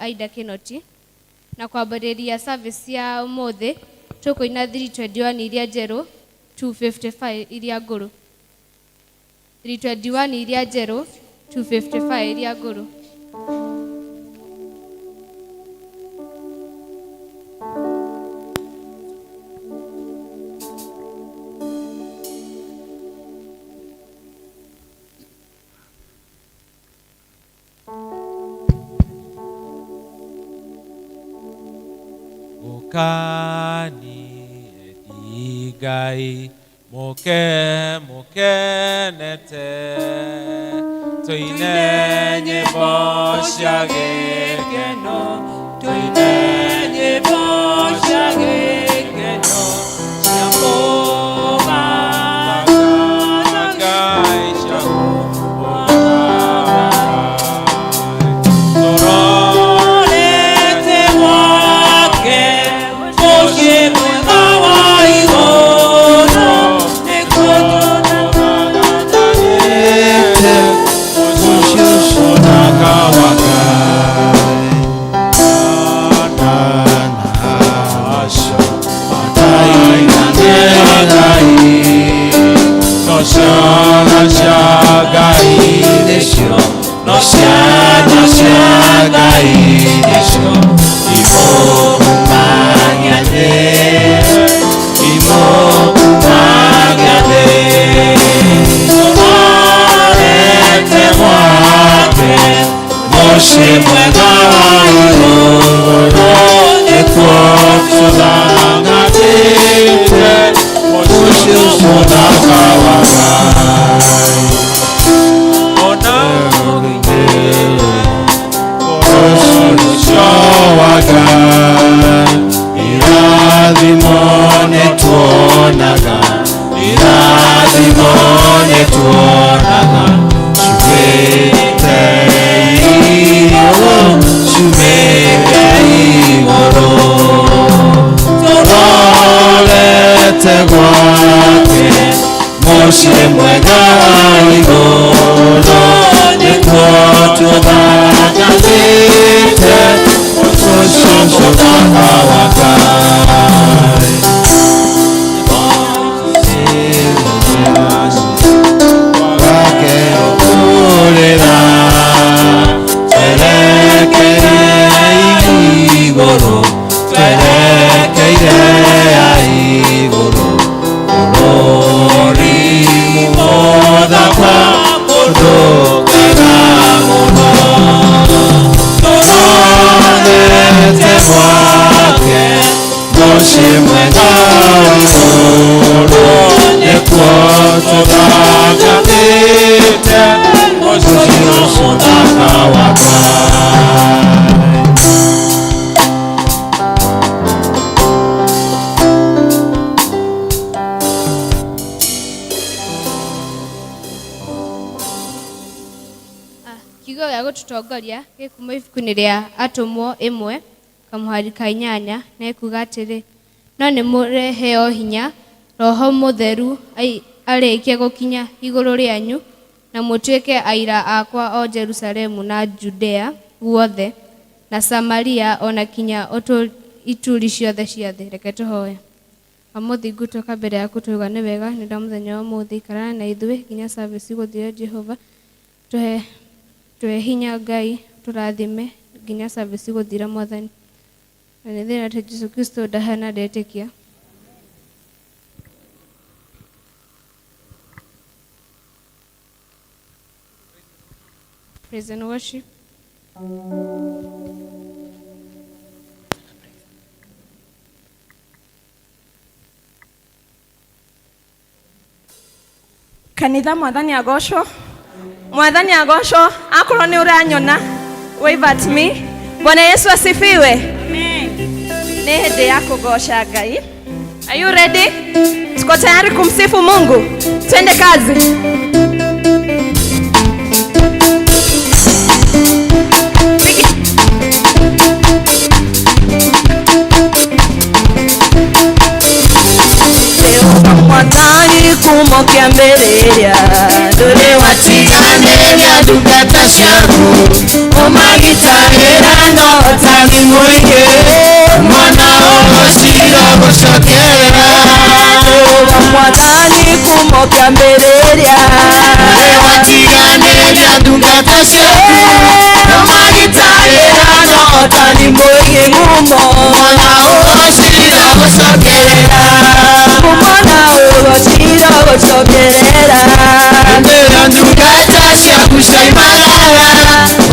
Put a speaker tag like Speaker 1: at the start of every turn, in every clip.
Speaker 1: Aida Kinoti. Na kwambĩrĩria service ya ũmũthĩ tũkũina 321 iria njerũ, 255 iria ngũrũ. 321 iria njerũ, 255 iria ngũrũ.
Speaker 2: Ukani edigai moke mokenete tuine nyimbo cia gĩkeno, tuine nyimbo cia gĩkeno cia kũgooca Ngai, cia kũgooca Ngai. Tũrorete gwake mũciĩ mwega wa igũrũ, nĩkuo tũthagathanĩte mũciĩ ũcio mũthaka wa Ngai. Acio mataiganĩra Ngai, no ciana cia Ngai nĩcio, no ciana cia Ngai nĩcio imũkumagia thĩ, imũkumagia thĩ. Tũrorete gwake mũciĩ mwega wa igũrũ, nĩkuo tũthagatĩte mũciĩ ũcio mũthaka wa Ngai. Ona ũgitĩre bũrũri ũcio wa Ngai, irathimo nĩtuonaga, irathimo nĩtuonaga ciumĩte igũrũ, ciumĩte igũrũ. Tũrorete gwake mũciĩ mwega wa igũrũ, nĩkuo tũthagatĩte mũciĩ ũcio mũthaka wa Ngai. Gwake ũkũrĩra twerekeire igũrũ, twerekeire igũrũ, bũrũri mũthaka kũndũ kwega mũno. Tũrorete gwake mũciĩ mwega wa igũrũ, nĩkuo tũthagatĩte mũciĩ ũcio mũthaka wa Ngai.
Speaker 1: Kiugo gĩa gũtũtongoria gĩkuuma ibuku-inĩ rĩa Atũmwo 1 kamũhari ka 8, na ĩkuuga atĩrĩ, no nĩ mũreheo hinya Roho Mũtheru arĩkia gũkinya igũrũ rĩanyu, na mũtuĩke aira akwa o Jerusalemu na Judea guothe na Samaria ona kinya ituri ciothe cia thĩ. Reke tũhoe. Mũthingu tũka mbere yaku tuuga nĩ wega nĩ ũndũ wa mũthenya wa ũmũthĩ, ikarana na ithuĩ nginya service gũthira. Jehova, tũhe tũhe hinya. Ngai, tũrathime nginya service gũthira. Mwathani, na nĩ thĩna atĩ Jesu Kristo ndahana ndetĩkia. Praise and worship.
Speaker 3: Kanitha, Mwathani agocwo, Mwathani agocwo. Akorwo nĩ ũranyona, wave at me. Bwana Yesu asifiwe. Nĩ hĩndĩ ya kũgoca Ngai. Are you ready? Tuko tayari kumsifu Mungu? Twende kazi. Mwathani, kuma kĩambĩrĩria ndũrĩ watiga.
Speaker 2: watiganĩria ndungata ciaku ũmagitagĩra na ũhotani mũingĩ mwana ũgũcira gũcokerera
Speaker 3: Mwathani kuma kĩambĩrĩria
Speaker 2: watiganĩria ndungata ciaku ũmagitagĩra na ũhotani
Speaker 3: mũingĩ ngumo
Speaker 2: mwana ũgũcira gũcokerera
Speaker 3: mwana ũgũcira gũcokerera
Speaker 2: Ndĩra ndungata ciaku ciaimagara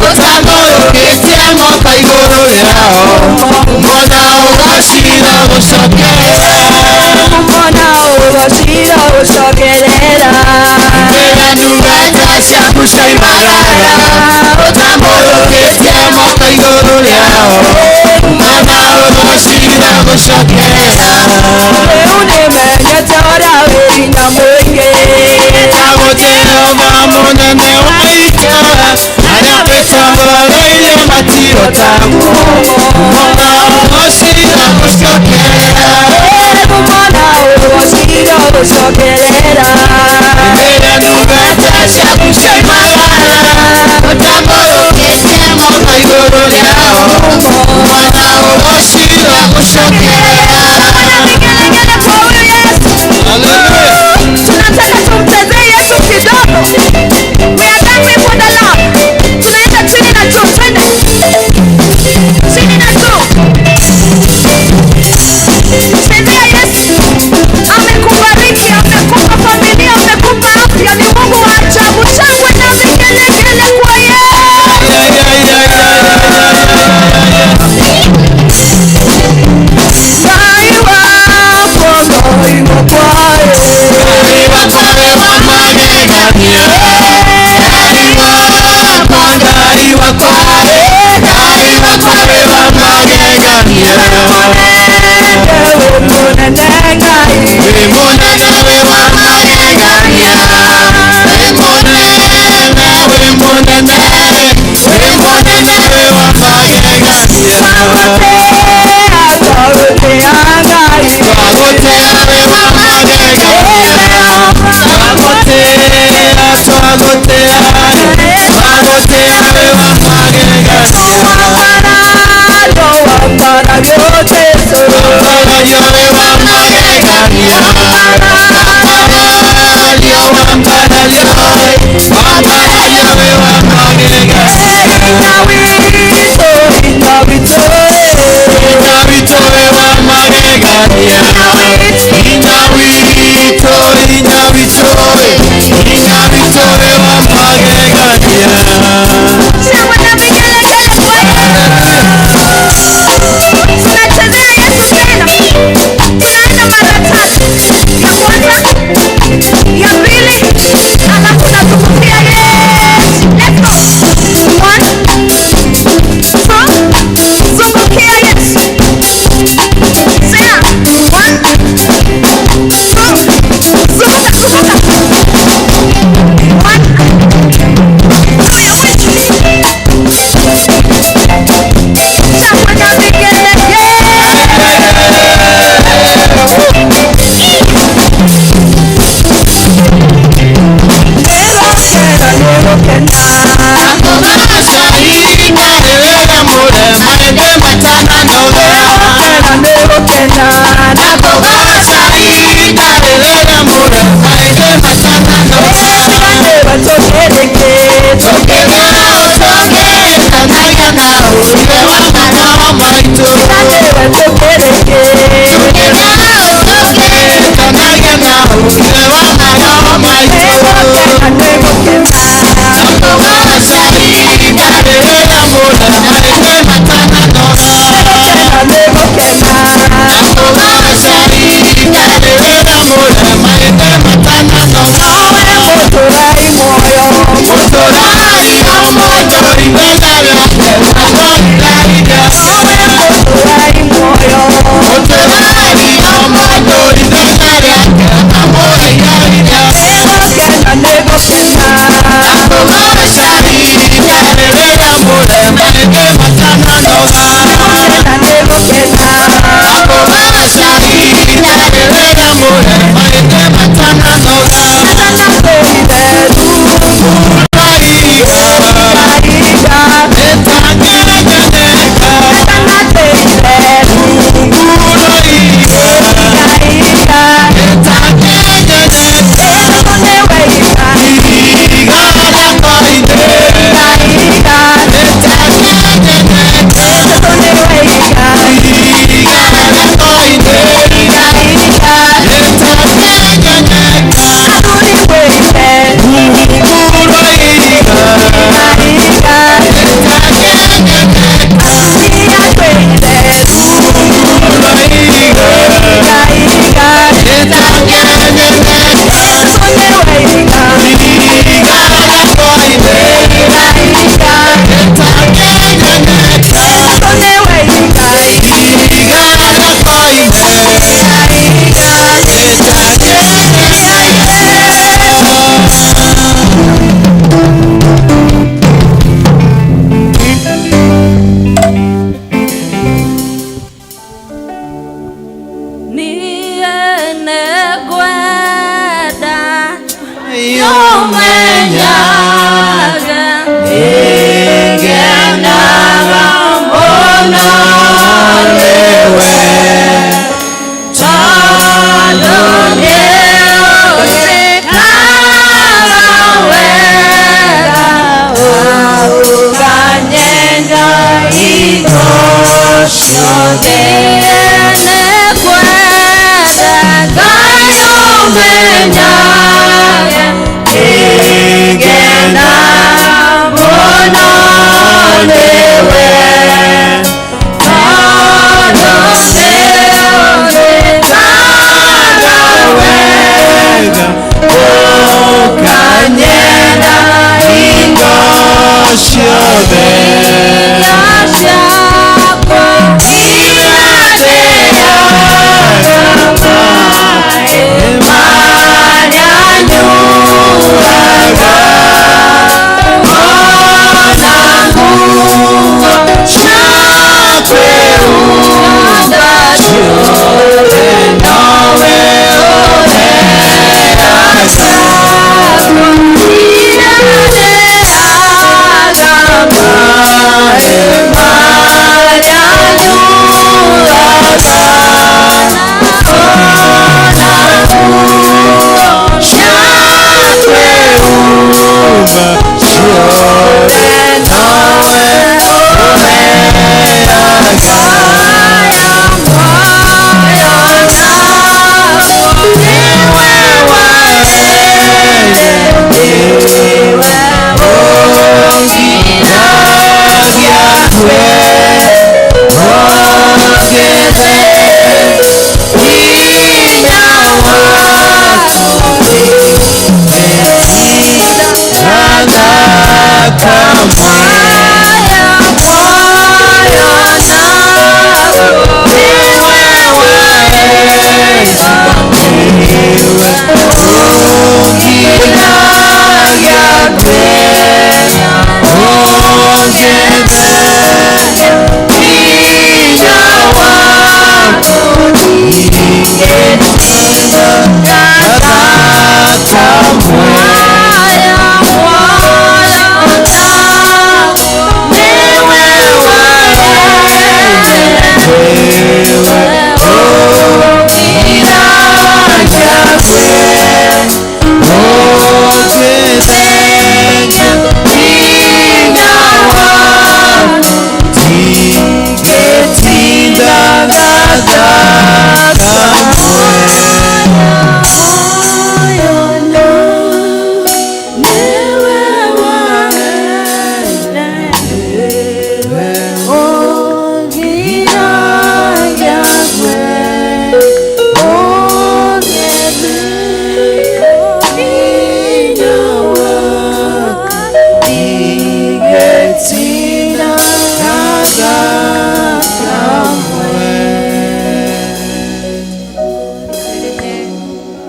Speaker 2: ũtambũrũkĩtie moko igũrũ rĩao mwana ũgũcira gũcokerera
Speaker 3: mwana ũgũcira gũcokerera
Speaker 2: Ndĩra ndungata ciaku ciaimagara ũtambũrũkĩtie moko igũrũ rĩao mwana ũgũcira gũcokerera
Speaker 3: Rĩu nĩmenyete ũrĩa wĩ hinya mũingĩ
Speaker 2: Jehova mũnene wa ita arĩa twĩtongoreirie matirotagwo mwana ũgũcira gũcokerera
Speaker 3: mwana ũgũcira gũcokerera
Speaker 2: Ndĩra ndungata ciaku ciaimagara ũtambũrũkĩtie moko igũrũ rĩao mwana ũgũcira gũcokerera
Speaker 3: Vigelegele kwa huyu Yesu. Tunataka tumchezee Yesu kidogo. We are done with for the Lord. Tunaenda chini na juu, twende chini na juu. Chezea Yesu. Amekubariki, amekupa familia, amekupa afya. Ni Mungu wa ajabu. Shangwe na vigelegele kwa Yesu. Ngai wakwa, Ngai wakwa, eh.
Speaker 2: Ngai wakwa wĩ wa magegania Ngai wakwa, Ngai wakwa, Ngai wakwa wĩ wa magegania Wĩ mũnene wĩ wa magegania Wĩ mũnene, wĩ mũnene, wĩ mũnene wĩ wa magegania Twagũtĩa wĩ wa magegania Twagũtĩa, twagũtĩa, twagũtĩa wĩ wa magegania Wambarario wĩ wa magegania Wambarario, wambarario, wambarario wĩ wa magegania Hinya witũ wĩ wa magegania Hinya witũ, hinya witũ, hinya witũ wĩ wa magegania
Speaker 3: Shangwe na vigelegele kwa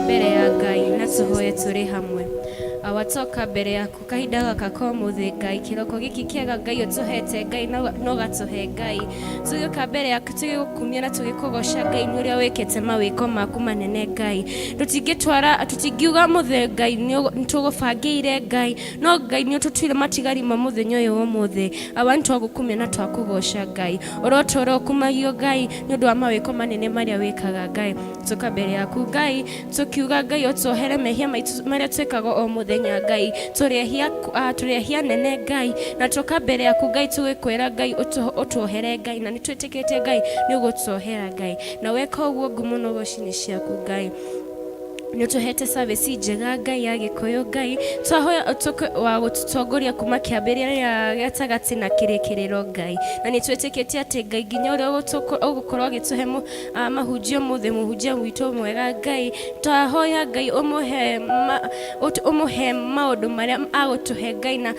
Speaker 4: Mbere ya Ngai na tũhoye tũrĩ hamwe. Awatoka mbere yaku kahinda gaka ka ũmũthĩ Ngai, kĩroko gĩkĩ kĩega Ngai ũtũhete Ngai no gatũhe Ngai. Tũgĩũka mbere yaku tũgĩgũkumia na tũgĩkũgoca Ngai nĩ ũrĩa wĩkĩte mawĩko maku manene Ngai. Tũtingĩtwara, tũtingiuga mũthĩ Ngai nĩ tũgũbangĩire Ngai, no Ngai nĩ ũtũtuire matigari ma mũthenya ũyũ wa ũmũthĩ. Awa nĩ twagũkumia na twakũgoca Ngai. Ũrotũra ũkumagio Ngai nĩ ũndũ wa mawĩko manene marĩa wĩkaga Ngai. Tũka mbere yaku Ngai tũkiuga Ngai ũtuohere mehia maitũ marĩa twĩkaga o mũthenya Ngai. Tũrĩ ehia nene Ngai, na tũka mbere yaku Ngai tũgĩkwĩra Ngai ũtuohere Ngai, na nĩ twĩtĩkĩtie Ngai nĩ ũgũtuohera Ngai, na weka ũguo ngumo na ũgoci nĩ ciaku Ngai. Nĩ ũtũhete service njega Ngai ya Gĩkũyũ Ngai, twahoya ũtuĩke wa gũtũtongoria kuma kĩambĩrĩria gatagatĩ na kĩrĩkĩrĩro Ngai, na nĩ twĩtĩkĩtie atĩ Ngai nginya ũrĩa ũgũkorwo agĩtũhe mahunjio mũthĩ, mũhunjia witũ mwega Ngai, twahoya Ngai ũmũhe maũndũ marĩa agũtũhe Ngai na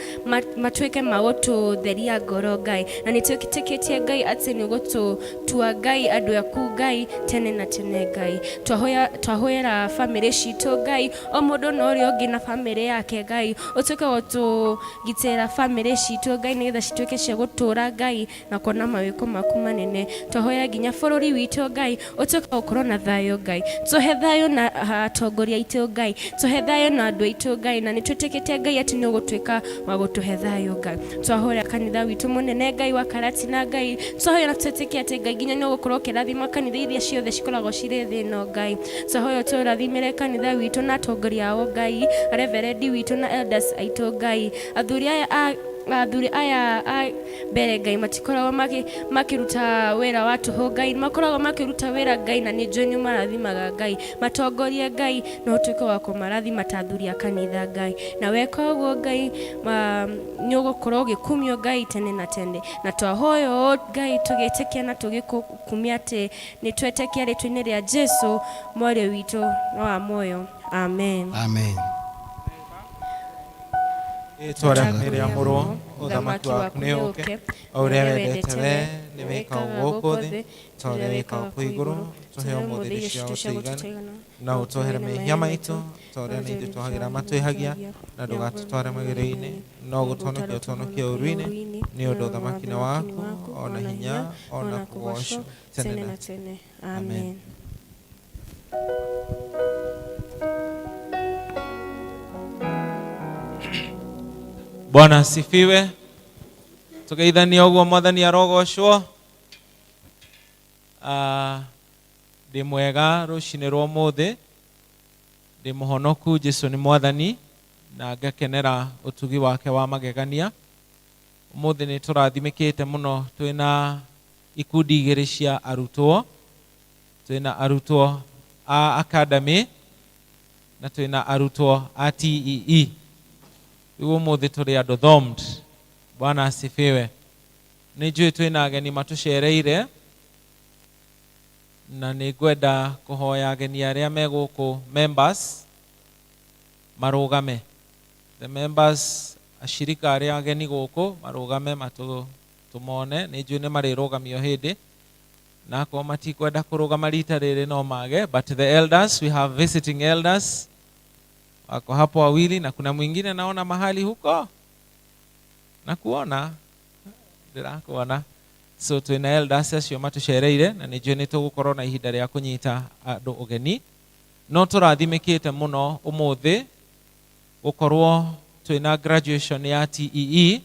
Speaker 4: matuĩke ma gũtũtheria ngoro Ngai, na nĩ twĩtĩkĩtie Ngai atĩ nĩ ũgũtũtua Ngai andũ aku Ngai tene na tene Ngai. Twahoera family bamĩrĩ citũ Ngai, o mũndũ na ũrĩa ũngĩ na bamĩrĩ yake Ngai, ũtuĩke wa gũtũgitĩra bamĩrĩ citũ Ngai, nĩgetha cituĩke cia gũtũra Ngai na kuona mawĩko maku manene. Twahoya nginya bũrũri witũ Ngai ũtuĩke wa gũkorwo na thayũ Ngai, tũhe thayũ na atongoria aitũ Ngai, tũhe thayũ na andũ aitũ Ngai, na nĩ twĩtĩkĩtie Ngai atĩ nĩ ũgũtuĩka wa gũtũhe thayũ Ngai. Twahoya kanitha witũ mũnene Ngai wa Karatina Ngai, twahoya na twĩtĩkie atĩ Ngai nginya nĩ ũgũkorwo ũkĩrathima kanitha iria ciothe cikoragwo cirĩ thĩ ĩno Ngai. Twahoya ũtũrathimĩre kanitha witũ na atongoria ao Ngai, reverendi witũ na elders aitũ Ngai, athuri aya a athuri aya a mbere Ngai matikoragwo makĩruta wĩra wa tũhũ Ngai, makoragwo makĩruta wĩra Ngai, na nĩ njũĩ nĩ ũmarathimaga Ngai. Matongorie Ngai na ũtuĩke wa kũmarathima ta athuri a kanitha Ngai, na weka ũguo Ngai nĩ ũgũkorwo ũgĩkumio Ngai tene na tene. Na twahoya ũũ Ngai tũgĩtĩkia na tũgĩkũkumia atĩ nĩ twetĩkia rĩtwa-inĩ rĩa Jesu mwario witũ na wa muoyo, amen.
Speaker 5: Amen.
Speaker 6: Rĩĩtwa rĩaku nĩ rĩamũrwo, ũthamaki waku nĩ ũũke, o ũrĩa wendete wee nĩ wĩkagwo gũkũ thĩ ta ũrĩa wĩkagwo kũu igũrũ. Tũhe ũmũthĩ irio cia gũtũigana, na ũtwohere mehia maitũ ta ũrĩa na ithuĩ twohagĩra matwĩhagia, na ndũgatũtware magerio-inĩ, no gũtũhonokia ũtũhonokie ũũru-inĩ, nĩ ũndũ ũthamaki nĩ waku, o na hinya, o na kũgoocwo tene na tene.
Speaker 4: Amen.
Speaker 6: Bwana asifiwe. Tugeithanie ũguo, Mwathani arogocwo. Ndĩ mwega rũcinĩ rwa ũmũthĩ, ndĩ mũhonoku, Jesu nĩ Mwathani, na ngakenera ũtugi wake wa magegania. Ũmũthĩ nĩ tũrathimĩkĩte mũno, twĩna ikundi igĩrĩ cia arutwo, twĩna arutwo a academy na twĩna arutwo a TEE. Rĩu ũmũthĩ tũrĩ andũ thomed. Bwana asifiwe. Nĩ njũĩ twĩna ageni matũcereire, na nĩ ngwenda kũhoya ageni arĩa me gũkũ, members, marũgame. The members, ashirika arĩa ageni gũkũ marũgame tũmone. Nĩ njũĩ nĩ marĩrũgamio hĩndĩ, na akorwo matikwenda kũrũgama rita rĩrĩ no mage, but the elders, we have visiting elders wako hapo wawili, na kuna mwingine naona mahali huko na kuona ndĩrakuona. So twĩna elders acio matũcereire, na nĩ njũĩ nĩ tũgũkorwo na ihinda rĩa kũnyita andũ ũgeni. No tũrathimĩkĩte mũno ũmũthĩ gũkorwo twĩna graduation ya TEE,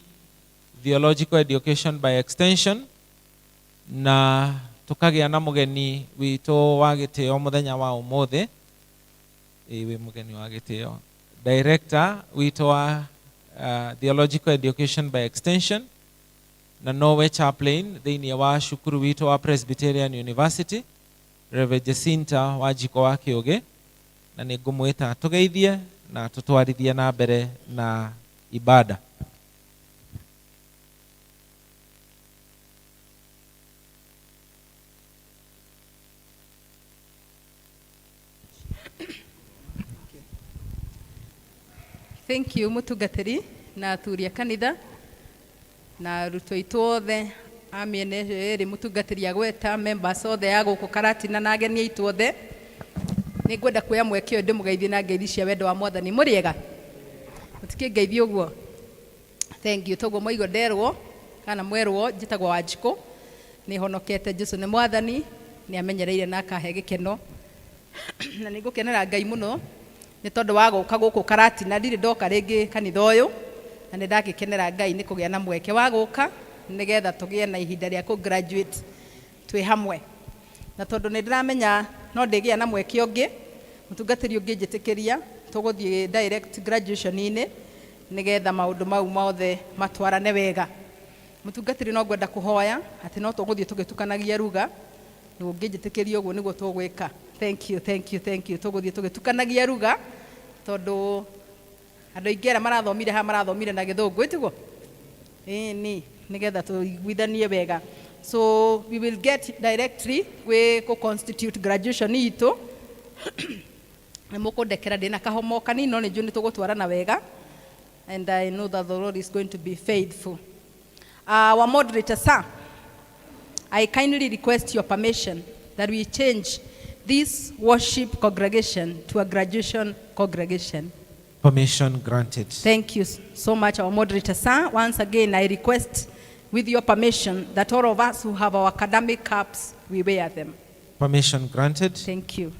Speaker 6: Theological Education by Extension, na tũkagĩa na mũgeni witũ wa gĩtĩo mũthenya wa ũmũthĩ. Ĩĩ, wĩ mũgeni wa gĩtĩo, director witũ wa Theological Education by Extension, na nowe chaplain thĩinĩ wa cukuru witũ wa Presbyterian University, Reverend Jacinta Wanjikũ wa Kĩũgĩ, na nĩ ngũmwĩta tũgeithie na tũtwarithie na mbere na ibada.
Speaker 7: Thank you, mũtungatĩri na athuri a kanitha na arutwo aitũ othe a mĩena ĩyo ĩrĩ mũtungatĩri agweta, members othe a gũkũ Karatina na ageni aitũ othe. Nĩ ngwenda kuoya mweke ũyũ ndĩmũgeithie na ngeithi cia wendo wa Mwathani. Mũrĩega? Mũtikĩngeithie ũguo? Thank you. Toguo mwaigua nderwo kana mwerwo, njĩtagwo Wanjikũ, nĩ honokete, Jesu nĩ Mwathani, nĩ amenyereire na akahe gĩkeno, na nĩ ngũkenera Ngai mũno nĩ tondũ wa gũka gũkũ Karatina. Ndirĩ ndoka rĩngĩ kanitha ũyũ, na nĩ ndagĩkenera Ngai nĩ kũgĩa na mweke wa gũka nĩgetha tũgĩe na ihinda rĩa kũ graduate twĩ hamwe. Na tondũ nĩ ndĩramenya no ndĩgĩa na mweke ũngĩ, mũtungatĩri ũngĩnjĩtĩkĩria, tũgũthiĩ direct graduation-inĩ nĩgetha maũndũ mau mothe matwarane wega. Mũtungatĩri, no ngwenda kũhoya atĩ no tũgũthiĩ tũgĩtukanagia ruga, ũngĩnjĩtĩkĩria ũguo nĩguo tũgwĩka. Thank you, thank you, thank you. Tũgũthiĩ tũgĩtukanagia ruga tondũ andũ aingĩ arĩa marathomire haha marathomire na Gĩthũngũ, ĩtiguo? Ĩni, nĩgetha tũiguithanie wega. So we will get directly gwĩ kũ constitute graduation itũ. Nĩ mũkũndekera ndĩna kahomo kanini, no nĩ njũĩ nĩ tũgũtwarana wega, and I know that the Lord is going to be faithful. Our moderator, sir, I kindly request your permission that we change this worship congregation to a graduation congregation.
Speaker 6: Permission granted.
Speaker 7: Thank you so much, our moderator, sir. Once again, I request, with your permission, that all of us who have our academic caps, we wear them.
Speaker 6: Permission granted.
Speaker 7: Thank you.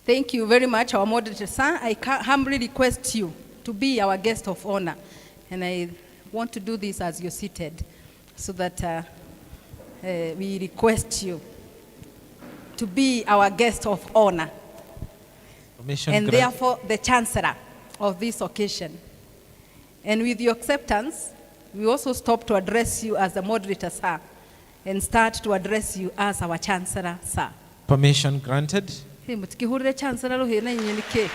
Speaker 7: Thank you very much, our moderator, sir. I humbly request you to be our guest of honor. And I want to do this as you're seated, so that we request you to be our guest of honor.
Speaker 6: Permission
Speaker 7: And
Speaker 6: granted.
Speaker 7: therefore, the chancellor of this occasion. And with your acceptance, we also stop to address you as the moderator, sir, and start to address you as our chancellor, sir.
Speaker 6: Permission granted.
Speaker 7: Hey, mutikihurire chancellor ruhi na inyuĩ nĩkĩ?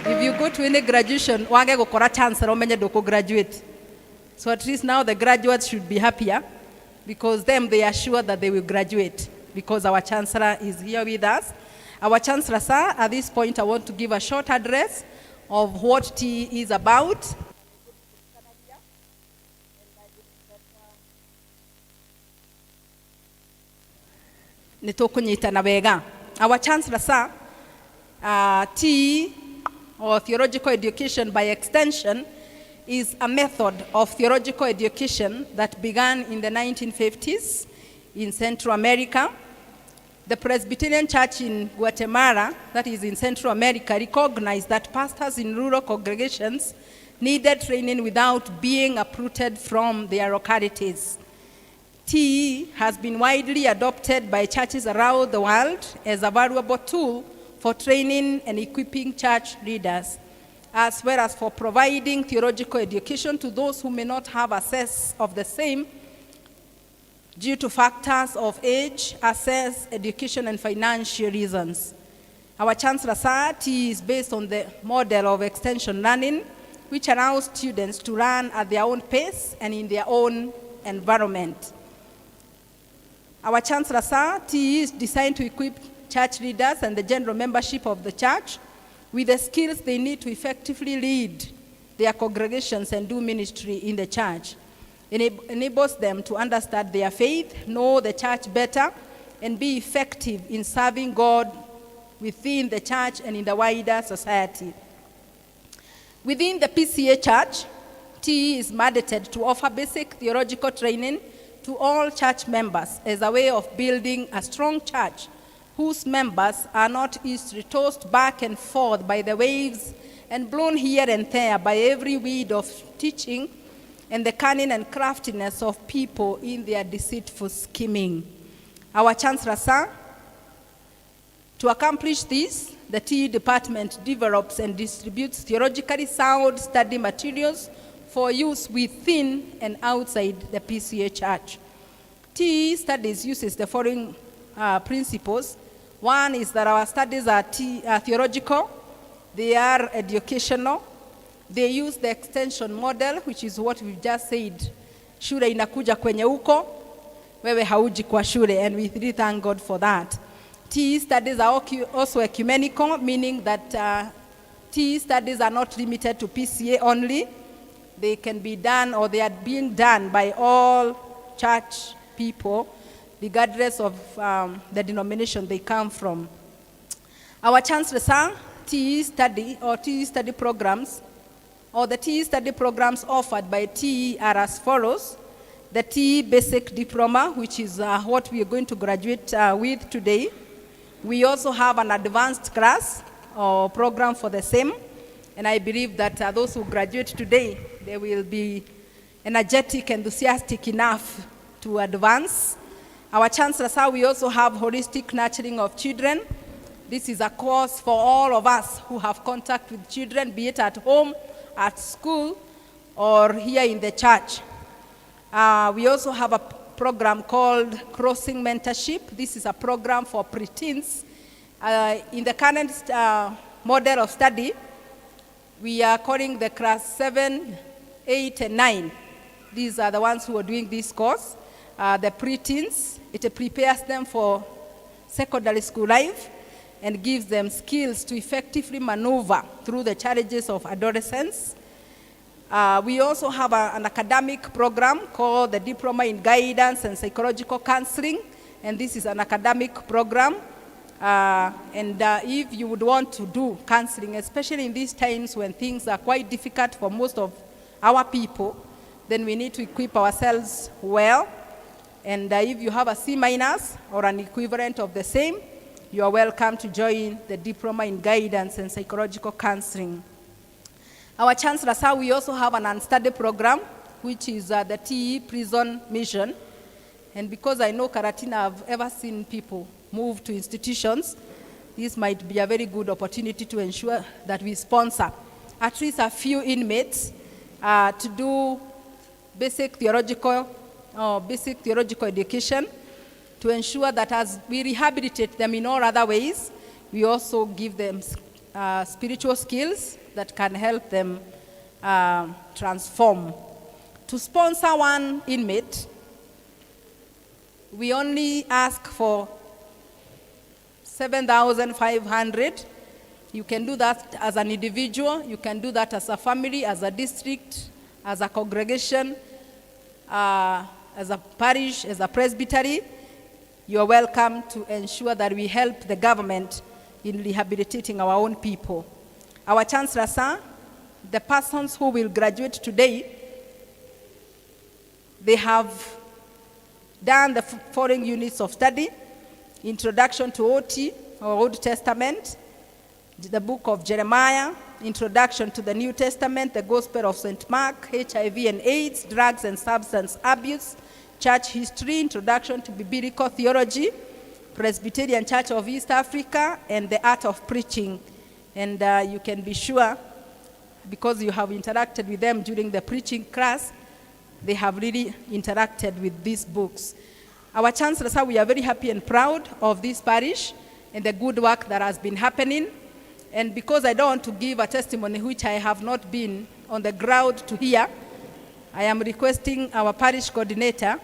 Speaker 7: If you go to any graduation, wage gukora chancellor umenye ndũkũ graduate. So at least now the graduates should be happier because them they are sure that they will graduate because our chancellor is here with us. Our chancellor, sir, at this point I want to give a short address of what TE is about. Nĩ tũkũnyitana wega. Our chancellor, sir, TE, or theological education by extension, is a method of theological education that began in the 1950s in Central America. The Presbyterian Church in Guatemala, that is in Central America, recognized that pastors in rural congregations needed training without being uprooted from their localities. TE has been widely adopted by churches around the world as a valuable tool for training and equipping church leaders, as well as for providing theological education to those who may not have access of the same due to factors of age, access, education, and financial reasons. Our Chancellor, sir, TE is based on the model of extension learning, which allows students to learn at their own pace and in their own environment. Our Chancellor, sir, TE is designed to equip church leaders and the general membership of the church with the skills they need to effectively lead their congregations and do ministry in the church. It enables them to understand their faith, know the church better, and be effective in serving God within the church and in the wider society. Within the PCA Church, TE is mandated to offer basic theological training to all church members as a way of building a strong church whose members are not easily tossed back and forth by the waves and blown here and there by every weed of teaching and the cunning and craftiness of people in their deceitful scheming. Our Chancellor, sir, to accomplish this, the TE department develops and distributes theologically sound study materials for use within and outside the PCA Church. TE studies uses the following principles. One is that our studies are theological, they are educational, they use the extension model, which is what we've just said. Shule inakuja kwenye uko, wewe hauji kwa shule, and we really thank God for that. TE studies are also ecumenical, meaning that TE studies are not limited to PCA only. They can be done, or they are being done by all church people, regardless of the denomination they come from. Our Chancellor, sir, TE study or TE study programs, or the TE study programs offered by TE are as follows. The TE Basic Diploma, which is what we are going to graduate with today. We also have an advanced class or program for the same. And I believe that those who graduate today, they will be energetic, enthusiastic enough to advance. Our Chancellor, sir, we also have holistic nurturing of children. This is a course for all of us who have contact with children, be it at home, at school, or here in the church. We also have a program called Crossing Mentorship. This is a program for preteens. In the current model of study, We are calling the class 7, 8, and 9. These are the ones who are doing this course. The preteens, it prepares them for secondary school life and gives them skills to effectively maneuver through the challenges of adolescence. We also have an academic program called the Diploma in Guidance and Psychological Counseling, and this is an academic program. And if you would want to do counseling, especially in these times when things are quite difficult for most of our people, then we need to equip ourselves well. And if you have a C minus or an equivalent of the same, you are welcome to join the Diploma in Guidance and Psychological Counseling. Our Chancellor, sir, we also have an unstudy program, which is the TE Prison Mission. And because I know Karatina have ever seen people move to institutions, this might be a very good opportunity to ensure that we sponsor at least a few inmates to do basic theological education to ensure that as we rehabilitate them in all other ways, we also give them spiritual skills that can help them transform. To sponsor one inmate, we only ask for 7,500. You can do that as an individual, you can do that as a family, as a district, as a congregation, as a parish, as a presbytery. You are welcome to ensure that we help the government in rehabilitating our own people. Our Chancellor, sir, the persons who will graduate today, they have done the following units of study: Introduction to OT, or Old Testament, the book of Jeremiah, Introduction to the New Testament, the Gospel of St. Mark, HIV and AIDS, drugs and substance abuse, church history, Introduction to Biblical Theology, Presbyterian Church of East Africa, and the Art of Preaching. And you can be sure, because you have interacted with them during the preaching class, they have really interacted with these books. Our Chancellor, sir, we are very happy and proud of this parish and the good work that has been happening. And because I don't want to give a testimony which I have not been on the ground to hear, I am requesting our parish coordinator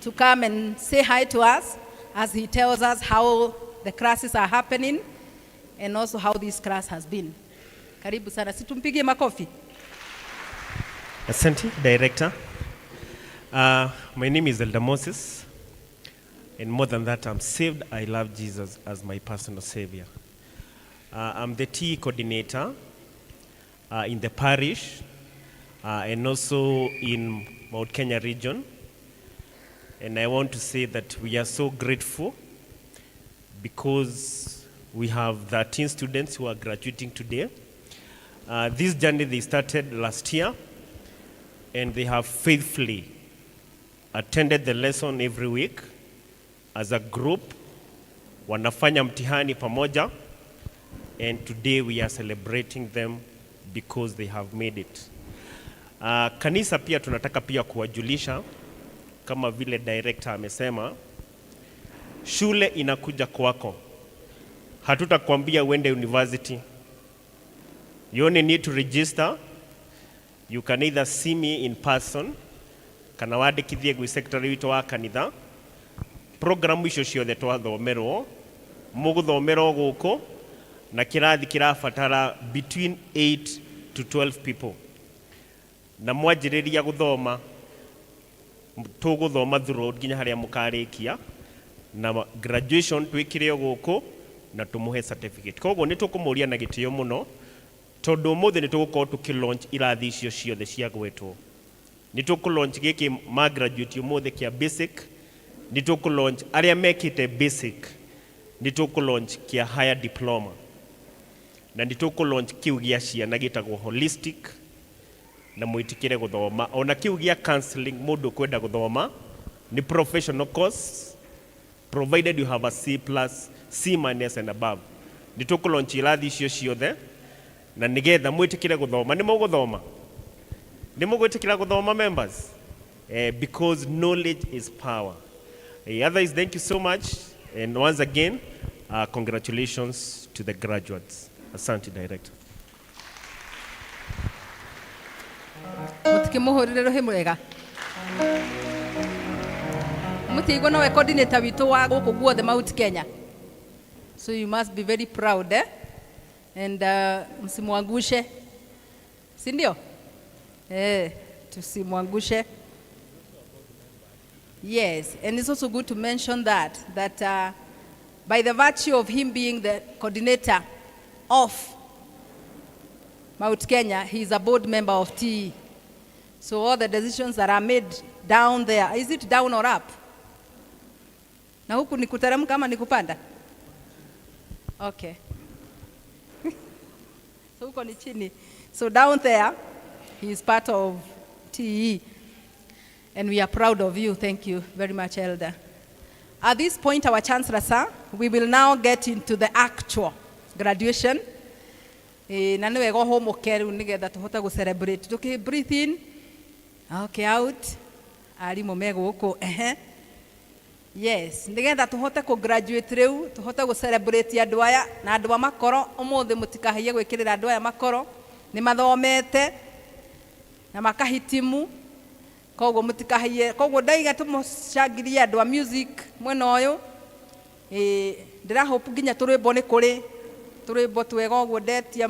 Speaker 7: to come and say hi to us as he tells us how the classes are happening and also how this class has been. Karibu sana, si tumpigie makofi.
Speaker 5: Asante, Director. My name is Elder Moses, and more than that, I'm saved. I love Jesus as my personal savior. I'm the TE coordinator in the parish and also in Mount Kenya region. And I want to say that we are so grateful because we have 13 students who are graduating today. This journey they started last year, and they have faithfully attended the lesson every week as a group. Wanafanya mtihani pamoja, and today we are celebrating them because they have made it. Kanisa pia tunataka pia kuwajulisha kama vile director amesema, shule inakuja kwako. Hatutakwambia uende university. You only need to register. You can either see me in person kana wandĩkithie gwĩ secretary witũ wa kanitha. Program icio ciothe twathomerwo mũgũthomera o gũkũ na kĩrathi kĩrabatara between 8 to 12 people, na mwanjĩrĩria gũthoma tũgũthoma throughout nginya harĩa mũkarĩkia na graduation twĩkĩre o gũkũ na tũmũhe certificate. Koguo nĩ tũkũmũria na gĩtĩo mũno tondũ ũmũthĩ nĩ tũgũkorwo tũkĩ launch irathi icio ciothe cia gwetwo. Nĩ tũkũ launch gĩkĩ ma graduate ũmũthĩ kĩa basic, nĩ tũkũ launch arĩa mekĩte basic, nĩ tũkũ launch kĩa higher diploma, na nĩ tũkũ launch kĩu gĩa ciana gĩtagwo holistic, na mwĩtĩkĩre gũthoma ona kĩu gĩa counseling. Mũndũ ũkwenda gũthoma nĩ professional course, provided you have a C plus, C minus and above. Nĩ tũkũ launch irathi icio ciothe na nĩgetha mwĩtĩkĩre gũthoma. Nĩ mũgũthoma, nĩ mũgwĩtĩkĩra gũthoma, members, because knowledge is power. Otherwise, thank you so much, and once again, congratulations to the graduates. Asante, Director.
Speaker 7: Mũtikĩmũhũrĩre rũhĩ mwega. Mũtiaigua nowe coordinator witũ wa gũkũ guothe Mount Kenya. So you must be very proud, eh? And msimwangushe. Si ndio? Eh, tusimwangushe. Yes, and it's also good to mention that by the virtue of him being the coordinator of Mount Kenya, he is a board member of TE. So all the decisions that are made down there, is it down or up? Na huku ni kuteremka ama ni kupanda? Okay. So huko ni chini. So down there, he is part of TE. And we are proud of you. Thank you very much, Elder. At this point, our Chancellor, sir, we will now get into the actual graduation. Na nĩ wega ũhũmũke rĩu nĩgetha tũhote gũ celebrate. Tũkĩ breathe in, okay, out. Arimũ me gũkũ, ehe. Yes, nĩgetha tũhote kũ graduate rĩu, tũhote gũ celebrate andũ aya na andũ a makoro. Ũmũthĩ mũtikahaiye gwĩkĩrĩra andũ aya makoro. Nĩ mathomete na makahitimu, koguo mũtikahaiye. Koguo ndaiga tũmũcangirie andũ a music mwena ũyũ. Ĩ, ndĩrahope nginya tũrwĩmbo nĩ kũrĩ tũrwĩmbo twega ũguo ndetia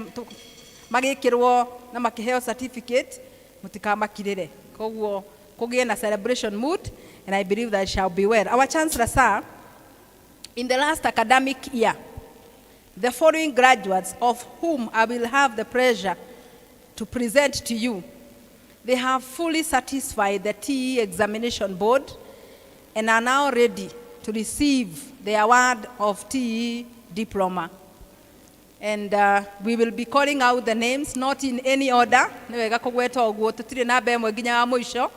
Speaker 7: magĩkĩrwo na makĩheo certificate, mũtikamakirĩre. Koguo kũgĩe na celebration mood, and I believe that shall be well. Our Chancellor, sir, in the last academic year, the following graduates, of whom I will have the pleasure to present to you, they have fully satisfied the TE examination board and are now ready to receive the award of TE diploma. And we will be calling out the names, not in any order. Nĩ wega kũgweta ũguo, tũtirĩ namba ĩmwe nginya wa mũico.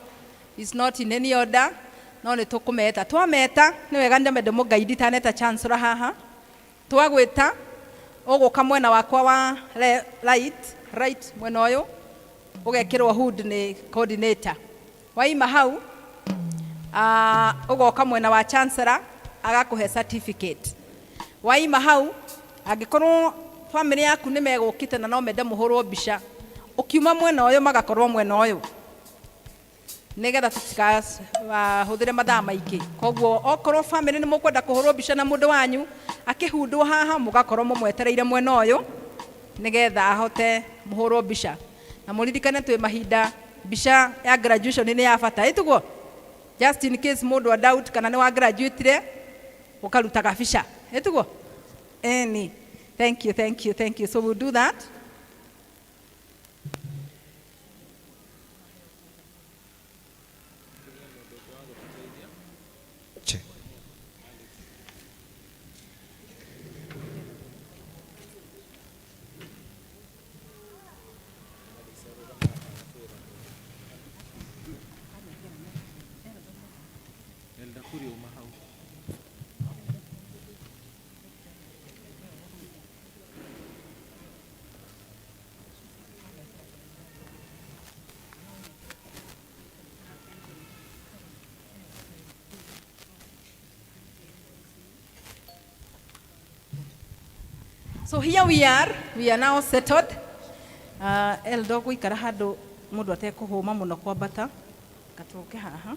Speaker 7: It's not in any order. No nĩ tũkũmeta. Twameta, nĩ wega nyambe ndĩmũguide itaneta Chancellor haha. Twagwĩta, ũgũka mwena wakwa wa right, mwena ũyũ, ũgekĩrwo hood nĩ coordinator. Waima hau, ũgoka mwena wa Chancellor, agakũhe certificate. Waima hau, angĩkorwo family yaku nĩ megũkĩte na no mende mũhũrwo mbica, ũkiuma mwena ũyũ magakorwo mwena ũyũ, nĩgetha tũtikahũthĩre mathaa maingĩ. Koguo okorwo family nĩ mũkwenda kũhũrwo mbica na mũndũ wanyu akĩhundwo haha, mũgakorwo mũmwetereire mwena ũyũ nĩgetha ahote mũhũrwo mbica. Na mũririkane twĩ mahinda mbica ya graduation nĩ ya bata, ĩtiguo? Just in case mũndũ a doubt kana nĩ wa graduate, ũkaruta gabica, ĩtiguo? Eni. Thank you, thank you, thank you. So we'll do that.
Speaker 2: Check.
Speaker 6: Elder Kuria uma hau.
Speaker 7: So here we are now settled. Eldo gũikara handũ mũndũ atekũhũma mũno kwambata. Gatũke haha.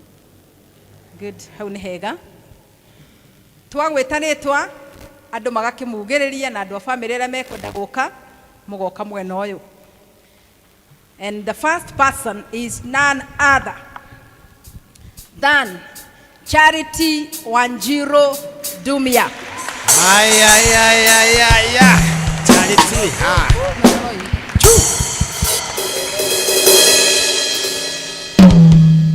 Speaker 7: Good, hau nĩ hega. Twagwĩta rĩtwa, andũ magakĩmugĩrĩria na andũ a family arĩa mekwenda gũka, mũgoka mwena ũyũ. And the first person is none other than Charity Wanjiru Dumia.
Speaker 2: Ay, ay, ay, ay, ay, ay. Charity. Ah. Choo.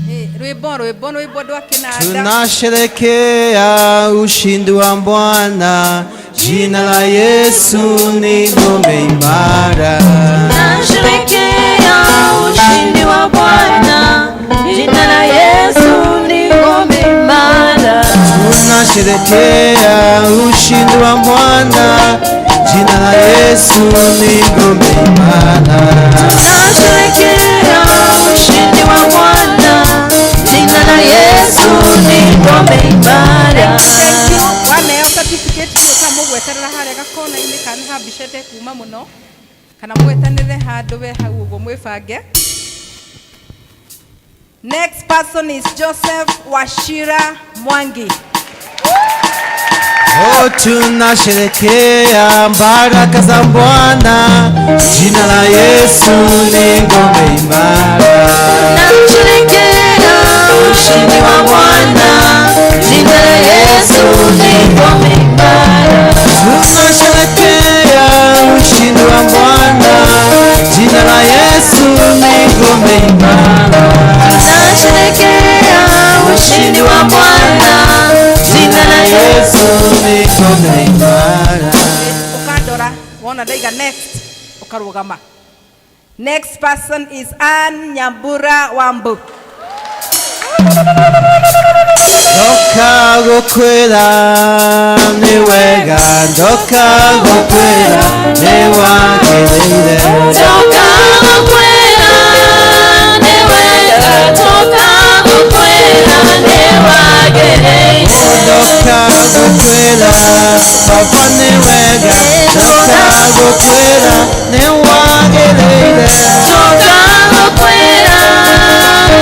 Speaker 7: Eh, rwĩmbo rwĩmbo rwĩmbo rwa kĩnanda.
Speaker 2: Tunasherekea ushindi wa Bwana, jina la Yesu ni ngome imara.
Speaker 8: Tunasherehekea ushindi wa Bwana, jina la Yesu ni ngome imara.
Speaker 2: Tunasherekea ushindi wa Bwana, jina la Yesu ni ngome imara.
Speaker 8: Tunasherehekea ushindi wa Bwana, jina la Yesu ni ngome imara.
Speaker 7: Thank you. Waneo certificate hiyo kama mũgweterera harĩa gakona-inĩ kana ha mbica ĩtekuma mũno, kana mwetanĩre handũ we hau ũguo mwĩbange. Next person is Joseph Wachira Mwangi.
Speaker 2: Oh, tunasherekea baraka za Bwana, jina la Yesu ni ngome imara.
Speaker 8: Tunasherehekea ushindi wa Bwana, jina la Yesu ni ngome imara.
Speaker 2: Tunasherekea ushindi wa Bwana, jina la Yesu ni ngome imara.
Speaker 8: Tunasherehekea ushindi wa Bwana, jina la
Speaker 2: Yesu ni ngome imara.
Speaker 7: Ukandora wona ndaiga next ukarugama. Next person is Ann Nyambura Wambu.
Speaker 2: Ndoka gukwira ni wega, ndoka gukwira ni wagĩrĩire.
Speaker 8: Toka gukwĩra nĩ wega, toka gukwĩra nĩ wagĩrĩire.
Speaker 2: Ndoka gukwira baba ni wega, ndoka gukwira ni wagĩrĩire.
Speaker 8: Toka gukwĩra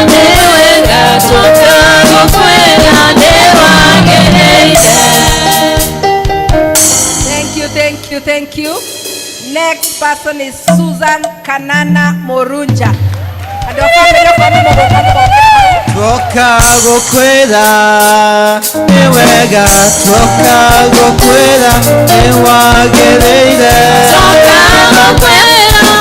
Speaker 8: nĩ wega, toka gukwĩra nĩ wagĩrĩire.
Speaker 7: Thank you, thank you, thank you. Next person is Susan Kanana Morunja. Andũ a bamĩrĩ okorwo nĩ mũgũka nĩ
Speaker 2: Twoka gukwĩra nĩ wega, twoka gukwĩra nĩ wagĩrĩire.
Speaker 8: Toka gukwĩra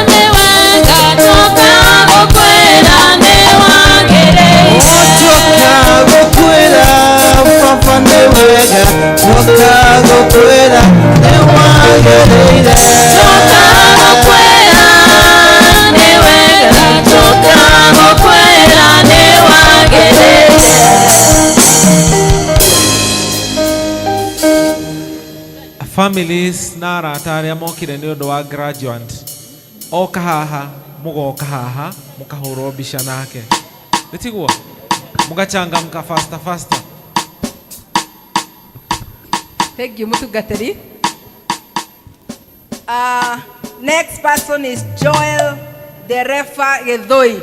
Speaker 8: nĩ wega, toka gukwĩra nĩ wagĩrĩire.
Speaker 2: Twoka gukwĩra baba nĩ wega, twoka gukwĩra nĩ wagĩrĩire.
Speaker 8: Toka gukwĩra nĩ wega, toka gukwĩra nĩ wagĩrĩire.
Speaker 6: Families na arata arĩa mokire nĩ ũndũ wa graduate oka haha mũgoka haha mũkahũrwo mbica nake, nĩtiguo mũgachangamka faster faster.
Speaker 7: Thank you, mũtungatĩri. Next person is Joel Derefa Githui.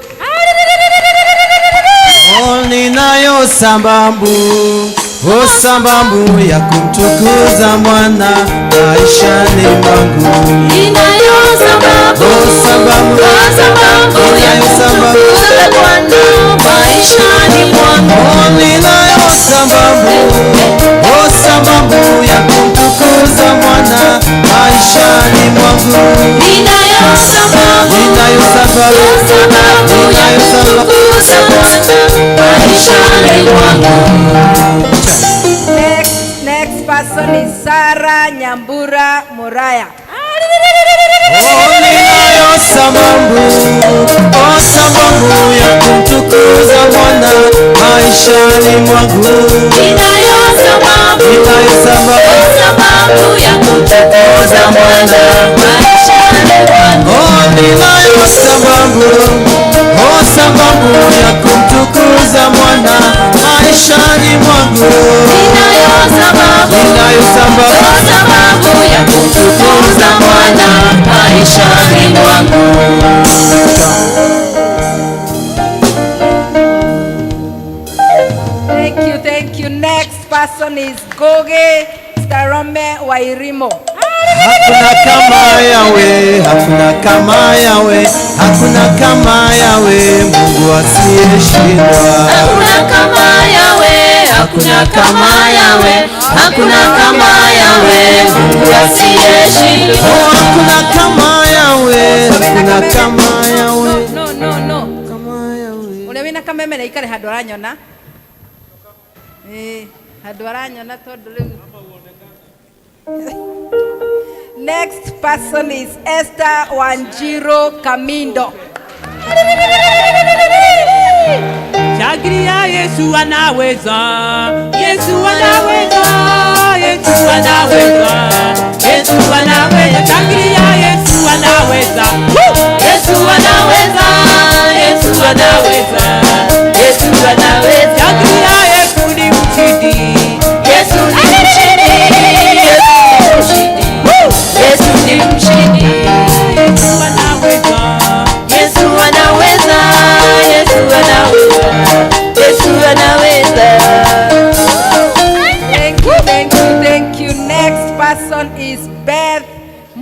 Speaker 2: Oh, ninayo sababu, oh, sababu ya kumtukuza Bwana maishani mwangu.
Speaker 8: Ninayo sababu,
Speaker 2: Oh, sababu,
Speaker 8: oh, sababu ya
Speaker 2: ninayo sababu.
Speaker 8: kumtukuza Bwana maishani mwangu.
Speaker 2: Oh, ninayo sababu, oh, sababu ya kumtukuza Bwana maishani mwangu.
Speaker 8: Ninayo sababu,
Speaker 2: Ninayo sababu,
Speaker 8: oh, sababu ya
Speaker 2: ninayo sababu.
Speaker 8: kumtukuza Bwana maishani mwangu.
Speaker 7: Next person is Sarah Nyambura Muraya.
Speaker 2: Oh, ninayo sababu, oh, sababu ya kumtukuza Bwana maishani mwangu.
Speaker 8: Ninayo sababu,
Speaker 2: Ninayo sababu,
Speaker 8: oh, sababu ya kumtukuza Bwana maishani mwangu.
Speaker 2: oh, ninayo sababu, oh, sababu ya kumtukuza Bwana maishani mwangu.
Speaker 8: Ninayo sababu,
Speaker 2: Ninayo sababu,
Speaker 8: oh, sababu ya kumtukuza Bwana maishani mwangu.
Speaker 7: Thank you, thank you. Next person is Goge Starome Wairimo.
Speaker 2: Hakuna kama Yawe, hakuna kama Yawe, hakuna kama Yawe, Mungu asiyeshindwa.
Speaker 8: Hakuna kama Yawe, hakuna kama Yawe, hakuna kama Yawe, Mungu asiyeshindwa.
Speaker 2: Oh, hakuna kama Yawe, hakuna kama Yawe.
Speaker 7: No, no, no. Ũrĩa wĩna kameme aikare handũ aranyona. Ĩĩ, handũ aranyona tondũ rĩu. Next person is Esther Wanjiru Kamindo.
Speaker 9: Shangilia, Yesu anaweza, Yesu anaweza, Yesu anaweza, Yesu anaweza. Shangilia, Yesu anaweza. Woo!
Speaker 8: Yesu anaweza, Yesu anaweza, Yesu anaweza.
Speaker 9: Shangilia, Yesu ni mshindi.
Speaker 8: Yesu ni mshindi, Yesu ni mshindi. Yesu ni mshindi.
Speaker 9: Yesu anaweza.
Speaker 8: Yesu anaweza, Yesu anaweza.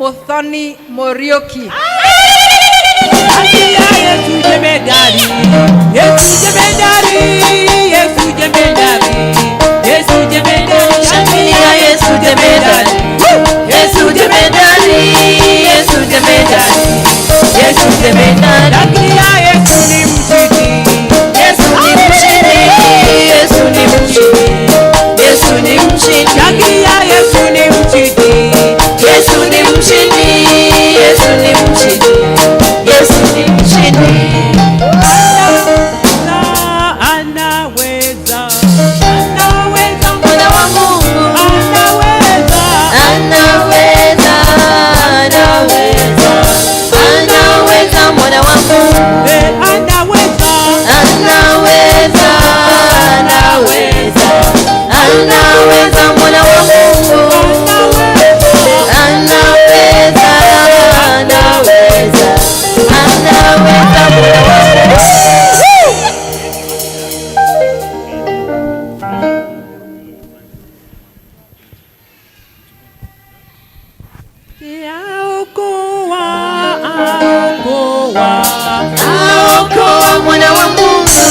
Speaker 7: Muthoni Muriuki.
Speaker 9: Yesu jemedari, Yesu jemedari, Yesu jemedari, Yesu jemedari,
Speaker 8: Shangilia Yesu jemedari, Yesu jemedari, Yesu jemedari, Yesu jemedari.
Speaker 9: Shangilia Yesu ni mshindi,
Speaker 8: Yesu ni mshindi, Yesu ni mshindi, Yesu ni mshindi.
Speaker 9: Shangilia Yesu ni mshindi,
Speaker 8: Yesu ni mshindi, Yesu ni mshindi, Yesu ni mshindi.
Speaker 9: Anaweza, anaweza,
Speaker 8: Mwana wa Mungu
Speaker 9: anaweza,
Speaker 8: anaweza, anaweza, anaweza, Mwana wa Mungu
Speaker 9: anaweza,
Speaker 8: anaweza, anaweza, anaweza, Mwana wa Mungu anaweza, anaweza, anaweza, Mwana wa Mungu.
Speaker 9: Aokoa, aokoa,
Speaker 8: Aokoa mwana wa Mungu,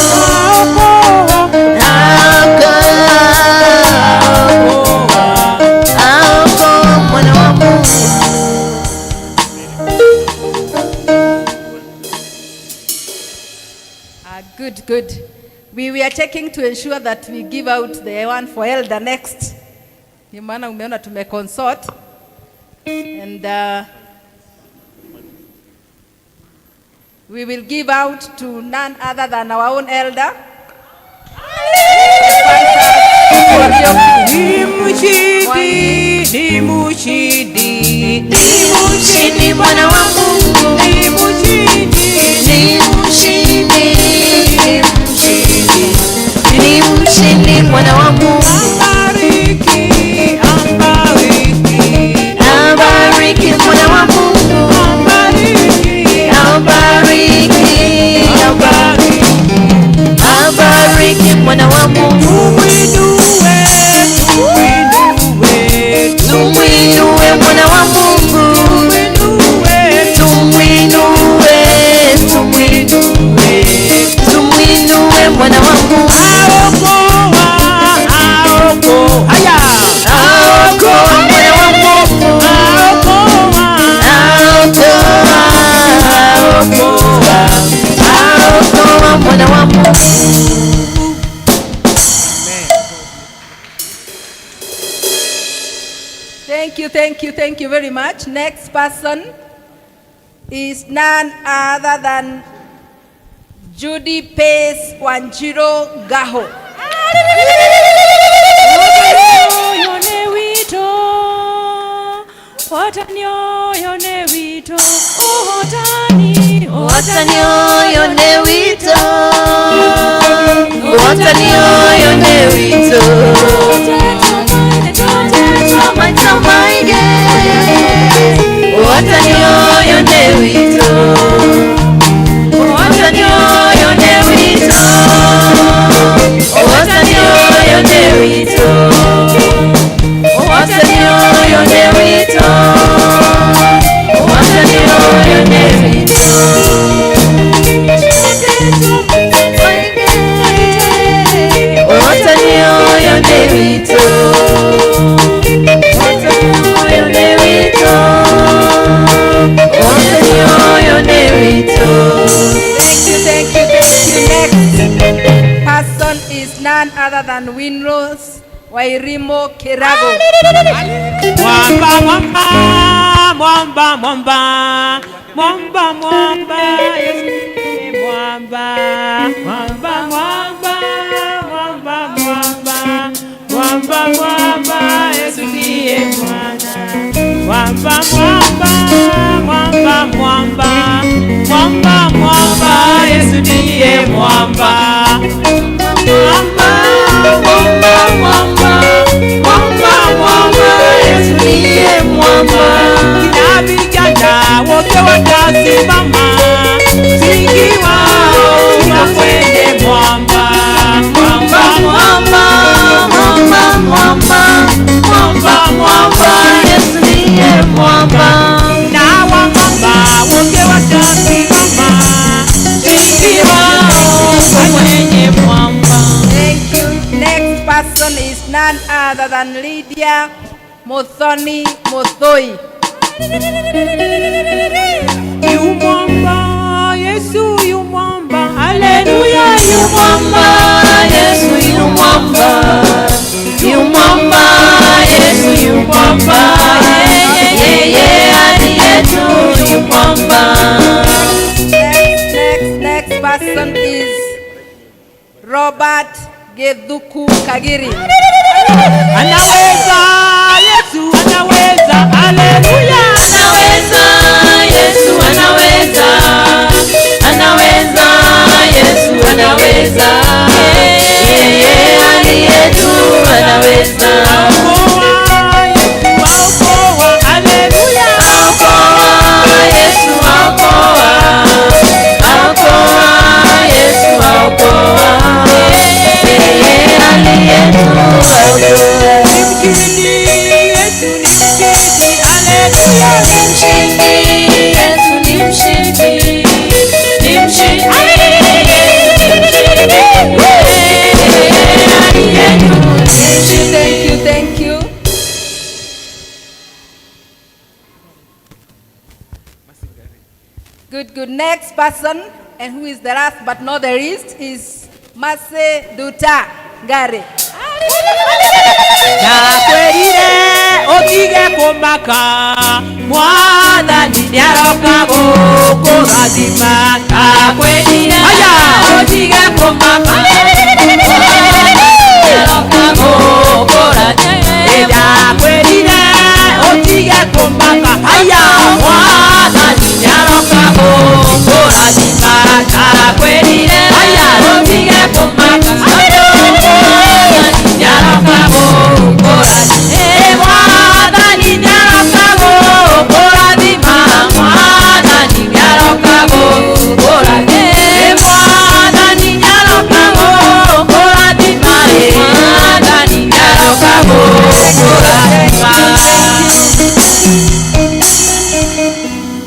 Speaker 8: aokoa, aokoa mwana wa Mungu.
Speaker 7: Good, good. We are checking to ensure that we give out the one for elder next. Ndio maana umeona tumeconsort. And we will give out to none other than our own elder.
Speaker 9: Ni mshindi, ni mshindi,
Speaker 8: Ni mshindi mwana wa Mungu,
Speaker 9: ni mshindi,
Speaker 8: ni mshindi, ni mshindi, ni mshindi mwana wa Mungu.
Speaker 9: Ambariki, ambariki,
Speaker 8: Abariki mwana wa Mungu,
Speaker 9: ambariki,
Speaker 8: abariki,
Speaker 9: ambariki.
Speaker 8: abariki mwana wa Mungu.
Speaker 9: Tumwinue, tumwinue,
Speaker 8: Tumwinue mwana wa Mungu,
Speaker 9: tumwinue,
Speaker 8: tumwinue, tumwinue, tumwinue mwana wa Mungu.
Speaker 9: Aokoa, aokoa, haya.
Speaker 8: Aokoa mwana wa Mungu,
Speaker 9: Aokoa,
Speaker 8: aokoa, aokoa, aokoa mwana wa Mungu.
Speaker 7: Thank you, thank you, thank you very much. Next person is none other than Judy Pace Wanjiro Gaho.
Speaker 4: Ũyũ nĩ witũ, ũhotani ũyũ nĩ witũ, ũhotani,
Speaker 8: Ũhotani ũyũ nĩ witũ, ũhotani ũyũ nĩ witũ. Maita maingĩ, ũhotani ũyũ nĩ witũ, ũhotani ũyũ nĩ witũ, ũhotani ũyũ nĩ witũ, ũhotani ũyũ nĩ witũ, ũhotani ũyũ nĩ witũ. Ũhotani ũyũ nĩ witũ, ũhotani ũyũ nĩ witũ, ũhotani ũyũ nĩ witũ.
Speaker 7: Thank you, thank you, thank you. Next person is none other than Winrose Wairimo Kirago.
Speaker 9: Mwamba, mwamba, mwamba, mwamba, mwamba, mwamba, Yesu ni mwamba, mwamba, mwamba, mwamba, mwamba, mwamba, mwamba, Yesu ndiye Bwana. Mwamba, mwamba, mwamba, mwamba, mwamba, mwamba, Yesu ndiye mwamba. Mwamba, mwamba, mwamba, mwamba, mwamba, Yesu
Speaker 8: ndiye mwamba.
Speaker 9: Na vijana wote watasimama, msingi wao kwenye mwamba. Mwamba,
Speaker 8: Mwamba, mwamba, mwamba,
Speaker 9: mwamba, mwamba,
Speaker 8: Yesu ndiye mwamba.
Speaker 7: other than Lydia Muthoni Muthoi.
Speaker 9: Yumwamba, Yesu yumwamba, haleluya
Speaker 8: yumwamba, Yesu yumwamba, yumwamba, Yesu yumwamba, yeye aliye juu yumwamba.
Speaker 7: Next person is Robert Gethuku Kagiri.
Speaker 9: Anaweza, Yesu anaweza, haleluya.
Speaker 8: Anaweza, Yesu anaweza, anaweza, Yesu anaweza, yeye aliye juu anaweza.
Speaker 9: Aokoa, Yesu aokoa, haleluya.
Speaker 8: Aokoa, Yesu aokoa, aokoa, Yesu aokoa, yeye aliye juu aokoa.
Speaker 9: Ni mshindi, Yesu ni mshindi, haleluya.
Speaker 8: Ni mshindi, Yesu ni mshindi, ni mshindi, yeye aliye juu ni mshindi.
Speaker 7: Thank you, thank you. Good, good. Next person, and who is the last but not the least, is Mase Duta Ngare.
Speaker 9: Ndakwĩrire ũtige kũmaka, Mwathani nĩaroka gũkũrathima. Ndakwĩrire
Speaker 8: ũtige kũmaka, nĩaroka gũkũrathima.
Speaker 9: Ndakwĩrire ũtige kũmaka, haya, Mwathani nĩaroka gũkũrathima.
Speaker 8: Ndakwĩrire ũtige kũmaka, nĩaroka gũkũrathima. Mwathani nĩaroka gũkũrathima, Mwathani nĩaroka gũkũrathima. Mwathani nĩaroka gũkũrathima, Mwathani nĩaroka gũkũrathima.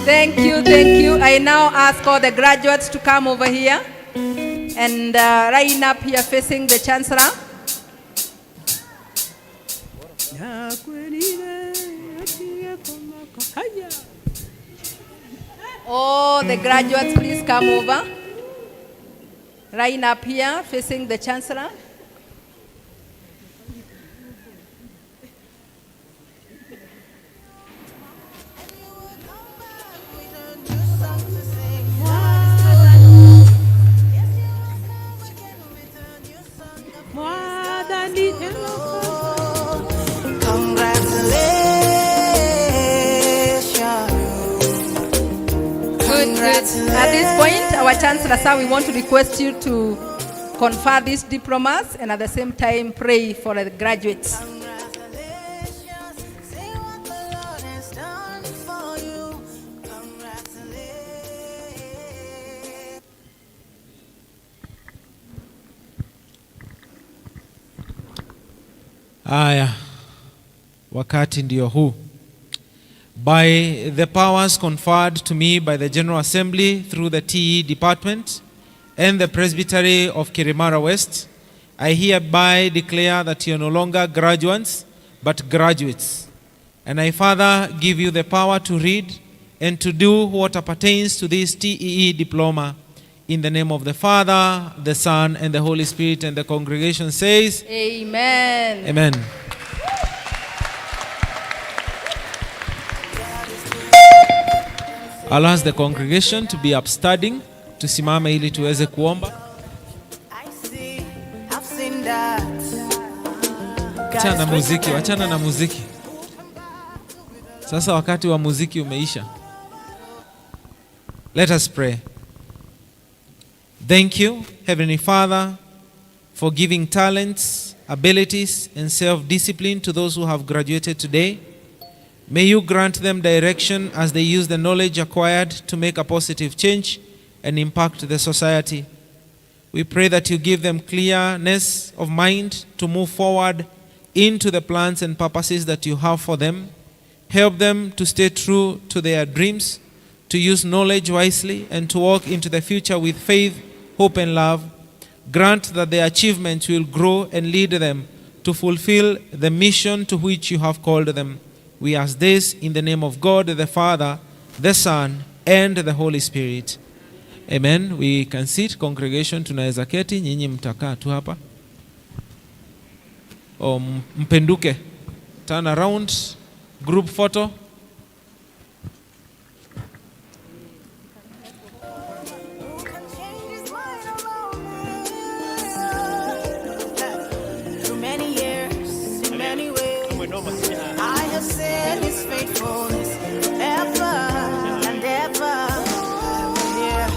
Speaker 7: Thank you, thank you. I now ask all the graduates to come over here and line up here facing the Chancellor.
Speaker 9: Ndakwĩrire ũtige kũmaka, haya.
Speaker 7: All the graduates, please come over. Line up here facing the Chancellor.
Speaker 9: Mwathani nĩaroka.
Speaker 10: Congratulations.
Speaker 7: Good, good. At this point, our Chancellor, sir, we want to request you to confer these diplomas and at the same time pray for the graduates.
Speaker 10: Congratulations. Say what the Lord has done for you. Congratulations.
Speaker 6: Haya, wakati ndio huu. By the powers conferred to me by the General Assembly through the TE Department and the Presbytery of Kirimara West, I hereby declare that you are no longer graduates, but graduates. And I further give you the power to read and to do what appertains to this TEE diploma. In the name of the Father, the Son, and the Holy Spirit, and the congregation says,
Speaker 7: Amen.
Speaker 6: Amen. I'll ask the congregation to be upstanding, tusimame ili tuweze kuomba.
Speaker 10: I see, I've seen that.
Speaker 6: Achana na muziki, wachana na muziki. Sasa wakati wa muziki umeisha. Let us pray. Thank you, Heavenly Father, for giving talents, abilities, and self-discipline to those who have graduated today. May you grant them direction as they use the knowledge acquired to make a positive change and impact the society. We pray that you give them clearness of mind to move forward into the plans and purposes that you have for them. Help them to stay true to their dreams, to use knowledge wisely, and to walk into the future with faith, hope, and love. Grant that their achievements will grow and lead them to fulfill the mission to which you have called them. We ask this in the name of God, the Father, the Son, and the Holy Spirit. Amen. We can sit, congregation, tunaweza keti, nyinyi mtakaa tu hapa. O, mpenduke. Turn around, group photo.
Speaker 10: Through many years, in many ways, I have seen His faithfulness ever and ever. Yeah.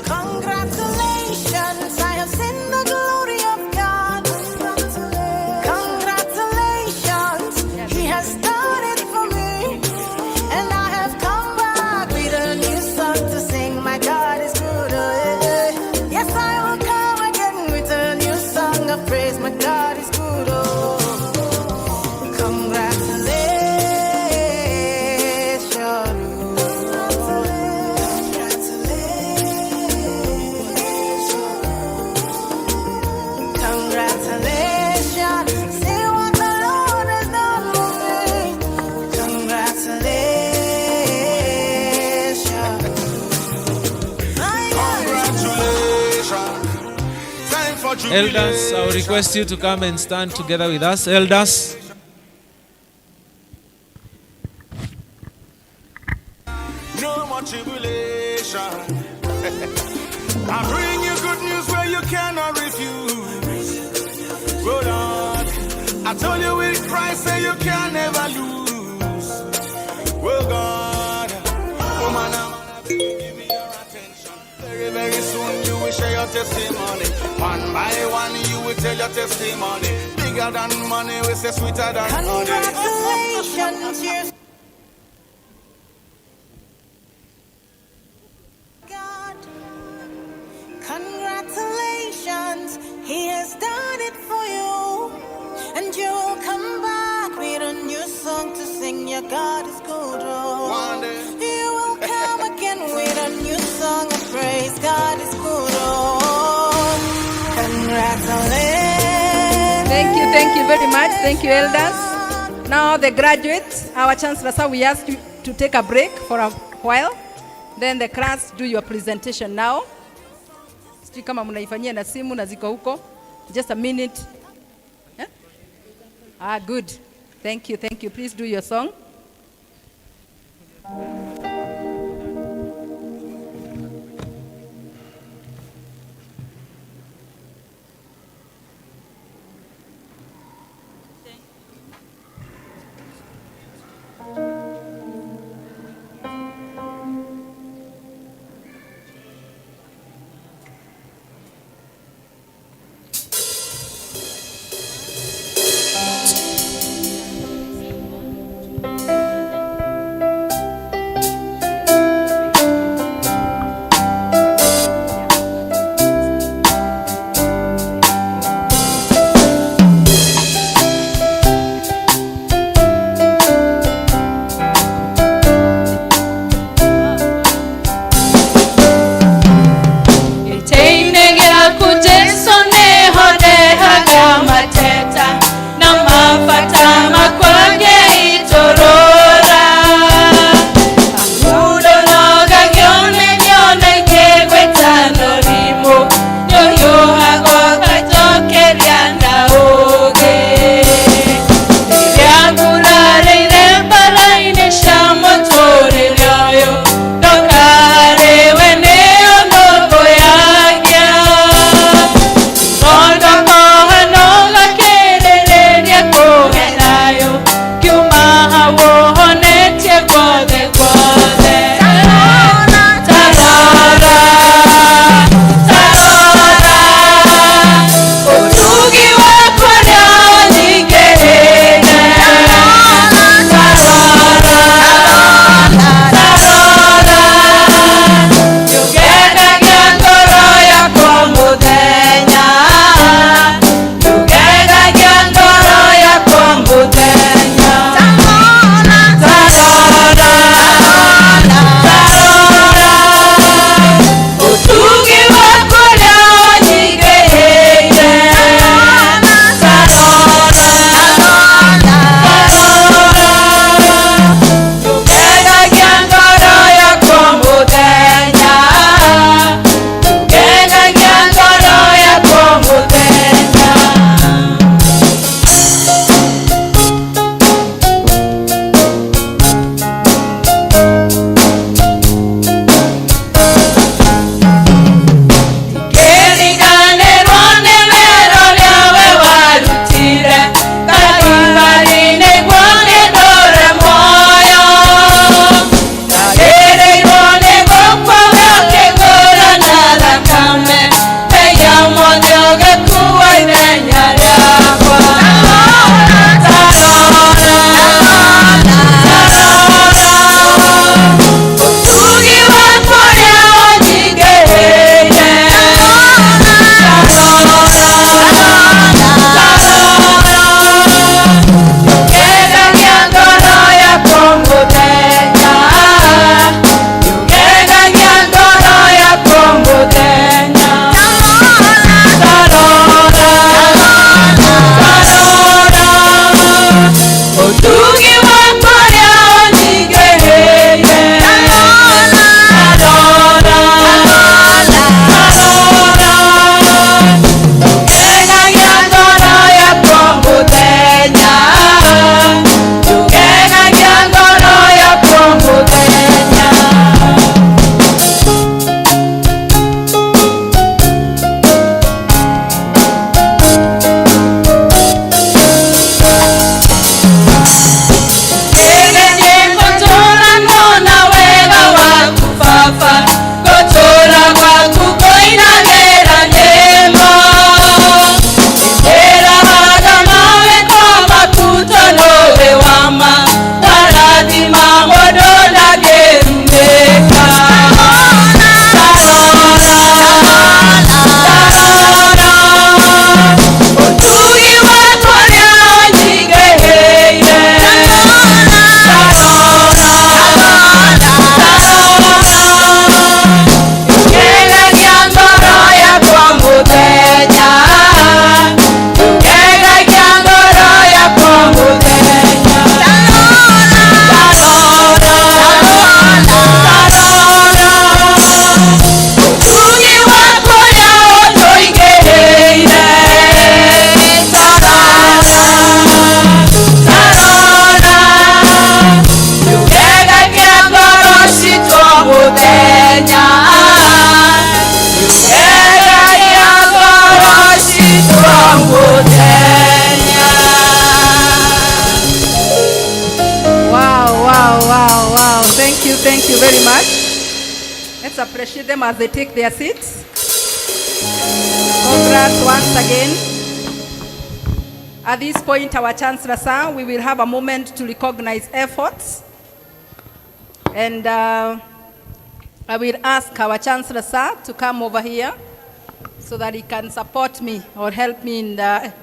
Speaker 10: Congratulations, I have seen the glory of God. Congratulations, He has done it for me. And I have come back with a new song to sing. My God is good. Oh, eh, eh. Yes, I will come again with a new song of praise. My God is good. Oh, congratulations. Congratulations. See what the Lord has done for me. Congratulations.
Speaker 11: Congratulations. Time for
Speaker 6: Elders, I will request you to come and stand together with us. Elders.
Speaker 11: No more tribulation. I bring you good news where you cannot refuse. Oh Lord, I told you with Christ say you can never lose. Oh God, woman, I'm give me your attention. Very, very soon you will share your testimony. One by one you will tell your testimony. Bigger than money, we say sweeter than honey.
Speaker 10: Congratulations, you're God. Congratulations, He has done it for you. And you will come back with a new song to sing. Your God is good. Oh. You will come again with a new song of praise. God is good. Oh. Congratulations.
Speaker 7: Thank you very much. Thank you, elders. Now the graduates, our chancellor, sir, we ask you to take a break for a while. Then the class do your presentation now. Sijui kama mnaifanyia na simu na ziko huko. Just a minute. Eh? Ah, good. Thank you, thank you. Please do your song. Appreciate them as they take their seats. Congrats once again. At this point, our Chancellor, sir, we will have a moment to recognize efforts. And I will ask our Chancellor, sir, to come over here so that he can support me or help me in the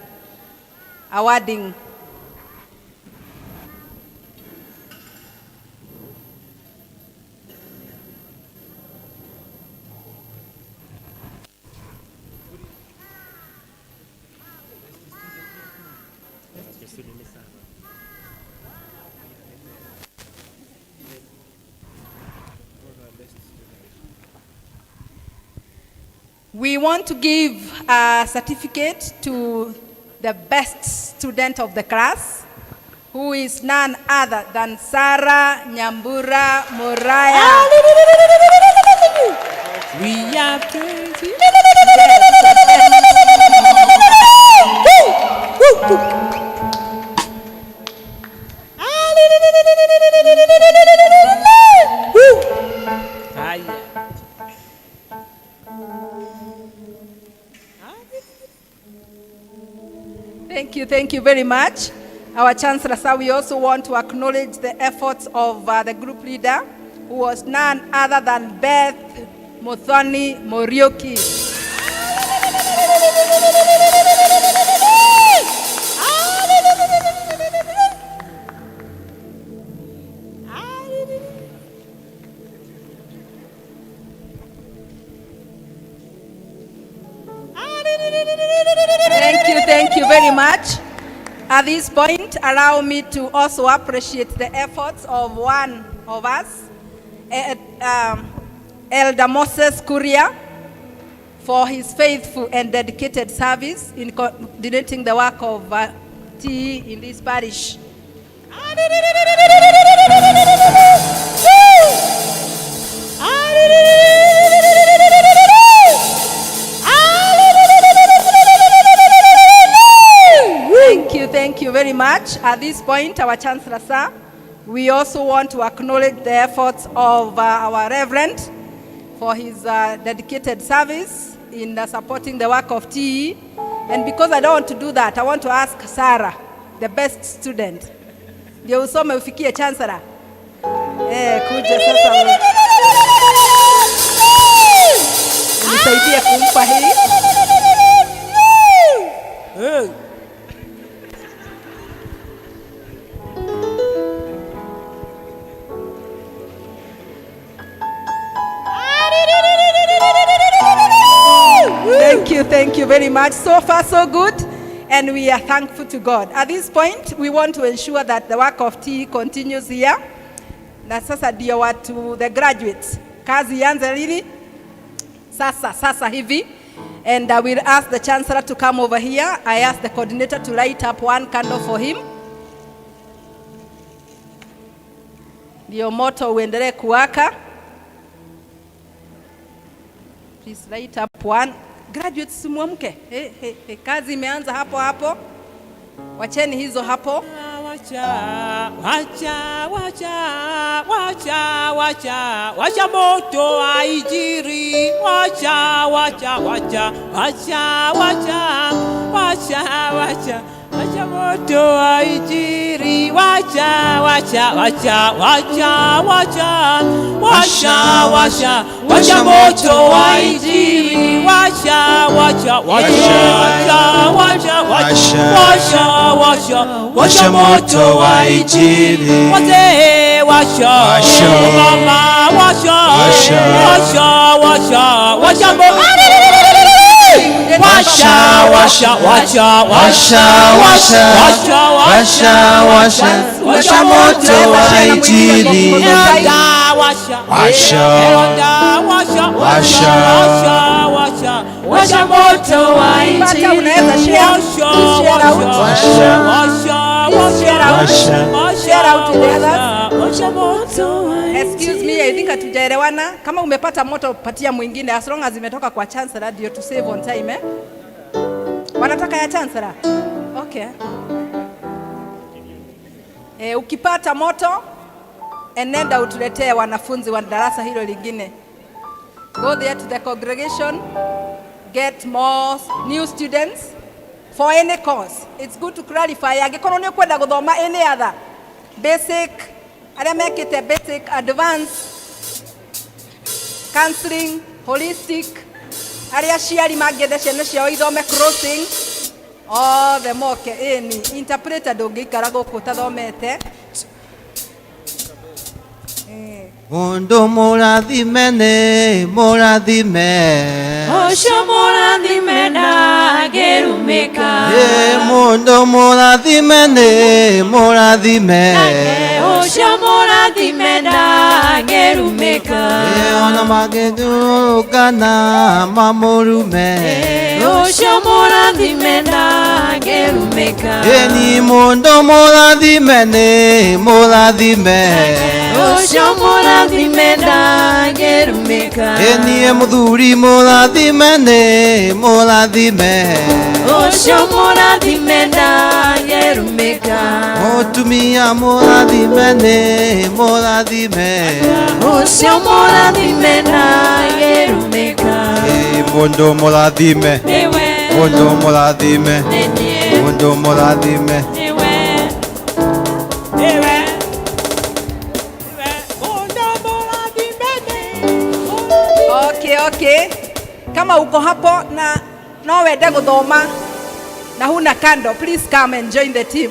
Speaker 7: awarding. We want to give a certificate to the best student of the class, who is none other than Sarah Nyambura Muraya.
Speaker 9: We are praising. Haya.
Speaker 7: Thank you very much. Our Chancellor, sir, we also want to acknowledge the efforts of the group leader, who was none other than Beth Muthoni Morioki. Thank you very much. At this point, allow me to also appreciate the efforts of one of us, Elder Moses Kuria, for his faithful and dedicated service in coordinating the work of TE in this parish. Thank you very much. At this point, our Chancellor, sir, we also want to acknowledge the efforts of our Reverend for his dedicated service in supporting the work of TE. And because I don't want to do that, I want to ask Sarah, the best student. Ndio usome ufikie Chancellor. Kuja sasa. Unisaidie kumpa hii. Hey. Thank you very much. So far, so good. And we are thankful to God. At this point, we want to ensure that the work of TE continues here. Na sasa ndio watu, the graduates. Kazi ianze lini? Sasa, sasa hivi. And I will ask the Chancellor to come over here. I ask the coordinator to light up one candle for him. Ndio moto uendelee kuwaka. Please light up one. Graduates, muamke. Hey, hey, hey. Kazi imeanza hapo hapo. Wacheni hizo hapo.
Speaker 9: Wacha, wacha, wacha, wacha, wacha, wacha moto aijiri. Wacha, wacha, wacha, wacha, wacha, wacha, wacha, wacha moto aijiri. Wacha, wacha, wacha, wacha, wacha, wacha, wacha, wacha moto aijiri. Wacha, wacha, wacha, wacha, wacha, wacha, wacha,
Speaker 2: washa moto wa Injili.
Speaker 9: Wazee washa, mama washa, washa, washa, washa moto. Washa, washa, washa,
Speaker 2: washa, washa, washa, washa, washa moto wa Injili.
Speaker 9: Washa,
Speaker 2: washa,
Speaker 9: washa, washa, washa moto wa Injili.
Speaker 7: Unaweza share, share out,
Speaker 2: washa,
Speaker 7: share out, share out to the others.
Speaker 9: Washa moto wa
Speaker 7: Excuse me, I think hatujaelewana. Kama umepata moto patia mwingine, as long as imetoka kwa Chancellor ndio to save on time, eh? Wanataka ya Chancellor? Okay. Ukipata moto enenda utuletee wanafunzi wa darasa hilo lingine. Go there to the congregation, get more new students for any course. It's good to clarify. Angĩkorwo nĩ ũkwenda gũthoma any other basic, arĩa mekĩte basic, advanced, counseling, holistic, arĩa aciari mangĩenda ciana ciao ithome crossing, othe moke. Ĩni interpreter ndũngĩikara gũkũ ũtathomete.
Speaker 2: Mundu mũrathime nĩ mũrathime.
Speaker 8: Ũcio mũrathime ndangĩrumĩka.
Speaker 2: Ĩ mũndũ mũrathime nĩ mũrathime.
Speaker 8: Ũcio mũrathime ndangĩrumĩka.
Speaker 2: Ĩ ona mangĩthurũkana mamũrume.
Speaker 8: Ũcio mũrathime ndangĩrumĩka.
Speaker 2: Ĩni mũndũ mũrathime nĩ mũrathime.
Speaker 8: Ũcio mũrathime ndangĩrumĩka.
Speaker 2: Ĩniĩ mũthuri mũrathime nĩ mũrathime.
Speaker 8: Ũcio mũrathime ndangĩrumĩka.
Speaker 2: Mũtumia mũrathime nĩ mũrathime.
Speaker 8: Ũcio mũrathime ndangĩrumĩka.
Speaker 2: Ĩ mũndũ mũrathime.
Speaker 8: Nĩwe.
Speaker 2: Mũndũ mũrathime.
Speaker 8: Nĩniĩ.
Speaker 2: Mũndũ mũrathime.
Speaker 8: Nĩwe.
Speaker 9: Nĩwe.
Speaker 7: Okay. Kama uko hapo na no wende guthoma na huna kando, please come and join the team.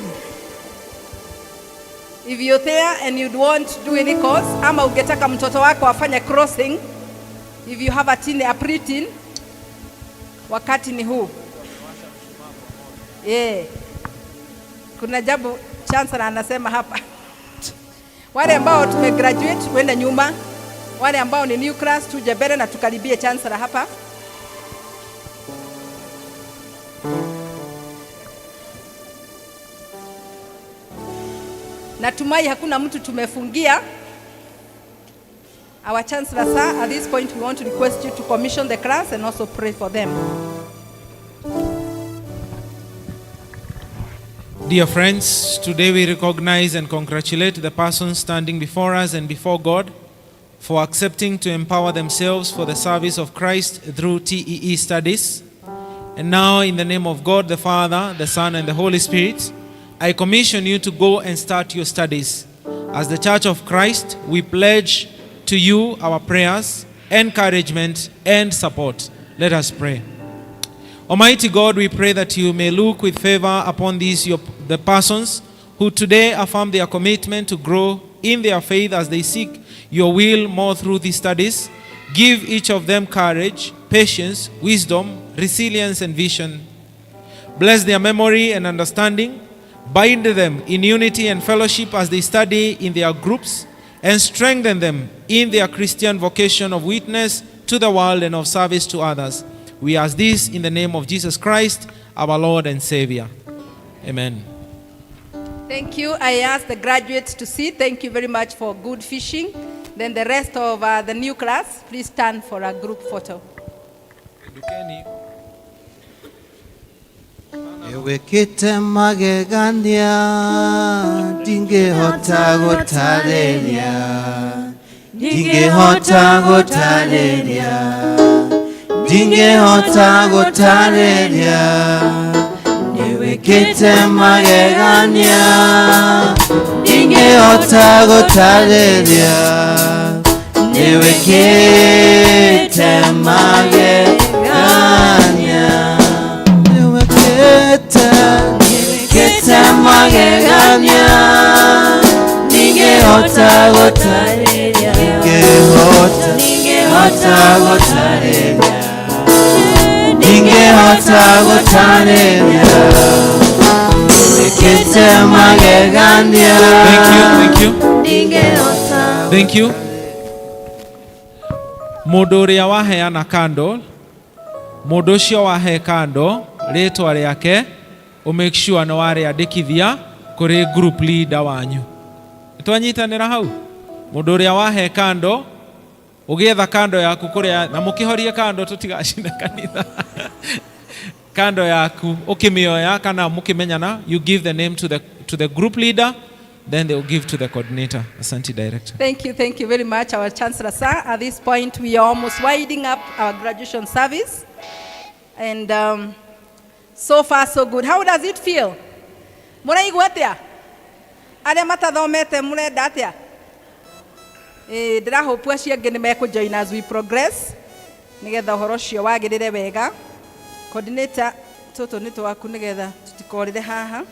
Speaker 7: If you're there and you'd want to do any course, ama ungetaka mtoto wako afanye crossing, if you have a teen, a preteen, wakati ni huu. Yeah. Kuna jambo Chancellor anasema hapa. Wale ambao tumegraduate wende nyuma, wale ambao ni new class tuje mbele na tukaribie Chancellor hapa. Natumai hakuna mtu tumefungia. Our Chancellor, sir, at this point we want to request you to commission the class and also pray for them.
Speaker 6: Dear friends, today we recognize and congratulate the persons standing before us and before God for accepting to empower themselves for the service of Christ through TEE studies. And now, in the name of God, the Father, the Son, and the Holy Spirit, I commission you to go and start your studies. As the Church of Christ, we pledge to you our prayers, encouragement, and support. Let us pray. Almighty God, we pray that you may look with favor upon these the persons who today affirm their commitment to grow in their faith as they seek your will more through these studies. Give each of them courage, patience, wisdom, resilience, and vision. Bless their memory and understanding. Bind them in unity and fellowship as they study in their groups, and strengthen them in their Christian vocation of witness to the world and of service to others. We ask this in the name of Jesus Christ, our Lord and Savior. Amen.
Speaker 7: Thank you. I ask the graduates to sit. Thank you very much for good fishing. Then the rest of the new class, please stand for a group photo.
Speaker 2: Wĩkĩte magegania ndingĩhota gũtarĩria, ndingĩhota gũtarĩria, ndingĩhota gũtarĩria. Nĩwĩkĩte magegania ndingĩhota gũtarĩria, nĩwĩkĩte magegania. Nĩwĩkĩte, nĩwĩkĩte magegania ndingĩhota gũtarĩria, ndingĩhota, ndingĩhota gũtarĩria, ndingĩhota gũtarĩria. Nĩwĩkĩte magegania.
Speaker 6: Thank you, thank you. Thank you. Mũndũ ũrĩa waheana candle, mũndũ ũcio wahe candle, rĩtwa rĩake, ũ make sure nĩ warĩandĩkithia kũrĩ group leader wanyu. Nĩtwanyitanĩra hau? Mũndũ ũrĩa wahe candle, ũgĩetha kando yaku kũrĩa, na mũkĩhorie kando tũtigacine kanitha. Kando yaku ũkĩmĩoya kana mũkĩmenyana, you give the name to the group leader, Then they will give to the coordinator. Asante, Director.
Speaker 7: Thank you very much, our Chancellor, sir. At this point, we are almost winding up our graduation service. And so far, so good. How does it feel? Mũraigua atĩa? Arĩa matathomete mũrenda atĩa? Ĩĩ, ndĩrahope acio angĩ nĩ mekũjoin as we progress nĩgetha ũhoro ũcio wagĩrĩre wega. Coordinator, tũtũ nĩ twaku nĩgetha tũtikorĩre haha.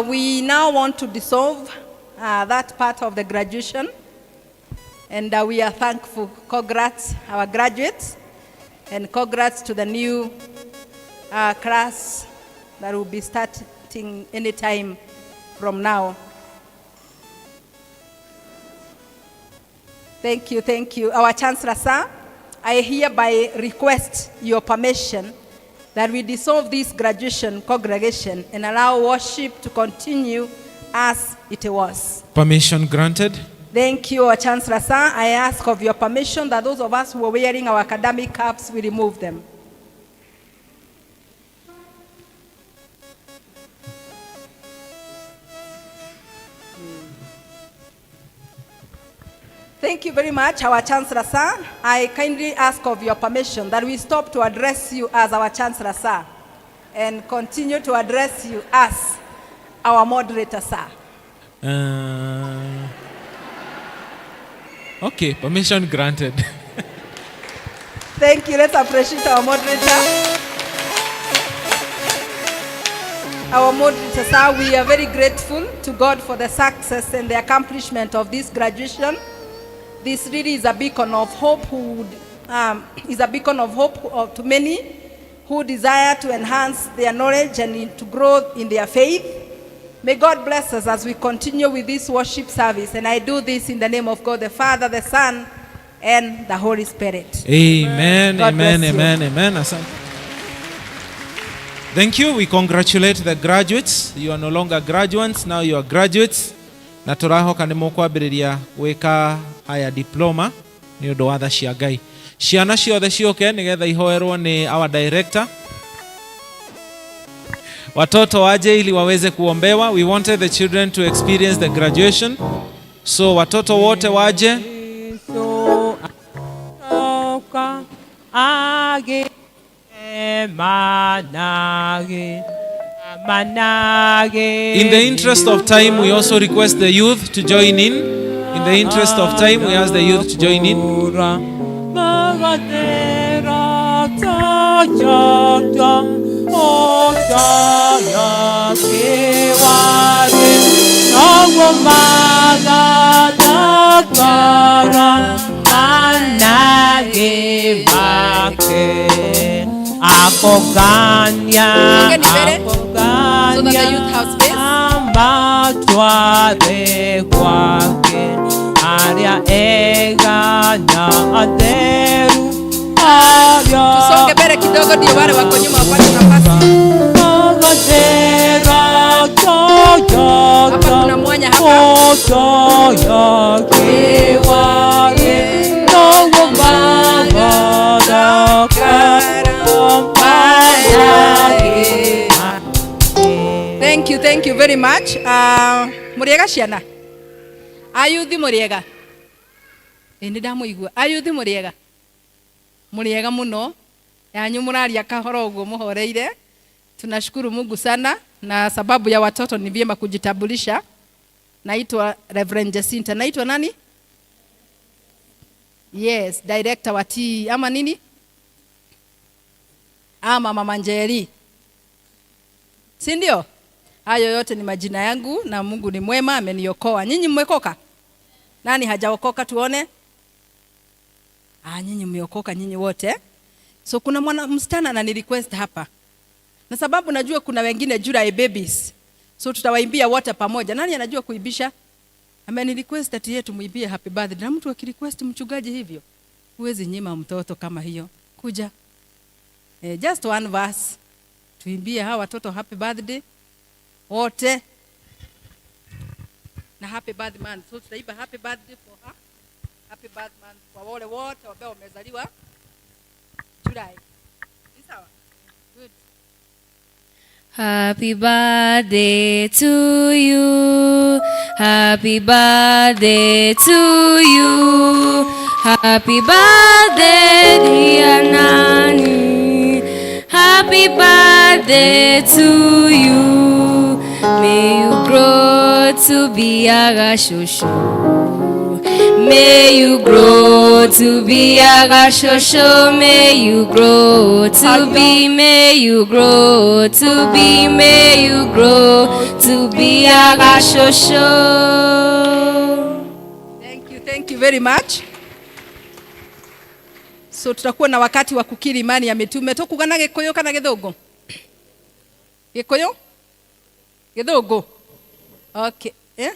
Speaker 7: We now want to dissolve that part of the graduation, and we are thankful. Congrats, our graduates, and congrats to the new class that will be starting anytime from now. Thank you, thank you. Our Chancellor, sir, I hereby request your permission that we dissolve this graduation congregation and allow worship to continue as it was.
Speaker 6: Permission granted.
Speaker 7: Thank you, our Chancellor, sir. I ask of your permission that those of us who are wearing our academic caps, we remove them. Thank you very much, our Chancellor, sir. I kindly ask of your permission that we stop to address you as our Chancellor, sir, and continue to address you as our moderator, sir.
Speaker 6: Okay, permission granted.
Speaker 7: Thank you. Let's appreciate our moderator. Our moderator, sir, we are very grateful to God for the success and the accomplishment of this graduation. This really is a beacon of hope is a beacon of hope to many who desire to enhance their knowledge and to grow in their faith. May God bless us as we continue with this worship service. And I do this in the name of God, the Father, the Son, and the Holy Spirit.
Speaker 6: Amen,
Speaker 7: God
Speaker 6: amen,
Speaker 7: bless you.
Speaker 6: Amen, amen. Asante. Thank you. We congratulate the graduates. You are no longer graduates, now you are graduates. Na tũrahoka nĩ mũkwambĩrĩria gwĩka haya diploma nĩ ũndũ wa tha cia Ngai. Ciana ciothe ciũke nĩgetha ihoerwo nĩ our director. Watoto waje ili waweze kuombewa. We wanted the children to experience the graduation. So watoto wote waje.
Speaker 9: Oka age manage manage.
Speaker 6: In the interest of time, we also request the youth to join in. In the interest of time, we ask the youth to join in.
Speaker 9: Magatera ta ta ta o ta ya ke wa re awo maga kara manage make akoganya
Speaker 7: Songeni mbele, so that the youth have space.
Speaker 9: Ambatware kwake aria ega na atheru aria
Speaker 7: Tusonge mbele kidogo ndio wale wako nyuma wapate nafasi.
Speaker 9: Magatera ta ta
Speaker 7: Hapa
Speaker 9: ta
Speaker 7: kuna mwanya hapa.
Speaker 9: o ta ya ke wa re no wo ma ga kara manage.
Speaker 7: Thank you, thank you very much. Mũrĩega ciana? Ayuthi mũrĩega? Ĩ nĩ ndamũigua. Ayuthi mũrĩega? Mũrĩega mũno. Yanyu mũraria kahora ũguo mũhoreire. Tunashukuru Mungu sana, na sababu ya watoto ni vyema kujitambulisha. Naitwa Reverend Jacinta. Naitwa nani? Yes, director wa T ama nini? Ama Mama Njeri. Si ndio? Hayo yote ni majina yangu na Mungu ni mwema, ameniokoa. Nyinyi mmeokoka? Nani hajaokoka tuone? Ah, nyinyi mmeokoka nyinyi wote. So kuna mwana msichana anani request hapa. Na sababu najua kuna wengine July babies. So tutawaimbia wote pamoja. Nani anajua kuibisha? Ameni request ati yetu muimbie happy birthday. Na mtu akirequest mchungaji hivyo, huwezi nyima mtoto kama hiyo. Kuja. Just one verse. Tuimbie hawa watoto happy birthday wote. Na happy birthday man. So tutaimba happy birthday for her. Happy birthday man kwa wale wote ambao wamezaliwa July. Ni sawa? Good.
Speaker 4: Happy birthday to you. Happy birthday to you. Happy birthday, dear Nani. Happy birthday to you. May you grow to be a gashosho. May you grow to be a gashosho. May you grow to be, may you grow to be, may you grow to be a gashosho.
Speaker 7: Thank you, thank you very much. So tutakuwa na wakati wa kukiri imani ya mitume. Tukuga na Gikuyu kana Githungu? Gikuyu? Githungu? Okay. Eh?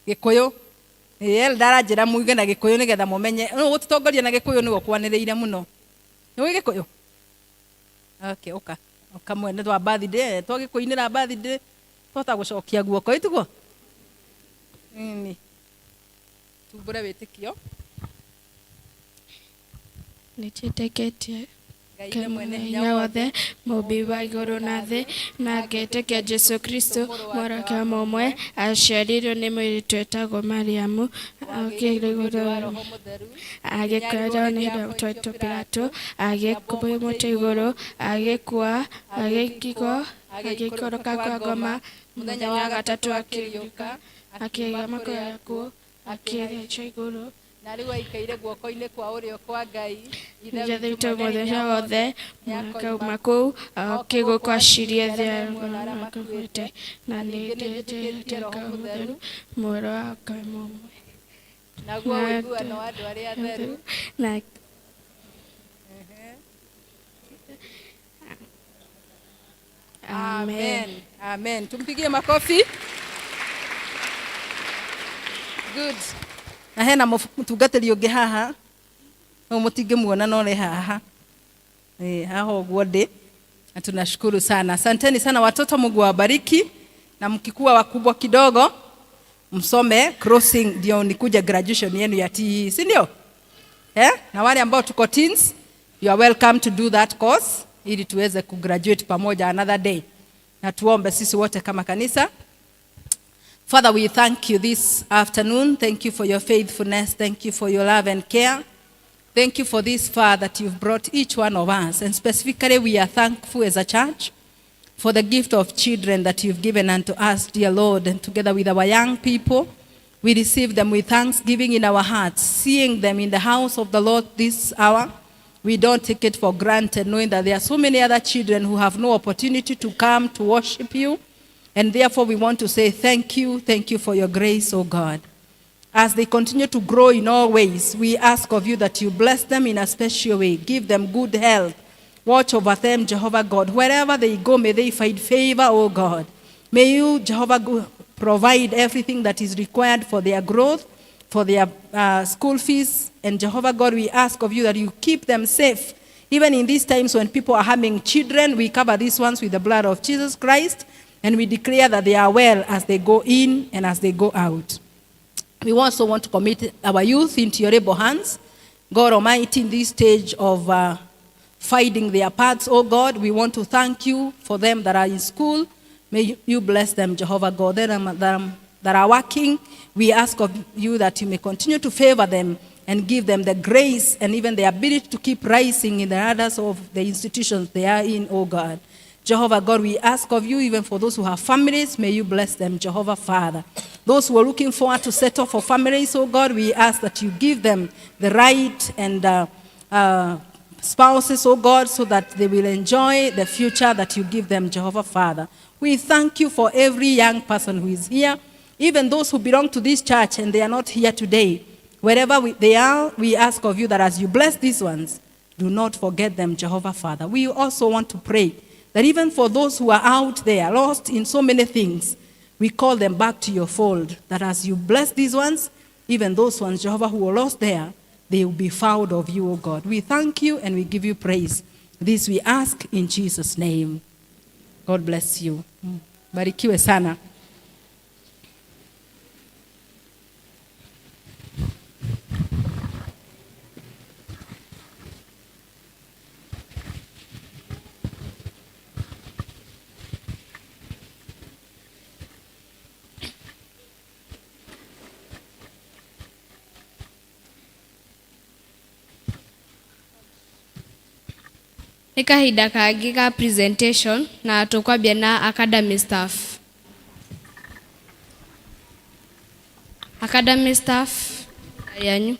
Speaker 7: Gikuyu. Ĩ ndaranjĩra muge na Gikuyu nigetha mumenye. No gũtũtongoria na Gikuyu nĩguo kwanĩrĩire mũno. Nĩ Gikuyu? Okay, uka. Uka mwene twa birthday, twagĩkũinĩra birthday, twahota gũcokia guoko ituguo. Nini. Tumbũre wĩtĩkio.
Speaker 12: Nĩnjĩtĩkĩtie
Speaker 7: Ngai nĩ mwene hinya
Speaker 12: hinya wothe mũmbi wa igũrũ na thĩ na ngetĩkia Jesũ Kristo mũrake mũmwe aciarirwo nĩ mũirĩtu wetagwo Mariamu akĩrĩgũrwo agĩkũrwo nĩ Pontiũ Pilato agĩkũmbwo mũtĩ igũrũ agĩkua agĩthikwo agĩikũrũka kwa ngoma mũthenya wa gatatũ akĩriũka akĩgama kũrĩa akuũ akĩrĩtwo igũrũ
Speaker 7: na rĩu aikaire guoko-inĩ kwa ũrĩo kwa Ngai.
Speaker 12: Ithe witũ mũthenya wothe mũkauma kũu oke gũkũ acirie thĩ makuĩte na nĩnjĩtĩkĩtie Roho Mũtheru mũrũ wa Ngai mũmwe
Speaker 7: naguo ũiguano wa andũ arĩa atheru
Speaker 12: na
Speaker 7: Amen. Amen. Tumpigie makofi. Good. Na hena mũtungatĩri ũngĩ haha no mũtingĩmuona no nĩ haha. Eh, haha ũguo ndĩ. Na tunashukuru sana. Asanteni sana watoto, Mungu awabariki na mkikuwa wakubwa kidogo msome crossing ndio nikuja graduation yenu ya TE, si ndio? Eh? Na wale ambao tuko teens, you are welcome to do that course ili tuweze kugraduate pamoja another day. Na tuombe sisi wote kama kanisa. Father, we thank you this afternoon. Thank you for your faithfulness. Thank you for your love and care. Thank you for this far that you've brought each one of us. And specifically, we are thankful as a church for the gift of children that you've given unto us, dear Lord. And together with our young people, we receive them with thanksgiving in our hearts, seeing them in the house of the Lord this hour. We don't take it for granted, knowing that there are so many other children who have no opportunity to come to worship you. And therefore, we want to say thank you. Thank you for your grace, O God. As they continue to grow in all ways, we ask of you that you bless them in a special way. Give them good health. Watch over them, Jehovah God. Wherever they go, may they find favor, O God. May you, Jehovah, provide everything that is required for their growth, for their school fees. And Jehovah God, we ask of you that you keep them safe. Even in these times when people are harming children, we cover these ones with the blood of Jesus Christ, and we declare that they are well as they go in and as they go out. We also want to commit our youth into your able hands. God Almighty, in this stage of finding their paths, oh God, we want to thank you for them that are in school. May you bless them, Jehovah God. Them that are working, we ask of you that you may continue to favor them and give them the grace and even the ability to keep rising in the ladders of the institutions they are in, oh God. Jehovah God, we ask of you, even for those who have families, may you bless them, Jehovah Father. Those who are looking forward to settle for families, oh God, we ask that you give them the right and spouses, oh God, so that they will enjoy the future that you give them, Jehovah Father. We thank you for every young person who is here, even those who belong to this church and they are not here today. Wherever they are, we ask of you that as you bless these ones, do not forget them, Jehovah Father. We also want to pray that even for those who are out there, lost in so many things, we call them back to your fold, that as you bless these ones, even those ones, Jehovah, who are lost there, they will be found of you, O God. We thank you and we give you praise. This we ask in Jesus' name. God bless you. Barikiwe sana.
Speaker 1: Nĩ kahinda kangĩ ga presentation na tũkwambia na academy staff. Academy staff yanyu.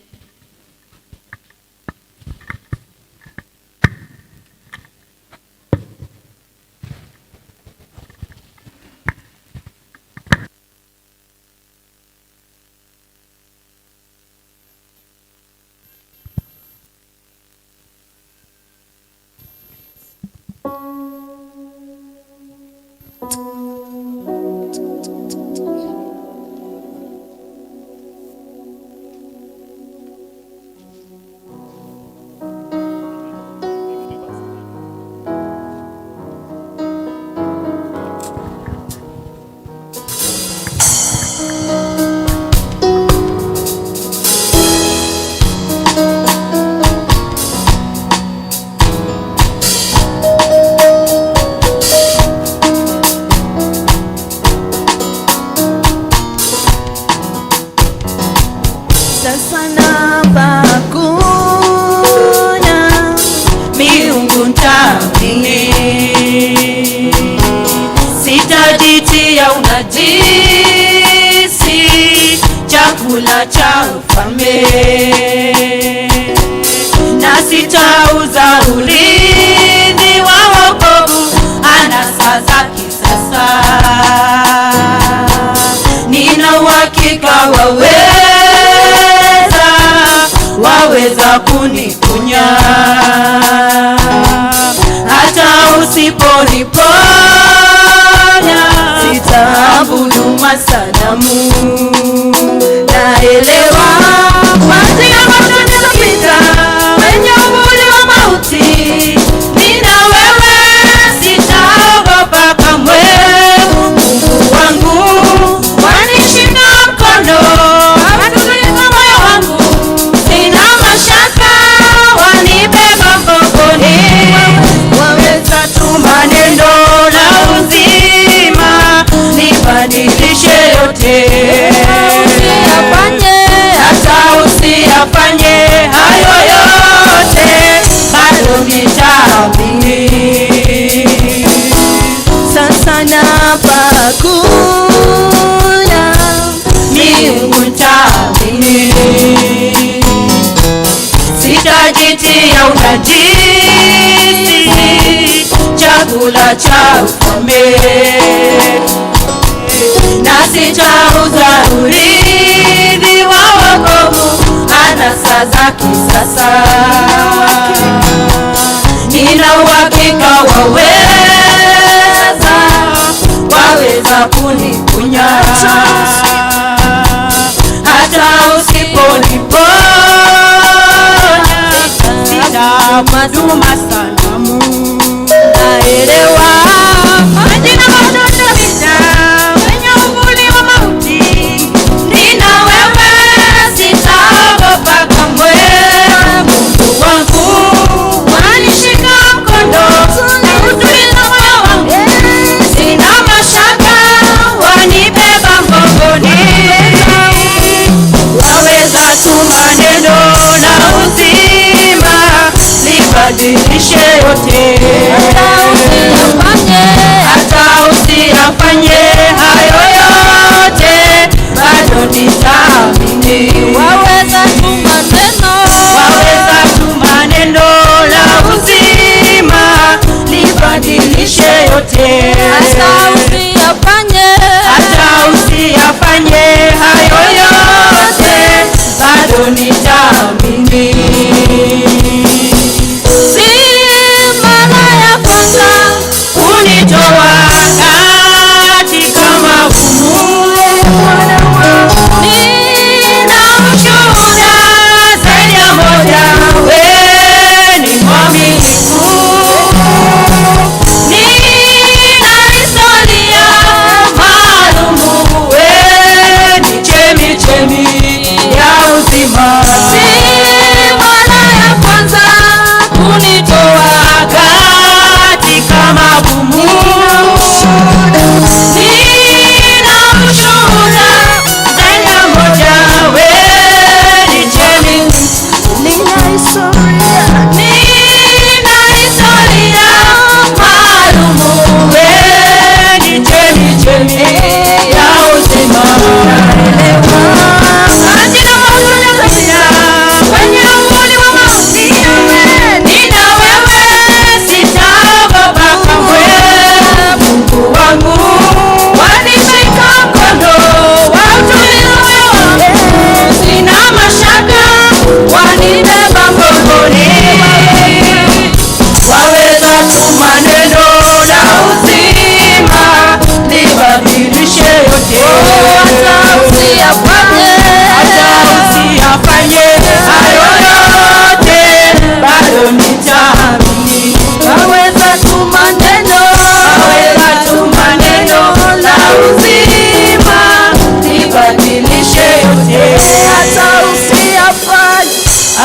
Speaker 8: Sasa napakuna miungu ntaamini, sitajitia unajisi, chakula cha ufalme, na sitauza urithi wa wokovu, anasa za kisasa. Nina uhakika waweza kuniponya, hata usiponiponya sitaabudu masanamu. Naelewa kwa njia moto nilipita, kwenye uvuli wa mauti, nina wewe, sitaogopa kamwe. Mungu wangu wanishika mkono, watuliza moyo wangu, sina mashaka, wanibeba mgongoni. Waweza tu maneno la uzima, nibadilishe yote, hata usiyafanye hayo yote, bado nitaamini. Sasa napakula miungu nitaamini, sitajitia unajisi, chakula cha ufalme, na sitauza urithi wa wokovu, anasa za kisasa. Nina uhakika waweza kuniponya, hata usiponiponya sitaabudu masanamu. Naelewa maji na moto nitapita, kwenye uvuli wa mauti, nina wewe, sitaogopa kamwe. Mungu wangu wanishika mkono, na utuliza moyo wangu, sina mashaka, wanibeba mgongoni. Waweza tu maneno la uzima, libadilishe yote, hata usiyafanye hayo yote, bado nitaamini. Waweza tu maneno la uzima, libadilishe yote, hata usiyafanye hayo yote, bado nitaamini. Si mara ya kwanza kunitoa katika magumu, nina ushuhuda zaidi ya moja, wewe ni mwaminifu. Nina historia maalumu, wewe ni chemichemi ya uzima. Si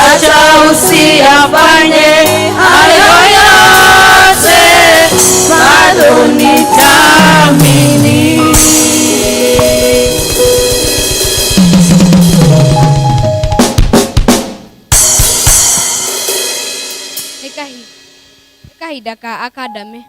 Speaker 8: Acha usiyafanye hayo yote, bado nitaamini.
Speaker 1: Nĩ kahinda ka academy.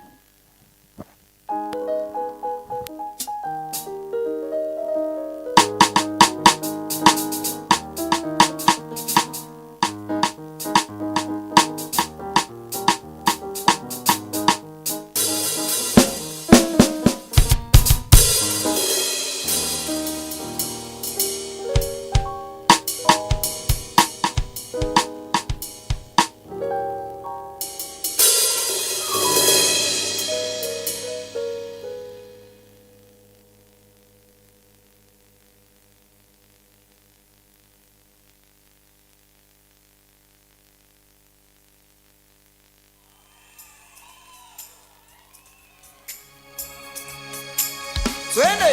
Speaker 11: Twende.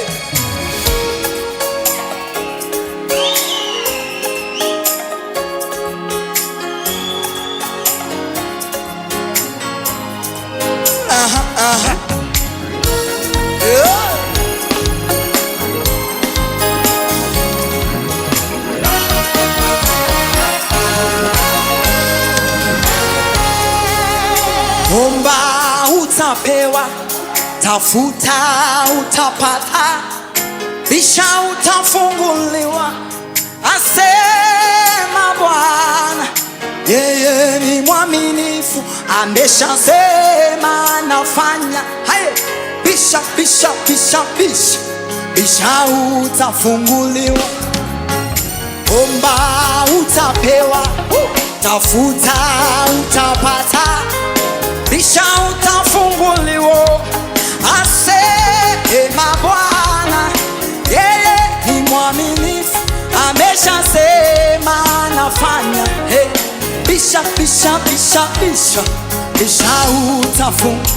Speaker 11: Aha, aha. Yeah.
Speaker 13: Omba utapewa, tafuta utapata, bisha utafunguliwa, asema Bwana. Yeye ni mwaminifu, ameshasema nafanya. Haye, bisha bisha bisha bisha, bisha utafunguliwa, omba utapewa, tafuta utapata, bisha utafunguliwa, asema Bwana. Yeye ni mwaminifu, ameshasema nafanya. Hey, bisha bisha bisha bisha bisha utafunguliwa.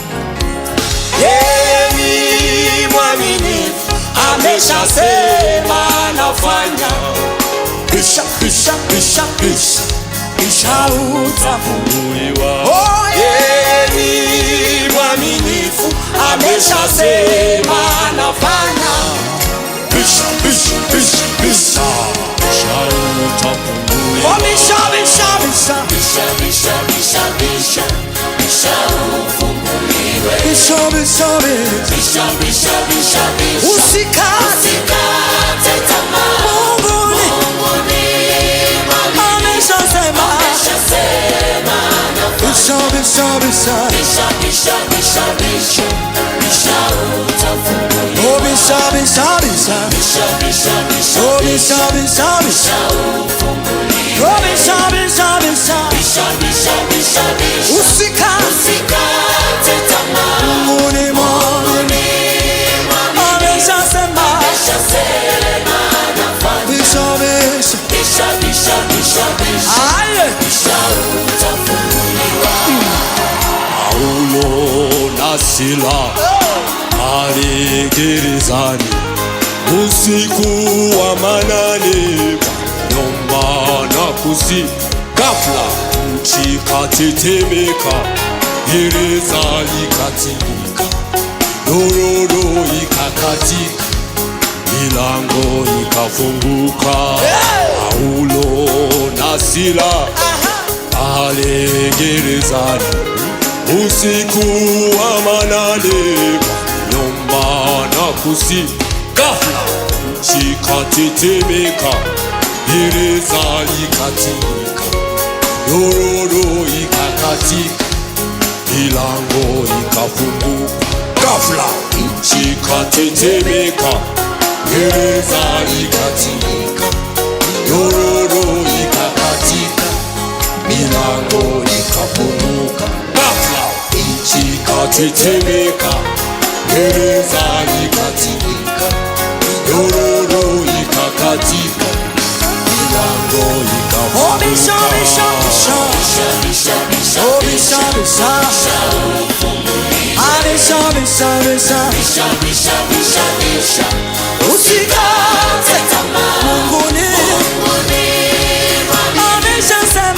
Speaker 13: Yeye ni mwaminifu, ameshasema nafanya. Bisha bisha bisha bisha bisha utafunguliwa. Oh, yeye ni mwaminifu, ameshasema nafanya. Bisha bisha bisha bisha
Speaker 14: Bisha utafunguliwa.
Speaker 13: Oh, bisha bisha bisha
Speaker 8: Bisha, bisha, bisha, bisha, bisha ufunguliwe.
Speaker 13: Bisha bisha bisha
Speaker 8: Bisha, bisha, bisha, bisha.
Speaker 13: Usikate
Speaker 8: Usikate tamaa.
Speaker 13: Mungu ni
Speaker 8: Mungu ni mwaminifu.
Speaker 13: ameshasema.
Speaker 8: Ameshasema nafanya.
Speaker 13: Bisha bisha bisha
Speaker 8: Bisha, bisha, bisha, bisha, bisha utafunguliwa.
Speaker 13: Oh, bisha bisha bisha
Speaker 8: Bisha, bisha, bisha,
Speaker 13: Oh, bisha bisha bisha
Speaker 8: bisha ufunguliwe.
Speaker 13: Oh, bisha bisha bisha
Speaker 8: Bisha, bisha, bisha, bisha.
Speaker 13: Usikate
Speaker 8: Usikate tamaa.
Speaker 13: Mungu ni
Speaker 8: Mungu ni mwaminifu.
Speaker 13: ameshasema.
Speaker 8: Ameshasema nafanya.
Speaker 13: Bisha bisha
Speaker 8: Bisha, bisha, bisha, bisha.
Speaker 13: Aye.
Speaker 8: Bisha utafunguliwa.
Speaker 14: Paulo na Sila pale gerezani usiku wa manane, waliomba na kusihi. Ghafla nchi ikatetemeka, gereza likatingika, nyororo ikakatika, milango ikafunguka. Paulo na Sila pale gerezani usiku wa manane, waliomba na kusihi. Ghafla nchi ikatetemeka, gereza likatingika, nyororo ikakatika, milango ikafunguka. Ghafla nchi ikatetemeka, gereza likatingika, nyororo ikakatika, milango ikafunguka. Ghafla nchi ikatetemeka, gereza likatingika, nyororo ikakatika, milango
Speaker 13: Oh, bisha bisha
Speaker 14: ikafunguka.
Speaker 13: bisha
Speaker 8: Bisha, bisha,
Speaker 13: Oh, bisha bisha
Speaker 8: bisha ufunguliwe.
Speaker 13: Ah, bisha bisha bisha
Speaker 8: Bisha, bisha, bisha, bisha.
Speaker 13: Usikate
Speaker 8: tamaa.
Speaker 13: Mungu ni
Speaker 8: Mungu ni mwaminifu.
Speaker 13: ameshasema.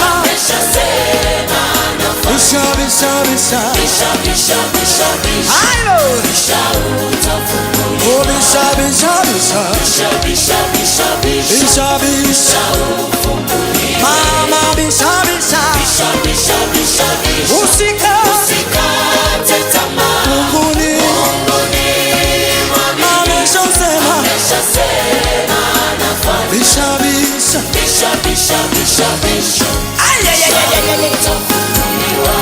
Speaker 13: bisha.
Speaker 8: Bisha, bisha, bisha, bisha.
Speaker 13: Ayo.
Speaker 8: Bisha utafunguliwa.
Speaker 13: Oh, bisha, bisha, bisha.
Speaker 8: Bisha, bisha, bisha, bisha.
Speaker 13: Bisha, bisha.
Speaker 8: Bisha ufunguliwe.
Speaker 13: Mama, bisha, bisha.
Speaker 8: Bisha, bisha, bisha, bisha.
Speaker 13: Usika.
Speaker 8: Usikate tamaa.
Speaker 13: Mungu ni.
Speaker 8: Mungu ni mwaminifu.
Speaker 13: Ameshasema.
Speaker 8: Ameshasema anafanya.
Speaker 13: Bisha, bisha.
Speaker 8: Bisha, bisha, bisha, bisha.
Speaker 13: Ay, ay, ay, ay, ay, ay.
Speaker 8: Utafunguliwa.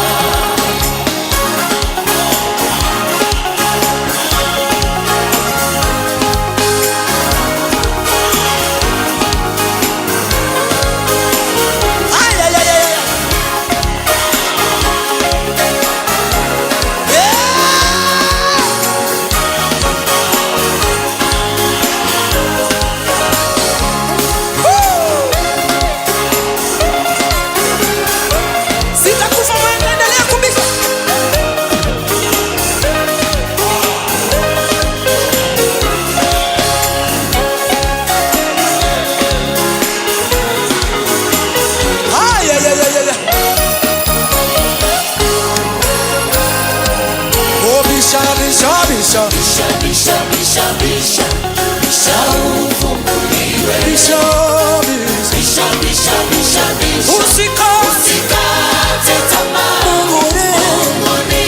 Speaker 13: Ay, ay, ay, ay, ay. Sitakufa wewe, endelea kubisha. Ay, ay, ay, ay, ay, ay. Oh, bisha, bisha, bisha.
Speaker 8: Bisha, bisha, bisha, bisha. Bisha ufunguliwe.
Speaker 13: Bisha, bisha.
Speaker 8: Bisha, bisha, bisha, bisha.
Speaker 13: Usika.
Speaker 8: Usikate tamaa.
Speaker 13: Mungu ni.
Speaker 8: Mungu ni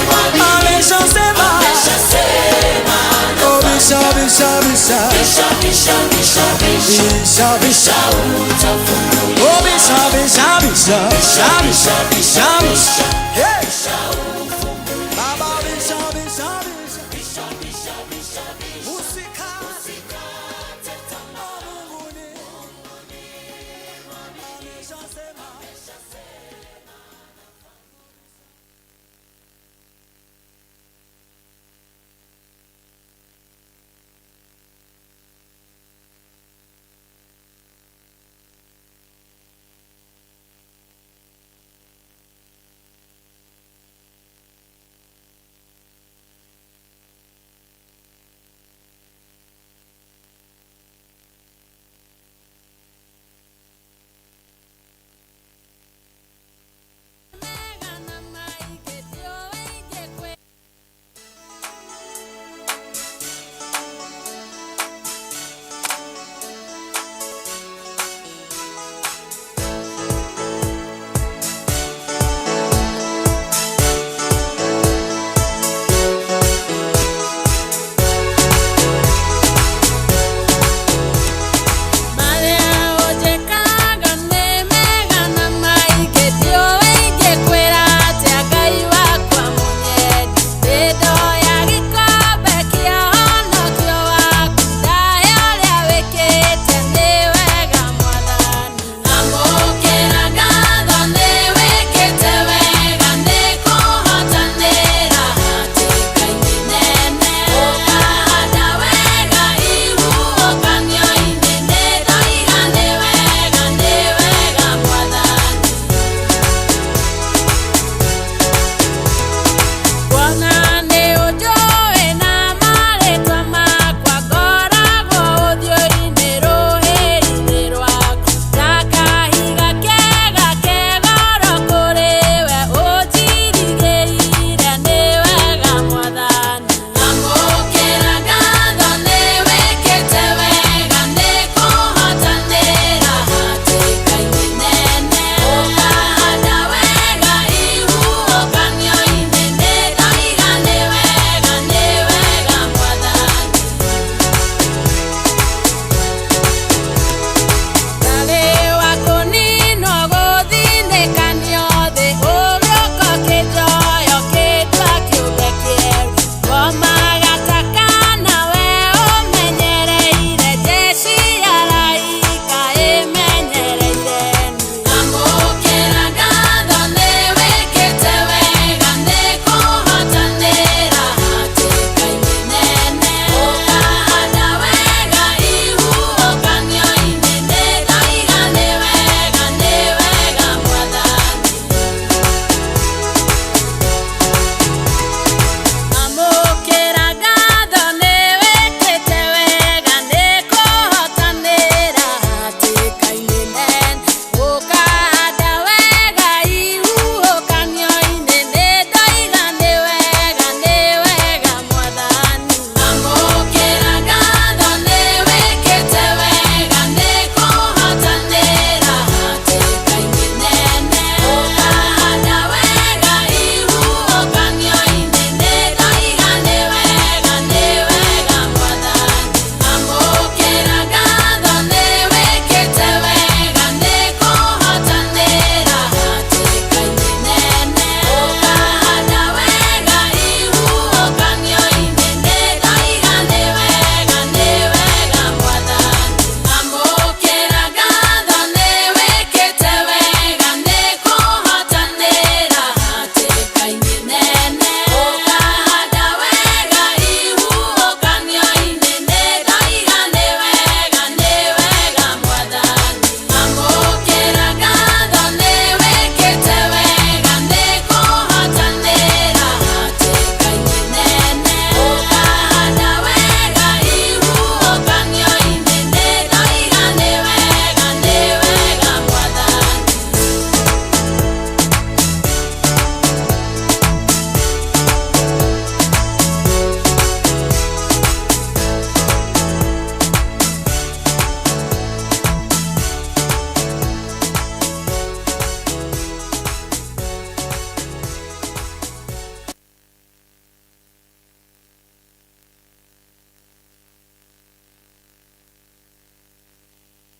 Speaker 8: mwaminifu.
Speaker 13: Ameshasema.
Speaker 8: Ameshasema
Speaker 13: Oh, bisha, bisha, bisha.
Speaker 8: Bisha, bisha, bisha, bisha.
Speaker 13: Bisha, bisha.
Speaker 8: Bisha utafunguliwa.
Speaker 13: Oh, bisha, bisha, bisha.
Speaker 8: Bisha, bisha, bisha, bisha.
Speaker 13: Hey.
Speaker 8: Bisha ufunguliwe.
Speaker 13: Baba, bisha, bisha, bisha.
Speaker 8: Bisha, bisha, bisha, bisha.
Speaker 13: Usika.
Speaker 8: Usikate tamaa.
Speaker 13: Mungu ni. Ameshasema.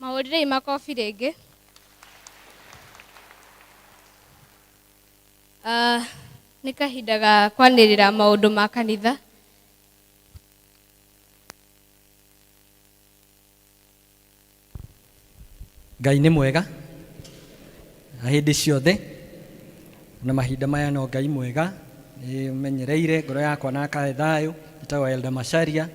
Speaker 1: Mahũrĩrei makobi rĩngĩ. Nĩ kahinda ga kwanĩrĩra maũndũ ma kanitha.
Speaker 15: Ngai nĩ mwega na hĩndĩ ciothe, na mahinda maya no Ngai mwega. Nĩ menyereire ngoro yakwa na akahe thayũ. Njĩtagwo Elder Macharia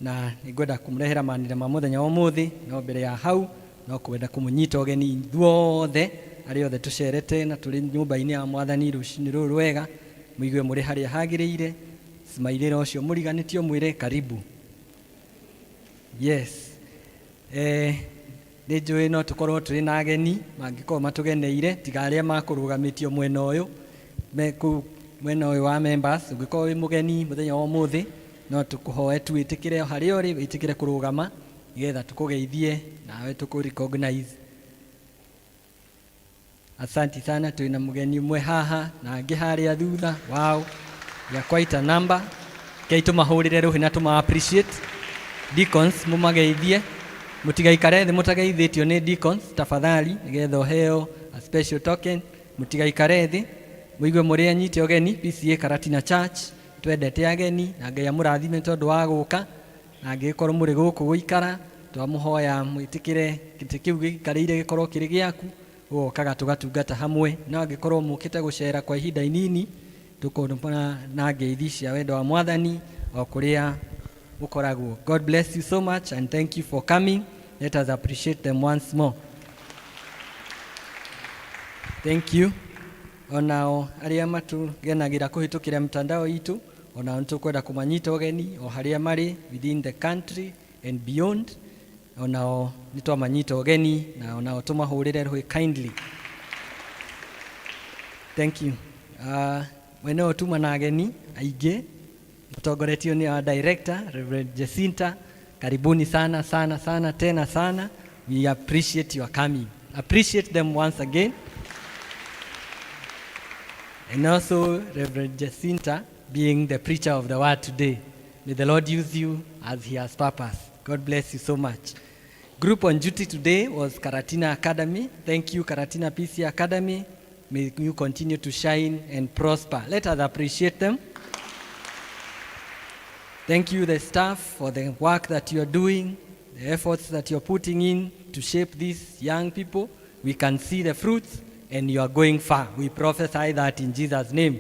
Speaker 15: na nĩngwenda kũmũrehera manĩrĩra ma mũthenya wa ũmũthĩ, no mbere ya hau no kwenda kũmũnyita ũgeni ithuothe arĩa othe tũcerete na tũrĩ nyũmba-inĩ ya Mwathani rũcinĩ rũrũ rwega, mũigue mũrĩ harĩa hagĩrĩire. Smailĩra ũcio mũriganĩtio mwĩre karibu. Yes. Nĩ njũĩ no tũkorwo tũrĩ na ageni mangĩkorwo matũgeneire, tiga arĩa makũrũgamĩtio mwena ũyũ, me kũu mwena ũyũ wa members. Ũngĩkorwo wĩ mũgeni mũthenya wa ũmũthĩ, no tũkũhoe tu wĩtĩkĩre o harĩa ũrĩ, wĩtĩkĩre kũrũgama nĩgetha tũkũgeithie nawe tũkũ recognize. Asanti sana, twĩna mũgeni ũmwe haha na angĩ harĩa thutha. Wow, we are quite a number. Rekei tũmahũrĩre rũhĩ na tũma appreciate. Deacons mũmageithie, mũtigaikare thĩ mũtageithĩtio nĩ deacons tafadhali, nĩgetha ũheo a special token. Mũtigaikare thĩ, mũigue mũrĩ anyite ũgeni. PCA Karatina Church twendete ageni na Ngai amũrathime tondũ wa gũka, na angĩgĩkorwo mũrĩ gũkũ gũikara, twamũhoya mwĩtĩkĩre gĩtĩ kĩu gĩikarĩire gĩkorwo kĩrĩ gĩaku, ũgokaga tũgatungata hamwe. No angĩkorwo mũkĩte gũcera kwa ihinda inini, tũkona na ngeithi cia wendo wa Mwathani o kũrĩa mũkoragwo. God bless you so much and thank you for coming. Let us appreciate them once more. Thank you. Onao arĩa matũgenagĩra kũhĩtũkĩra mtandao itũ, onao nĩtũkwenda kũmanyita ũgeni o harĩa marĩ within the country and beyond. Onao nĩtwamanyita ũgeni na onao tũmahũrĩre rũhĩ kindly. Thank you. Mwena ũyũ tuma na ageni aingĩ mũtongoretio nĩ our director Reverend Jacinta. Karibuni sana sana sana tena sana. We appreciate your coming. Appreciate them once again. And also Reverend Jacinta being the preacher of the word today. May the Lord use you as he has purpose. God bless you so much. Group on duty today was Karatina Academy. Thank you, Karatina PC Academy. May you continue to shine and prosper. Let us appreciate them. Thank you, the staff, for the work that you are doing, the efforts that you are putting in to shape these young people. We can see the fruits, and you are going far. We prophesy that in Jesus' name.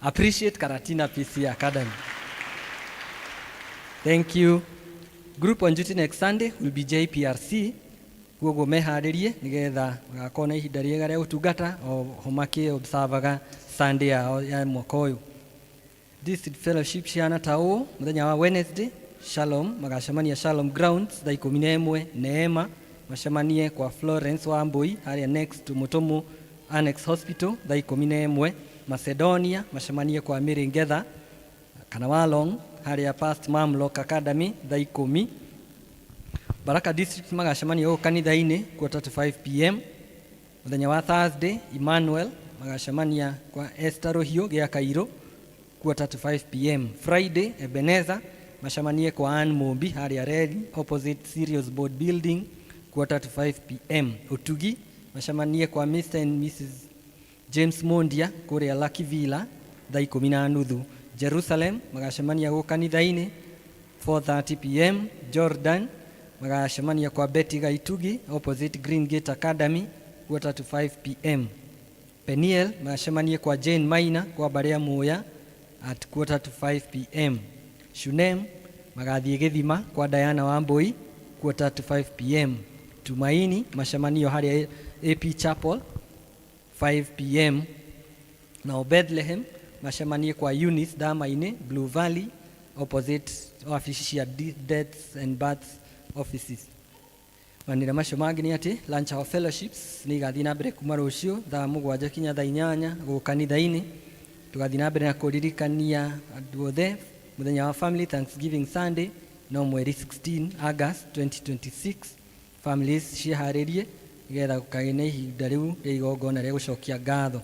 Speaker 15: Appreciate Karatina PC Academy. Thank you. Group on duty next Sunday will be JPRC. Koguo meharĩrie nĩgetha magakorwo na ihinda rĩega rĩa gũtungata o ho makĩ-observaga Sunday yao ya mwaka ũyũ. District Fellowship cihana ta ũũ: mũthenya wa Wednesday, Shalom magacemania Shalom Grounds thaa 11. Neema macemanie kwa Florence Wambui harĩa next to Mutumu Annex Hospital thaa 11. Macedonia macemanie kwa Mary Ngetha kana Walong harĩa past Mamlock Academy thaa 10. Baraka District magacemania gũkũ kanitha-inĩ 4:45 p.m. Mũthenya wa Thursday, Emmanuel magacemania kwa Esther Rũhiũ gĩa Kairũ 4:45 p.m. Friday, Ebenezer macemanie kwa Ann Mumbi harĩa Reri opposite Sirius Board Building 4:45 p.m. Utugi macemanie kwa Mr and Mrs James Mondia kũrĩa Lucky Villa thaa 10:30. Jerusalem magacemania gũkũ kanitha-inĩ 4:30 p.m. Jordan magacemania kwa Betty Gaitugi opposite Green Gate Academy 4:45 p.m. Peniel magacemanie kwa Jane Maina kwa Baria Muya at 4:45 p.m. Shunem magathiĩ Gĩthima kwa Diana Wambui 4:45 p.m. Tumaini macemanio harĩa AP Chapel 5 p.m. Nao Bethlehem macemanie kwa Eunice Dama-inĩ, Blue Valley opposite wabici cia Deaths and Births offices. Manĩra macio mangĩ nĩ atĩ lunch hour fellowships nĩ igathiĩ na mbere kuma rũciũ thaa 7 kinya thaa 8 gũkũ kanitha-inĩ. Tũgathiĩ na mbere na kũririkania andũ othe mũthenya wa Family Thanksgiving Sunday no mweri 16 August 2026. Families ciĩharĩrie nĩgetha gũkagĩa na ihinda rĩu rĩa igongona rĩa gũcokia ngatho.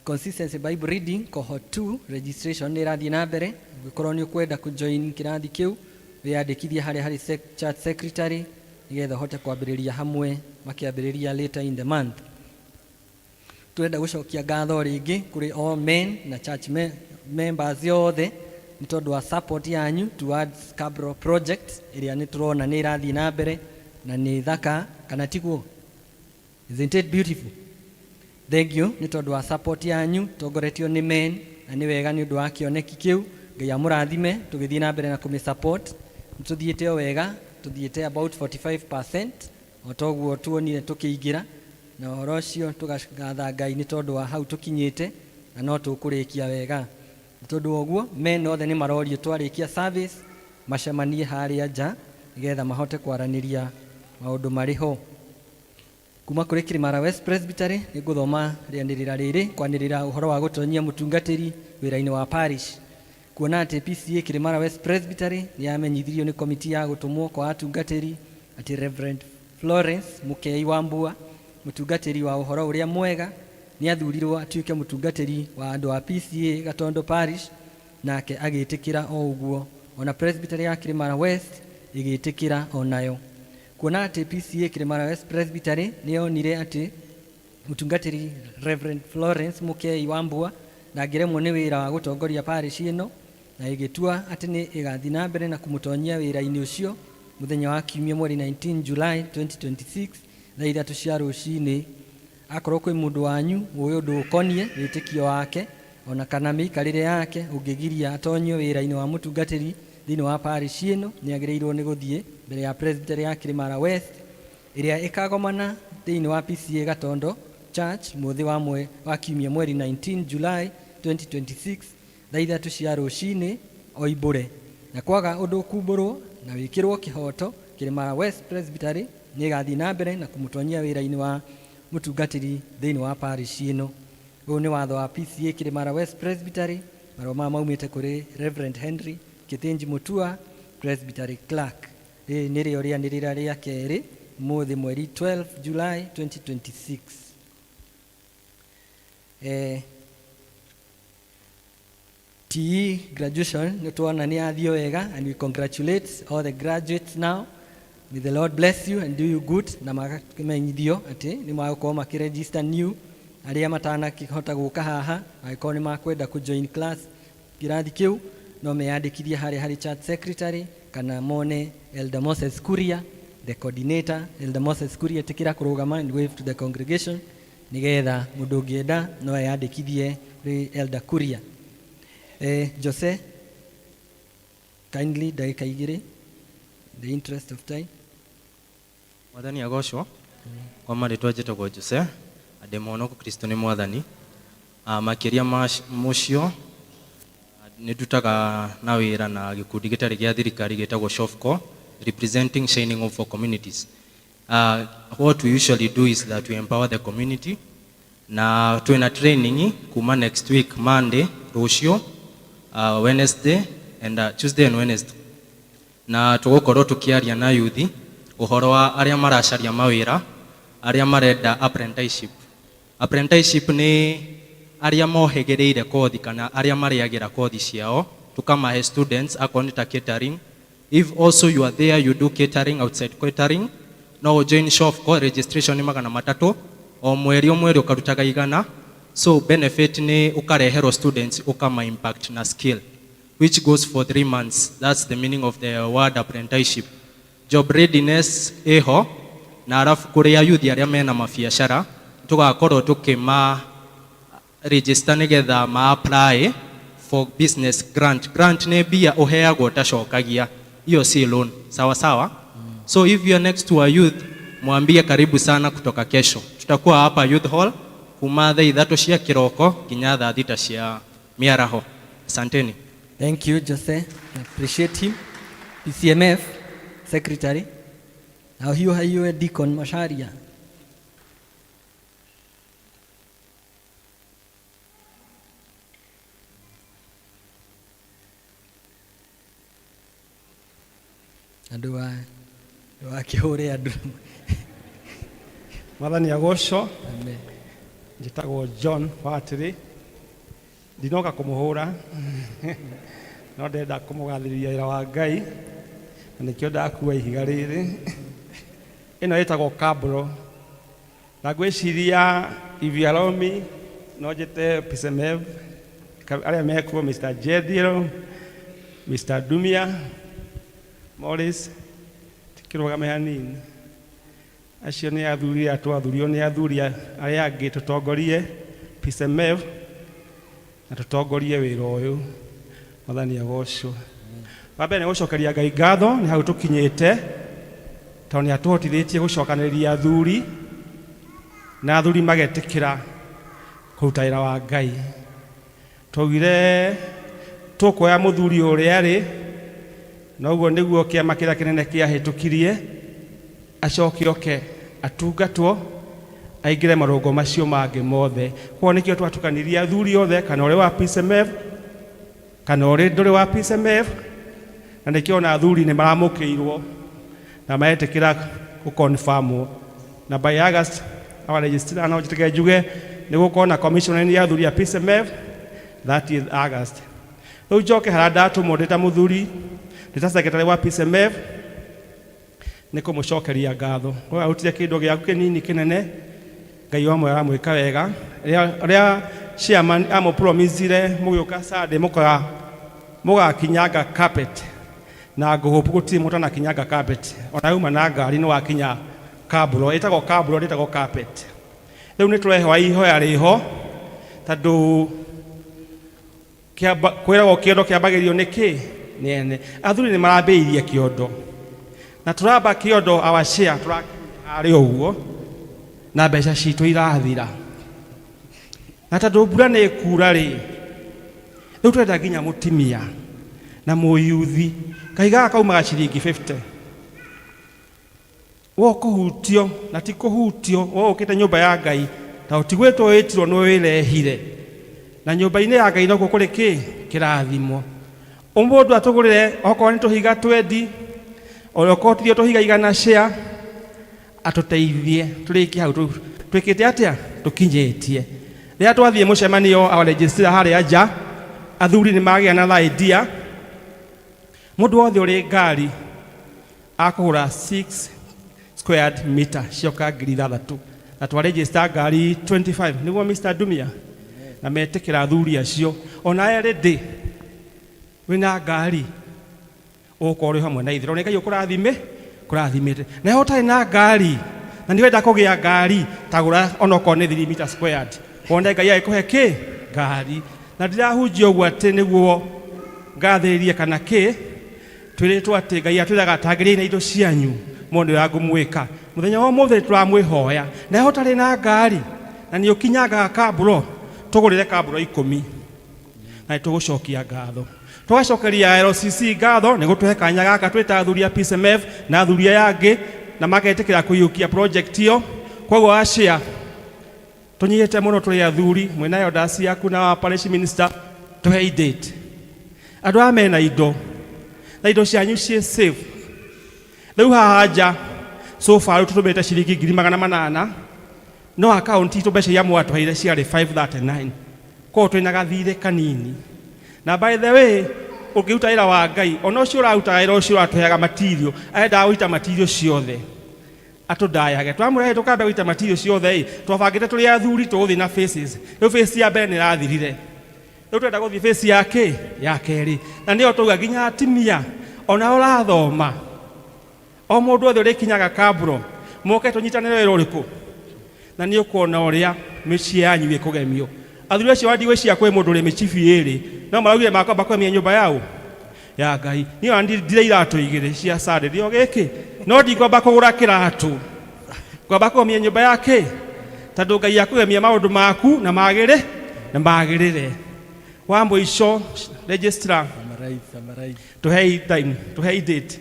Speaker 15: Consistency Bible reading cohort 2 registration nĩ ĩrathiĩ na mbere. Ũngĩkorwo nĩ ũkwenda kũjoin kĩrathi kĩu, wĩyandĩkithie harĩa harĩ church secretary. nĩgetha ũhote kwambĩrĩria hamwe makĩambĩrĩria later in the month. Twenda gũcokia ngatho rĩngĩ kũrĩ all men na church members othe nĩ tondũ wa support yanyu towards Cabro project ĩrĩa nĩ tũrona nĩ ĩrathiĩ na mbere na nĩ thaka, kana tiguo? Isn't it beautiful? Thank you nĩ tondũ wa support yanyu tongoretio nĩ men, na nĩ wega nĩ ũndũ wa kĩoneki kĩu. Ngai amũrathime tũgĩthiĩ na mbere na kũmĩ support. Nĩ tũthiĩte o wega, tũthiĩte about 45% o toguo tuonire tũkĩingĩra na ũhoro ũcio. Tũgatha Ngai nĩ tondũ wa hau tũkinyĩte na no tũkũrĩkia wega. Nĩ tondũ wa ũguo, men othe nĩ marorio twarĩkia service macemanie harĩa nja nĩgetha mahote kwaranĩria maũndũ marĩ ho. Kuma kũrĩ Kirimara West Presbytery nĩ ngũthoma rĩanĩrĩra rĩrĩ kwanĩrĩra ũhoro wa gũtonyia mũtungatĩri wĩra-inĩ wa parish. Kuona atĩ PCA Kirimara West Presbytery nĩ yamenyithirio nĩ komiti ya gũtũmwo kwa atungatĩri atĩ Reverend Florence Mukei wa Mbua, mũtungatĩri wa ũhoro ũrĩa mwega, nĩ athurirwo atuĩke mũtungatĩri wa andũ a PCA Gatondo Parish, nake agĩtĩkĩra o ũguo. Ona Presbytery ya Kirimara West ĩgĩtĩkĩra onayo. Kuona atĩ PCA Kirimara West Presbytery nĩ yonire atĩ mũtungatĩri Reverend Florence Mukei wa Mbua ndangĩremwo nĩ wĩra wa gũtongoria parish ĩno, na ĩgĩtua atĩ nĩ ĩgathiĩ na mbere na kũmũtonyia wĩra-inĩ ũcio mũthenya wa Kiumia mweri 19 July 2026 thaa 3 cia rũcinĩ. Akorwo kwĩ mũndũ wanyu ũĩ ũndũ ũkoniĩ wĩtĩkio wake ona kana mĩikarĩre yake ũngĩgiria atonyio wĩra-inĩ wa mũtungatĩri thĩinĩ wa parish ĩno, nĩ agĩrĩirwo nĩ gũthiĩ mbere ya Presbytery ya Kirimara West ĩrĩa ĩkagomana thĩinĩ wa PCA Gatondo Church mũthĩ wa Kiumia mweri 19 July 2026 thaa 3 cia rũcinĩ oimbũre. Na kwaga ũndũ kumbũrwo na wĩkĩrwo kĩhoto, Kirimara West Presbytery nĩ ĩgathiĩ na mbere na kũmũtonyia wĩra-inĩ wa mũtungatĩri thĩinĩ wa parish ĩno. Ũyũ nĩ watho wa PCA Kirimara West Presbytery. Marũa maya maumĩte kũrĩ Reverend Henry Kĩtĩnji Mutua, Presbytery Clerk. Rĩrĩ nĩrĩo rĩanĩrĩra rĩa kerĩ mũthĩ mweri 12 July 2026. TE graduation nĩ tuona nĩ yathiĩ wega, and we congratulate all the graduates. Now may the Lord bless you and do you good, na makamenyithio atĩ nĩ magũkorwo makĩregister new arĩa matanakĩhota gũka haha. Angĩkorwo nĩ makwenda kũ join class kĩrathi kĩu, no meyandĩkithie harĩa harĩ church secretary kana mone Elder Moses Kuria, the coordinator. Elder Moses Kuria, ĩtĩkĩra kũrũgama and wave to the congregation nĩgetha mũndũ ũngĩenda no eyandĩkithie kũrĩ Elder Kuria. Jose, kindly, ndagĩka 2, the interest of time.
Speaker 16: Mwathani agocwo. Kwa marĩtwa njĩtagwo Jose na ndĩ mũhonoku. Kristo nĩ Mwathani. Makĩria ma mũcio, nĩ ndutaga na wĩra na gĩkundi gĩtarĩ gĩa thirikari gĩtagwo Shofco, representing Shining Hope for Communities. What we usually do is that we empower the community, na twĩna training kuma next week Monday, rũciũ, Wednesday and Tuesday and Wednesday, na tũgũkorwo tũkĩaria na yuthi ũhoro wa arĩa maracaria mawĩra, arĩa marenda apprenticeship. Apprenticeship nĩ arĩa mohĩgĩrĩire kothi kana arĩa marĩagĩra kothi ciao, tukamahe students akorwo nĩ ta catering. If also you are there, you do catering, outside catering, no join Shofco. Registration nĩ 300 o mweri, o mweri ũkarutaga 100. So benefit nĩ ũkareherwo students, ũkama impact na skill which goes for 3 months. That's the meaning of the word apprenticeship. Job readiness ĩho, na arabu kũrĩ youth arĩa mena mabiacara, tũgakorwo tũkĩma register nĩgetha ma apply for business grant. Grant nĩ mbia ũheagwo ũtacokagia, hiyo si loan, sawa sawa? So if you are next to a youth, mwambie karibu sana. Kutoka kesho tutakuwa hapa youth hall kuma thaa 3 cia kĩroko nginya thaa 6 cia mĩaraho. Asanteni.
Speaker 15: Thank you, Jose. I appreciate him. PCMF Secretary. Now hiyo hiyo Deacon Masharia. Andũ a ndũgakĩhũre andũ.
Speaker 17: Mwathani agocwo.
Speaker 15: Amen.
Speaker 17: Njĩtagwo John Watĩrĩ. Ndinoka kũmũhũra, no ndenda kũmũgathĩrĩria wĩra wa Ngai, na nĩkĩo ndakua ihiga rĩrĩ. Ĩno ĩtagwo kabro na ngwĩciria if you allow me no njĩte PCMF arĩa mekuo Mr. Jediro, Mr. Dumia, Morris, tikĩrũgame hanini. Acio nĩ athuri aya twathurio nĩ athuri arĩa angĩ tũtongorie PCMF na tũtongorie wĩra ũyũ. Mwathani agocwo. Wa mbere nĩ gũcokeria Ngai ngatho nĩ hau tũkinyĩte tondũ nĩ atũhotithĩtie gũcokanĩrĩria athuri na athuri magetĩkĩra kũruta wĩra wa Ngai. Twaugire tũkuoya mũthuri ũrĩa arĩ na ũguo nĩguo kĩama kĩrĩa kĩnene kĩahĩtũkirie acoke oke atungatwo aingĩre marũngo macio mangĩ mothe. Koguo nĩkĩo twatukanirie athuri othe kana ũrĩ wa PCMF kana ũrĩ ndũrĩ wa PCMF na nĩkĩo ona athuri nĩ maramũkĩirwo na maretĩkĩra gũconfirmwo na by August our registrar no njĩtĩke njuge nĩ gũkorwo na commission ya athuri a PCMF 30th August. Rĩu njoke harĩa ndatũmwo ndĩ ta mũthuri ndĩ ta secretary wa PCMF nĩ kũmũcokeria ngatho. We warutire kĩndũ gĩaku kĩnini kĩnene Ngai wa muoyo aramwĩka wega. Rĩrĩa chairman amũpromisire mũgĩũka Sunday mũgakinyanga carpet na ngũhũpu gũtirĩ mũtanakinyanga carpet ona yauma na ngari nĩ wakinya kabro ĩtagwo kabro ndĩtagwo carpet. Rĩu nĩ tũrehoa ihoya rĩho tondũ kwĩragwo kĩondo kĩambagĩrĩrio nĩ kĩ nĩ ene. Athuri nĩ marambĩrĩirie kĩondo na tũramba kĩondo our share tũrakinya harĩa ũguo na mbeca citũ irathira na tondũ mbura nĩ ĩkura rĩ rĩu tũrenda nginya mũtimia na mũyuthi kahiga gaka kaumaga ciringi 50 wo kũhutio na ti kũhutio wo ũkĩte nyũmba ya Ngai ta ũtigwĩtwo wĩtirwo nĩ wĩrehire na nyũmba-inĩ ya Ngai nokuo kũrĩ kĩ kĩrathimo. Ũmũndũ atũgũrĩre okorwo nĩ tũhiga twendi okorwo tithio tũhiga igana share atũteithie tũrĩkie hau twĩkĩte atĩa tũkinyĩtie. Rĩrĩa twathiĩ mũcemanio our registrar harĩa nja athuri nĩ magĩa na idea mũndũ wothe ũrĩ ngari akũgũra 6 squared meter cioka 6,000 na twaregister ngari 25 nĩguo Mr. Dumia na metĩkĩra athuri acio ona erĩ ndĩ wĩna ngari ũgũkorwo ũrĩ hamwe na ithuĩ tondũ nĩ Ngai ũkũrathime kũrathimĩte na ũtarĩ na ngari na nĩ ũrenda kũgĩa ngari tagũra onokorwo nĩ 3 meter squared wone Ngai agĩkũhe kĩ ngari na ndirahunjia ũguo atĩ nĩguo ngathĩrĩrie kana kĩ twĩrĩtwo atĩ Ngai atwĩraga tangĩrĩai na indo cianyu muone ũrĩa ngũmwĩka mũthenya wa ũmũthĩ tũramwĩhoya na ũtarĩ na ngari na nĩ ũkinyangaga kaburo tũgũrĩre kaburo 10 na nĩ tũgũcokia ngatho tũgacokeria LCC ngatho nĩ gũtũhe kanya gaka twĩta athuri a PCMF na athuri aya angĩ na magetĩkĩra kũiyũkia project ĩyo koguo acia tũnyihĩte mũno tũrĩ athuri mwĩna elders yaku na wa parish minister tũhei date andũ aya mena indo na indo cianyu ciĩ safe rĩu haha nja so far rĩu tũtũmĩte ciringi 800,000 no akaunti itũ mbeca iria mwatũheire ciarĩ 539 koguo twĩna gathirĩ kanini na by the way ũngĩruta wĩra wa Ngai ona ũcio ũrarutaga wĩra ũcio ũratũheaga material arendaga gũita material ciothe atũndayage twamũrehe tũkamba gũita material ciothe ĩ twabangĩte tũrĩ athuri tũgũthiĩ na phases rĩu phase ya mbere nĩ ĩrathirire rĩu tũrenda gũthiĩ phase ya kĩ ya kerĩ na nĩyo tauga nginya atimia ona ũrathoma o mũndũ othe ũrĩkinyaga kaburo moke tũnyitanĩre wĩra ũrĩkũ na nĩ ũkuona ũrĩa mĩciĩ yanyu ĩkũgemio athuri acio wa ndigwĩciria kwĩ mũndũ ũrĩ mĩcibi ĩrĩ no maraugire makwamba kũgemia nyũmba yao ya Ngai niĩ ona ndire iratũ igĩrĩ cia Sunday ndio gĩkĩ no ndikwamba kũgũra kĩratũ ngwamba kũgemia nyũmba ya kĩ tondũ Ngai akũgemia maũndũ maku na magĩrĩ na magĩrĩre wa mũico registrar tũhei time tũhei date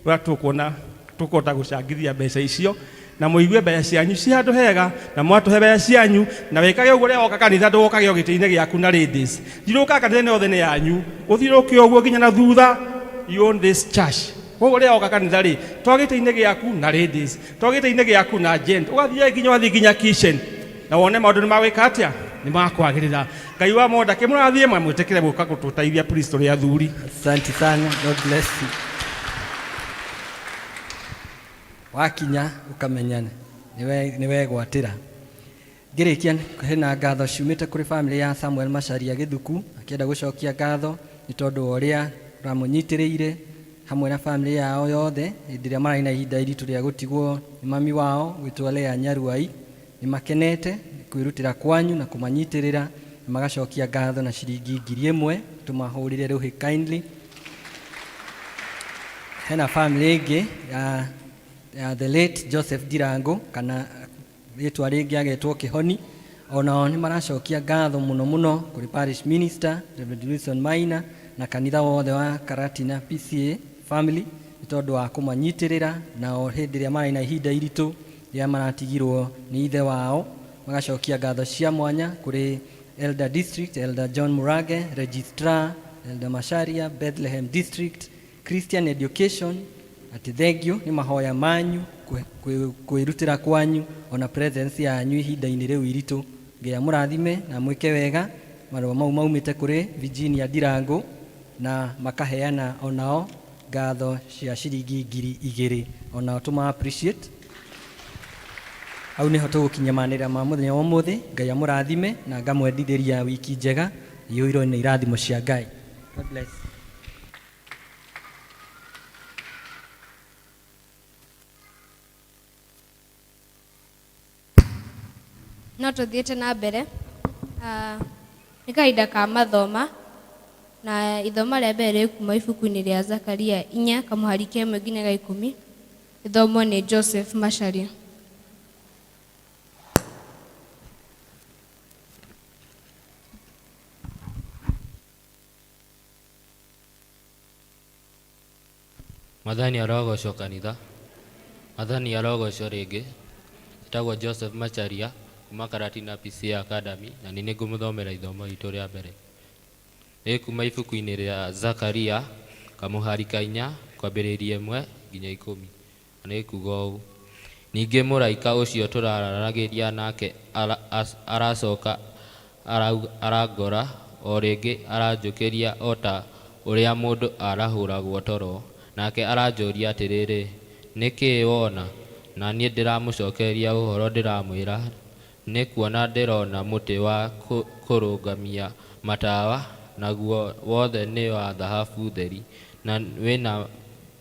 Speaker 17: ũrĩa tũkuona tũkũhota gũcangithia mbeca icio na mũigue mbeca cianyu ci handũ hega na mwatũhe mbeca cianyu na wĩkage ũguo rĩrĩa woka kanitha ndũgokage o gĩtĩ-inĩ gĩaku na ladies thiũrũrũka kanitha-inĩ yothe nĩ yanyu ũthiũrũrũke ũguo nginya na thutha you own this church koguo rĩrĩa woka kanitha rĩ to gĩtĩ-inĩ gĩaku na ladies to gĩtĩ-inĩ gĩaku na gent ũgathiĩ nginya ũgathiĩ nginya kitchen na wone maũndũ nĩ magwĩka atĩa nĩ makwagĩrĩra Ngai wa monda kĩmũrathie mwĩtĩkĩre gũka gũtũteithia please tũrĩ athuri.
Speaker 15: Asante sana. God bless you. Wakinya ũkamenya nĩ wegwatĩra. Ngĩrĩkia hena ngatho ciumĩte kũrĩ famĩlĩ ya Samuel Macharia Gĩthuku, akĩenda gũcokia ngatho nĩ tondũ wa ũrĩa ũramũnyitĩrĩire hamwe na famĩlĩ yao yothe hĩndĩ ĩrĩa mararĩ na ihinda iritũ rĩa gũtigwo nĩ mami wao gwĩtwo Lea Nyaruai. Nĩ makenete kwĩrutĩra kwanyu na kũmanyitĩrĩra, na magacokia ngatho na ciringi 1000. Tũmahũrĩre rũhĩ kindly. Hena famĩlĩ ĩngĩ ya the late Joseph Ndirango, kana rĩtwa rĩngĩ agetwo Kĩhoni, onao nĩ maracokia ngatho mũno mũno kũrĩ parish minister Reverend Wilson Maina na kanitha wothe wa Karatina PCA family nĩ tondũ wa kũmanyitĩrĩra nao hĩndĩ ĩrĩa marĩ na ihinda iritũ rĩrĩa maratigirwo nĩ ithe wao. Magacokia ngatho cia mwanya kũrĩ Elder District, Elder John Murage, Registrar Elder Macharia, Bethlehem District, Christian Education, atĩ thengio nĩ mahoya manyu, kwĩrutĩra kwanyu ona presence yanyu ihinda-inĩ rĩu iritũ. Ngai amũrathime na mwĩke wega. Marũa mau maumĩte kũrĩ Virginia Ndirango na makaheana onao ngatho cia ciringi 2000, onao tũma appreciate. Hau nĩho tũgũkinyia manĩrĩra ma mũthenya wa ũmũthĩ. Ngai amũrathime na ngamwendithĩria wiki njega iyũirwo nĩ irathimo cia Ngai. God bless.
Speaker 1: No tũthiĩte na mbere. Nĩ kahinda ka mathoma, na ithoma rĩa mbere rĩ kuma ibuku-inĩ rĩa Zakaria 4 kamũhari ka 1 nginya ga 10, ithomwo nĩ Joseph Macharia.
Speaker 18: Mwathani arogocwo kanitha. Mwathani arogocwo rĩngĩ. Njĩtagwo Joseph Macharia kuma Karatina PCA Academy, na nĩ ngũmũthomera ithomo ritũ rĩa mbere. Rĩ kuma ibuku-inĩ rĩa Zakaria kamũhari ka 4 kwambĩrĩria 1 nginya 10. Na nĩ kuga ũũ: Ningĩ mũraika ũcio tũraranagĩria nake aracoka arangora o rĩngĩ, aranjũkĩria o ta ũrĩa mũndũ arahũragwo toro. Nake aranjũria atĩrĩrĩ, nĩ kĩĩ wona? Na niĩ ndĩramũcokeria ũhoro ndĩramwĩra, nĩ kuona ndĩrona mũtĩ wa kũrũgamia matawa, naguo wothe nĩ wa thahabu theri, na wĩna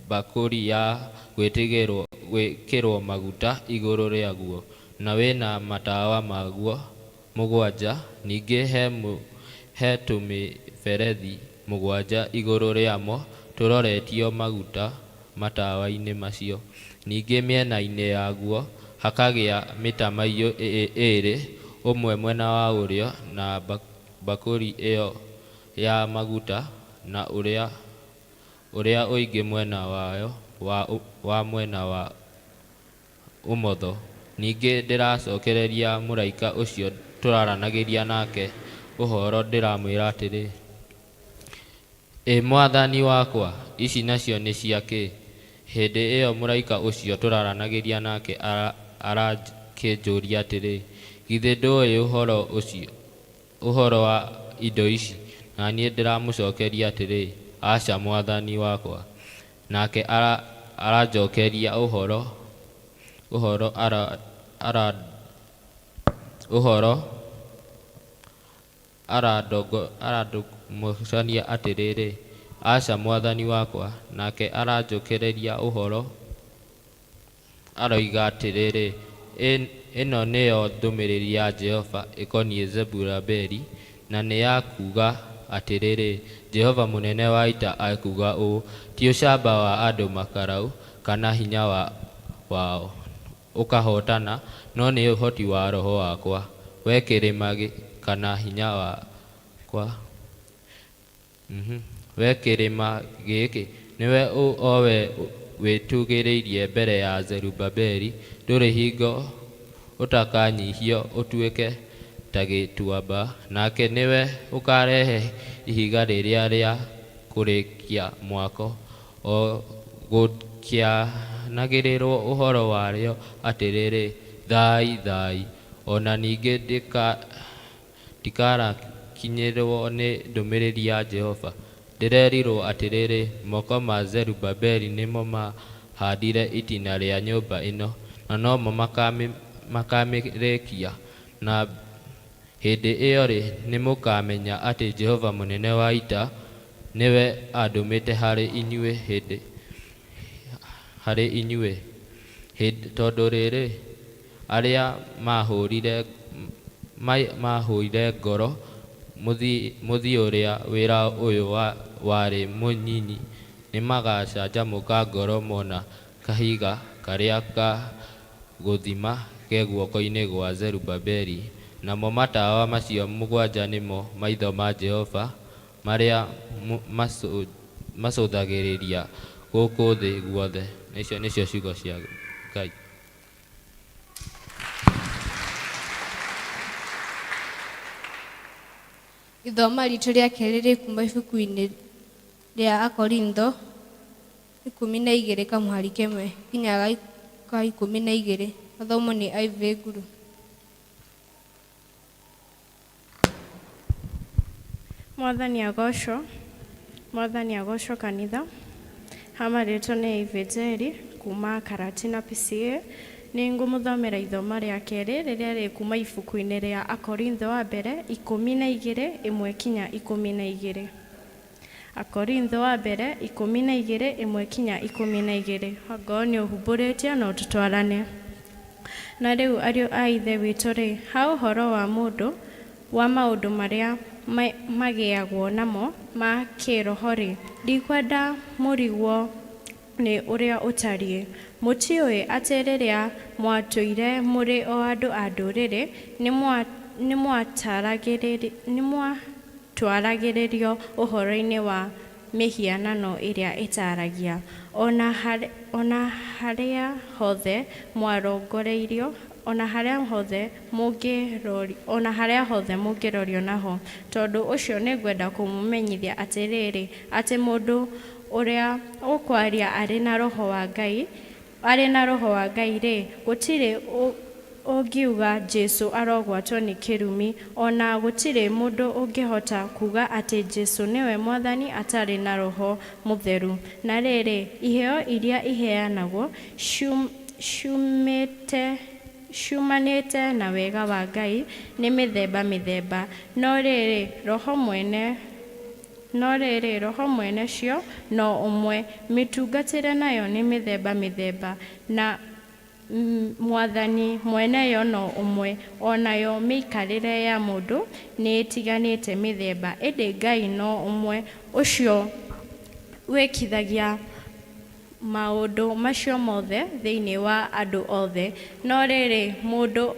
Speaker 18: mbakũri ya gwĩkĩrwo maguta igũrũ rĩaguo, na wĩna matawa maguo 7, ningĩ he tũmĩberethi 7 igũrũ rĩamo tũroretio maguta matawa-inĩ macio. Ningĩ mĩena-inĩ yaguo hakagĩa mĩtamaiyũ 2, ũmwe mwena wa ũrĩo na mbakũri ĩyo ya maguta, na ũrĩa ũngĩ mwena wayo wa mwena wa ũmotho. Ningĩ ndĩracokereria mũraika ũcio tũraranagĩria nake ũhoro ndĩramwĩra atĩrĩ, ĩ mwathani wakwa, ici nacio nĩ cia kĩ? Hĩndĩ ĩyo mũraika ũcio tũraranagĩria nake arakĩnjũria atĩrĩ, githĩ ndũĩ ũhoro wa indo ici? Na niĩ ndĩramũcokeria atĩrĩ, aca mwathani wakwa. Nake aranjokeria ũhoro arandongomocania atĩrĩrĩ, aca mwathani wakwa. Nake aranjokeria ũhoro aroiga atĩrĩrĩ, ĩno nĩyo ndũmĩrĩri ya Jehova ĩkoniĩ Zerubabeli, na nĩ ya kuuga atĩrĩrĩ, Jehova mũnene wa ita ekuuga ũũ, ti ũcamba wa andũ makarau kana hinya wao ũkahootana, no nĩ ũhoti wa roho wakwa, we kĩrĩma kana hinya wakwa. We kĩrĩma gĩkĩ, nĩwe o we wĩtũgĩrĩirie mbere ya Zerubabeli, ndũrĩ hingo ũtakanyihio ũtuĩke ta gĩtuamba, nake nĩwe ũkarehe ihiga rĩrĩa rĩa kũrĩkia mwako, o gũkĩanagĩrĩrwo ũhoro warĩo atĩrĩrĩ, thai thai. Ona ningĩ ndikarakinyĩrwo nĩ ndũmĩrĩri ya Jehova. Ndĩrerirwo atĩrĩrĩ, moko ma Zerubabeli nĩmo maahandire itina rĩa nyũmba ĩno, na nomo makamĩrĩkia. Na hĩndĩ ĩyo-rĩ, nĩmũkamenya atĩ Jehova mũnene wa ita nĩwe andũmĩte harĩ inyuĩ hĩndĩ harĩ inyuĩ. Tondũ rĩrĩ, arĩa mahũire ngoro mũthĩ ũrĩa wĩra ũyũ warĩ mũnyinyi nĩmagacanjamũka ngoro mona kahiga karĩa ka gũthima ke guoko-inĩ gwa Zerubabeli, namo matawa macio mũgwanja nĩmo maitho ma Jehova marĩa macũthagĩrĩria gũkũ thĩ guothe. Na icio nĩcio ciugo cia Ngai.
Speaker 1: Ithoma ritũ rĩa kerĩ rĩ kuma ibuku-inĩ rĩa Akorintho 12 kamũhari kemwe nginya ka 12. Mathomwo nĩ Ivy Nguru.
Speaker 12: Mwathani agocwo, Mwathani agocwo kanitha. Ha marĩtwa nĩ Ivy Njeri kuma Karatina PCA. Nĩ ngũmũthomera ithoma rĩa kerĩ rĩrĩa rĩ kuma ibuku-inĩ rĩa Akorintho wa mbere 12 ĩmwe kinya 12. Akorintho wa mbere 12 ĩmwe kinya 12. Ongorwo nĩ ũhumbũrĩtie no tũtwarane. Na rĩu ariũ a Ithe witũ-rĩ, ha ũhoro wa mũndũ wa maũndũ marĩa magĩagwo namo ma kĩĩroho-rĩ, ndikwenda mũrigwo nĩ ũrĩa ũtariĩ. Mũtiũĩ atĩ rĩrĩa mwatũire mũrĩ o andũ a ndũrĩrĩ, nĩmwatwaragĩrĩrio ũhoro-inĩ wa mĩhianano ĩrĩa ĩtaaragia, ona harĩa hothe mwarongoreirio, ona harĩa hothe mũngĩrorio, ona harĩa hothe mũngĩrorio naho. Tondũ ũcio nĩngwenda kũmũmenyithia atĩrĩrĩ, atĩ mũndũ ũrĩa ũkwaria arĩ na roho wa Ngai, arĩ na roho wa Ngai-rĩ, gũtirĩ ũngiuga Jesũ arogwatwo nĩ kĩrumi, ona gũtirĩ mũndũ ũngĩhota kuga atĩ Jesũ nĩwe Mwathani atarĩ na Roho Mũtheru. Na rĩrĩ, iheo iria iheanagwo ciumanĩte na wega wa Ngai nĩ mĩthemba mĩthemba, no rĩrĩ, Roho mwene no rĩrĩ, Roho mwene cio no ũmwe. Mĩtungatĩre nayo nĩ mĩthemba mĩthemba, na Mwathani mwene yo no ũmwe. O nayo mĩikarĩre ya mũndũ nĩĩtiganĩte mĩthemba, ĩndĩ Ngai no ũmwe, ũcio wĩkithagia maũndũ macio mothe thĩinĩ wa andũ othe. No rĩrĩ, mũndũ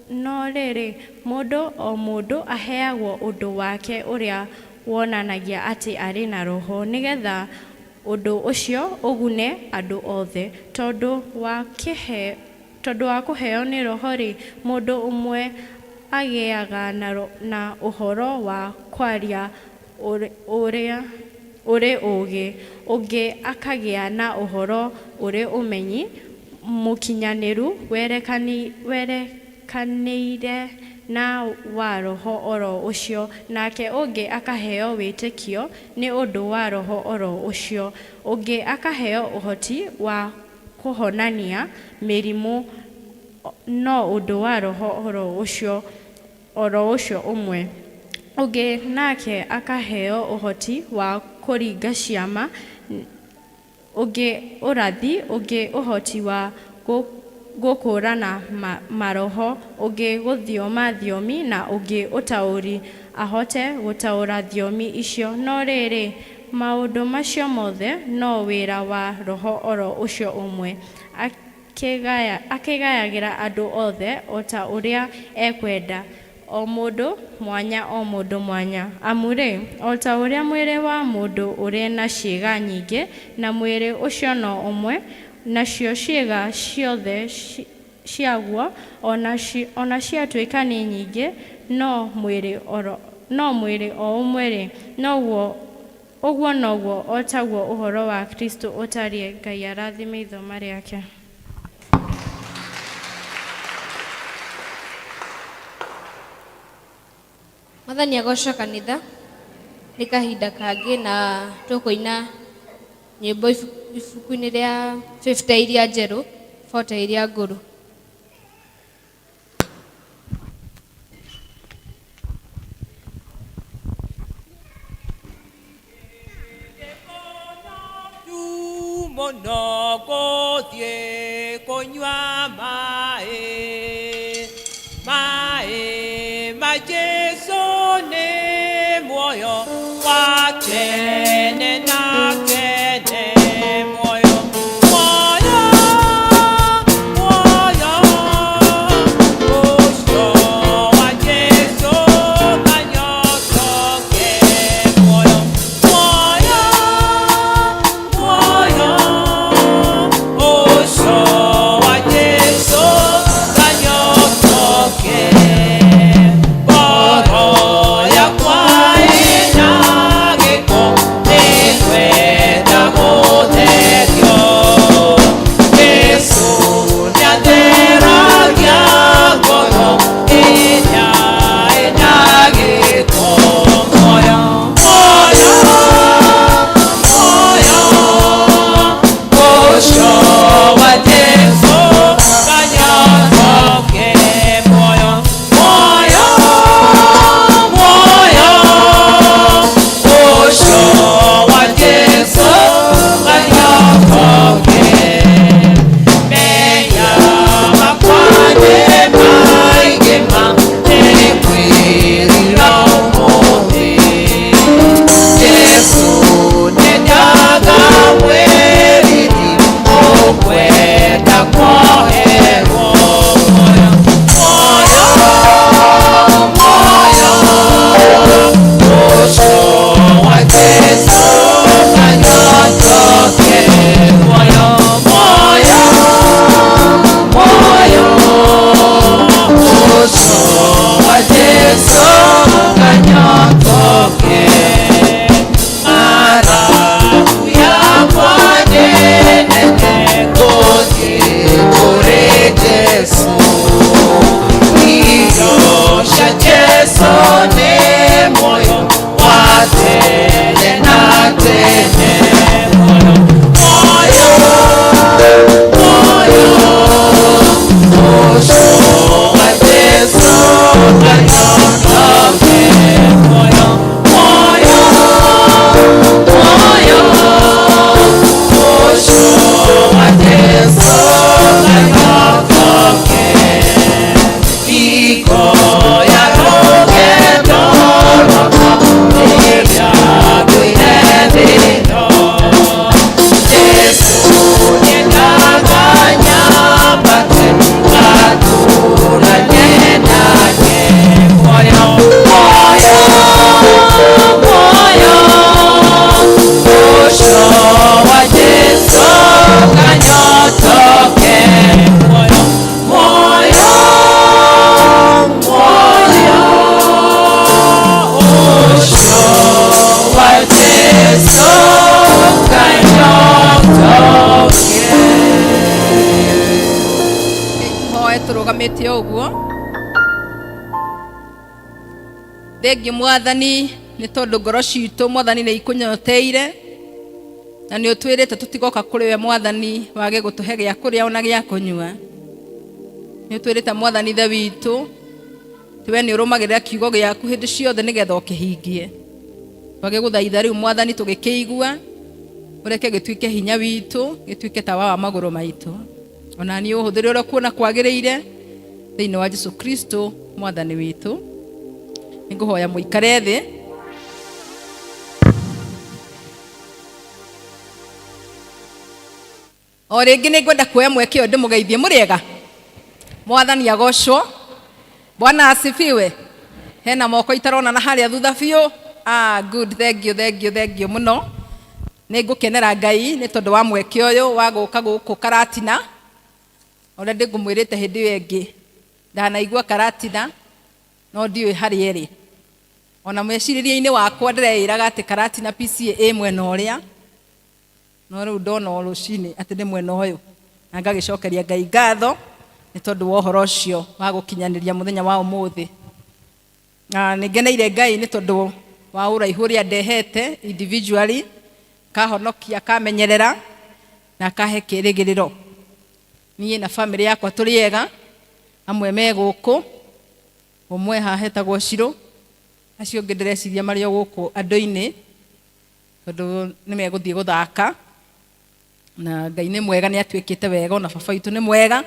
Speaker 12: no rĩrĩ, mũndũ o mũndũ aheagwo ũndũ wake ũrĩa wonanagia atĩ arĩ na Roho, nĩgetha ũndũ ũcio ũgune andũ othe. Tondũ wa kũheo nĩ Roho-rĩ, mũndũ ũmwe agĩaga na ũhoro wa kwaria ũrĩ ũũgĩ, ũngĩ akagĩa na ũhoro ũrĩ ũmenyi mũkinyanĩru werekanĩire na wa Roho oro ũcio, nake ũngĩ akaheo wĩtĩkio nĩ ũndũ wa Roho oro ũcio, ũngĩ akaheo ũhoti wa kũhonania mĩrimũ no ũndũ wa Roho oro ũcio ũmwe, ũngĩ nake akaheo ũhoti wa kũringa ciama, ũngĩ ũrathi, ũngĩ ũhoti wa gũkũũrana maroho, ũngĩ gũthioma thiomi, na ũngĩ ũtaũri ahote gũtaũra thiomi icio. No rĩrĩ, maũndũ macio mothe no wĩra wa Roho oro ũcio ũmwe, akĩgayagĩra andũ othe o ta ũrĩa ekwenda, o mũndũ mwanya o mũndũ mwanya. Amu-rĩ, o ta ũrĩa mwĩrĩ wa mũndũ ũrĩ na ciĩga nyingĩ, na mwĩrĩ ũcio no ũmwe, nacio ciĩga ciothe ciaguo ona ciatuĩka nĩ nyingĩ, no mwĩrĩ o ũmwe-rĩ, noguo ũguo noguo o taguo ũhoro wa Kristo ũtariĩ. Ngai arathime ithoma rĩake.
Speaker 1: Mwathani agocwo kanitha. Nĩ kahinda kangĩ na tũkũina nyĩmbo ibuku-inĩ rĩa 50 iria njerũ 40 iria ngũrũ.
Speaker 9: Mũno gũthiĩ kũnyua maĩ maĩ ma Jesũ nĩ muoyo wa tene na tene muoyo muoyo muoyo ũcio wa Jesũ kanyotoke muoyo muoyo muoyo ũcio wa Jesũ kanyotoke ngoro yakwa ĩna gĩko nĩngwenda gũtherio Jesũ nĩatheragia ngoro ĩrĩa ĩna gĩko muoyo muoyo muoyo ũcio wa Jesũ kanyotoke muoyo muoyo muoyo ũcio wa Jesũ kanyotoke mehia makwa nĩ maingĩ ma nĩngwĩrira ũmũthĩ Jesũ nĩndaga mwĩriri ũkwenda kuoherwo muoyo muoyo muoyo ũcio wa Jesũ kanyotoke muoyo muoyo muoyo ũcio wa Jesũ kanyotoke ng'aragu yakwa nĩ nene gũthiĩ kũrĩ Jesũ irio cia Jesũ nĩ muoyo wa tene na tene muoyo muoyo muoyo ũcio wa Jesũ kanyotoke muoyo muoyo muoyo ũcio wa Jesũ kanyotoke iko ya rũgendo rwakwa rĩrĩa ngwĩre thĩ-ĩno Jesũ nĩendaga nyambate ngatũũranie nake muoyo muoyo muoyo ũcio wa Jesũ kanyotoke muoyo muoyo muoyo ũcio wa Jesũ kanyotoke.
Speaker 7: Hoe tũrũgamĩte o ũguo thengiũ mwathani nĩ tondũ ngoro citũ mwathani nĩ ikũnyoteire na nĩ ũtwĩrĩte tũtigoka kũrĩ we mwathani wage gũtũhe gĩa kũrĩa ona gĩa kũnyua nĩ ũtwĩrĩte mwathani ithe witũ atĩ we nĩ ũrũmagĩrĩra kiugo gĩaku hĩndĩ ciothe nĩgetha ũkĩhingie twagĩgũthaitha rĩu mwathani tũgĩkĩigua ũreke gĩtuĩke hinya witũ gĩtuĩke tawa wa magũrũ maitũ ona niĩ ũhũthĩre ũrĩa kuona kwagĩrĩire thĩinĩ wa Jesu Kristo mwathani witũ nĩngũhoya mũikare thĩ o rĩngĩ nĩngwenda kuoya mweke ũyũ ndĩmũgeithie mũrĩega mwathani agocwo bwana asifiwe hena moko itarona na harĩa thutha biũ ah, good thank you thank you thank you mũno nĩngũkenera ngai nĩ tondũ wa mweke ũyũ wa gũka gũkũ karatina ũrĩa ndĩngũmwĩrĩte hĩndĩ ĩyo ĩngĩ ndanaigua karatina no ndiũĩ harĩa ĩrĩ ona mecirĩria-inĩ wakwa ndĩreĩraga atĩ karatina PCA ĩ mwena ũrĩa no rĩu ndona o rũcinĩ atĩ nĩ mwena ũyũ na ngagĩcokeria ngai ngatho nĩ tondũ wa ũhoro ũcio wa gũkinyanĩria mũthenya wa ũmũthĩ na nĩ ngeneire ngai nĩ tondũ wa ũraihu ũrĩa ndehete individually kahonokia kamenyerera Na akahe kĩrĩgĩrĩro. Niĩ na bamĩrĩ yakwa tũrĩ ega, amwe me gũkũ, ũmwe haha etagwo Shiro, acio angĩ ndĩreciria marĩ o gũkũ andũ-inĩ, tondũ nĩ megũthiĩ gũthaka. Na Ngai nĩ mwega, nĩ atuĩkĩte wega, ona baba witũ nĩ mwega,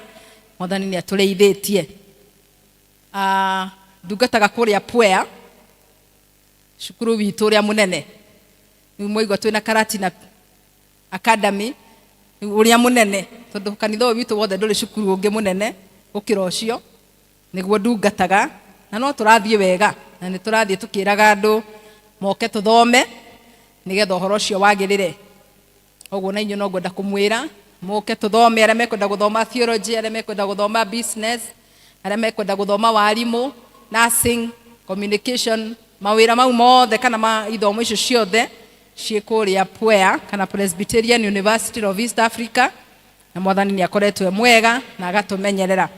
Speaker 7: Mwathani nĩ atũrĩithĩtie. Ndungataga kũrĩa Pwea, cukuru witũ ũrĩa mũnene. Rĩu mwaigua twĩna Karatina Academy, rĩu ũrĩa mũnene, tondũ kanitha ũyũ witũ wothe ndũrĩ cukuru ũngĩ mũnene gũkĩra ũcio, nĩguo ndungataga, na no tũrathiĩ wega, na nĩ tũrathiĩ tũkĩraga andũ moke tũthome, nĩgetha ũhoro ũcio wagĩrĩre. Koguo na inyuĩ no ngwenda kũmwĩra, mũke tũthome, arĩa mekwenda gũthoma theology, arĩa mekwenda gũthoma business, arĩa mekwenda gũthoma warimũ, nursing, communication, mawĩra mau mothe kana ma ithomo icio ciothe ciĩ kũrĩa PUEA kana Presbyterian University of East Africa, na Mwathani nĩ akoretwo e mwega na agatũmenyerera.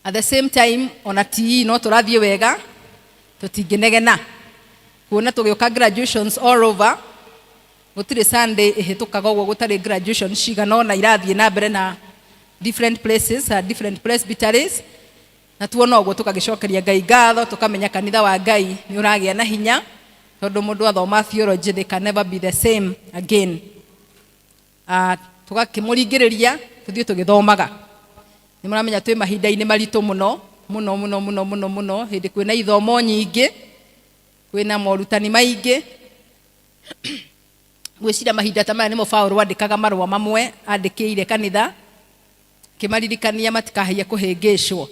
Speaker 7: At the same time, ona TE no tũrathiĩ wega, tũtingĩnegena. Kuona tũgĩũka graduations all over, gũtirĩ Sunday ĩhĩtũkaga ũguo gũtarĩ graduation cigana ũna irathiĩ na mbere na different places, different presbyteries. Na tuona ũguo tũkagĩcokeria Ngai ngatho, tũkamenya kanitha wa Ngai nĩ ũragĩa na hinya, tondũ mũndũ athoma theology, they can never be the same again. Tũgakĩmũringĩrĩria tũthiĩ tũgĩthomaga. Nĩ mũramenya twĩ mahinda-inĩ maritũ mũno, mũno, mũno, mũno, mũno, mũno, hĩndĩ kwĩna ithomo nyingĩ, kwĩna morutani maingĩ. Ngwĩciria mahinda ta maya nĩmo Paũlũ andĩkaga marũa mamwe andĩkĩire kanitha, akĩmaririkania matikahaie kũhĩngĩcwo.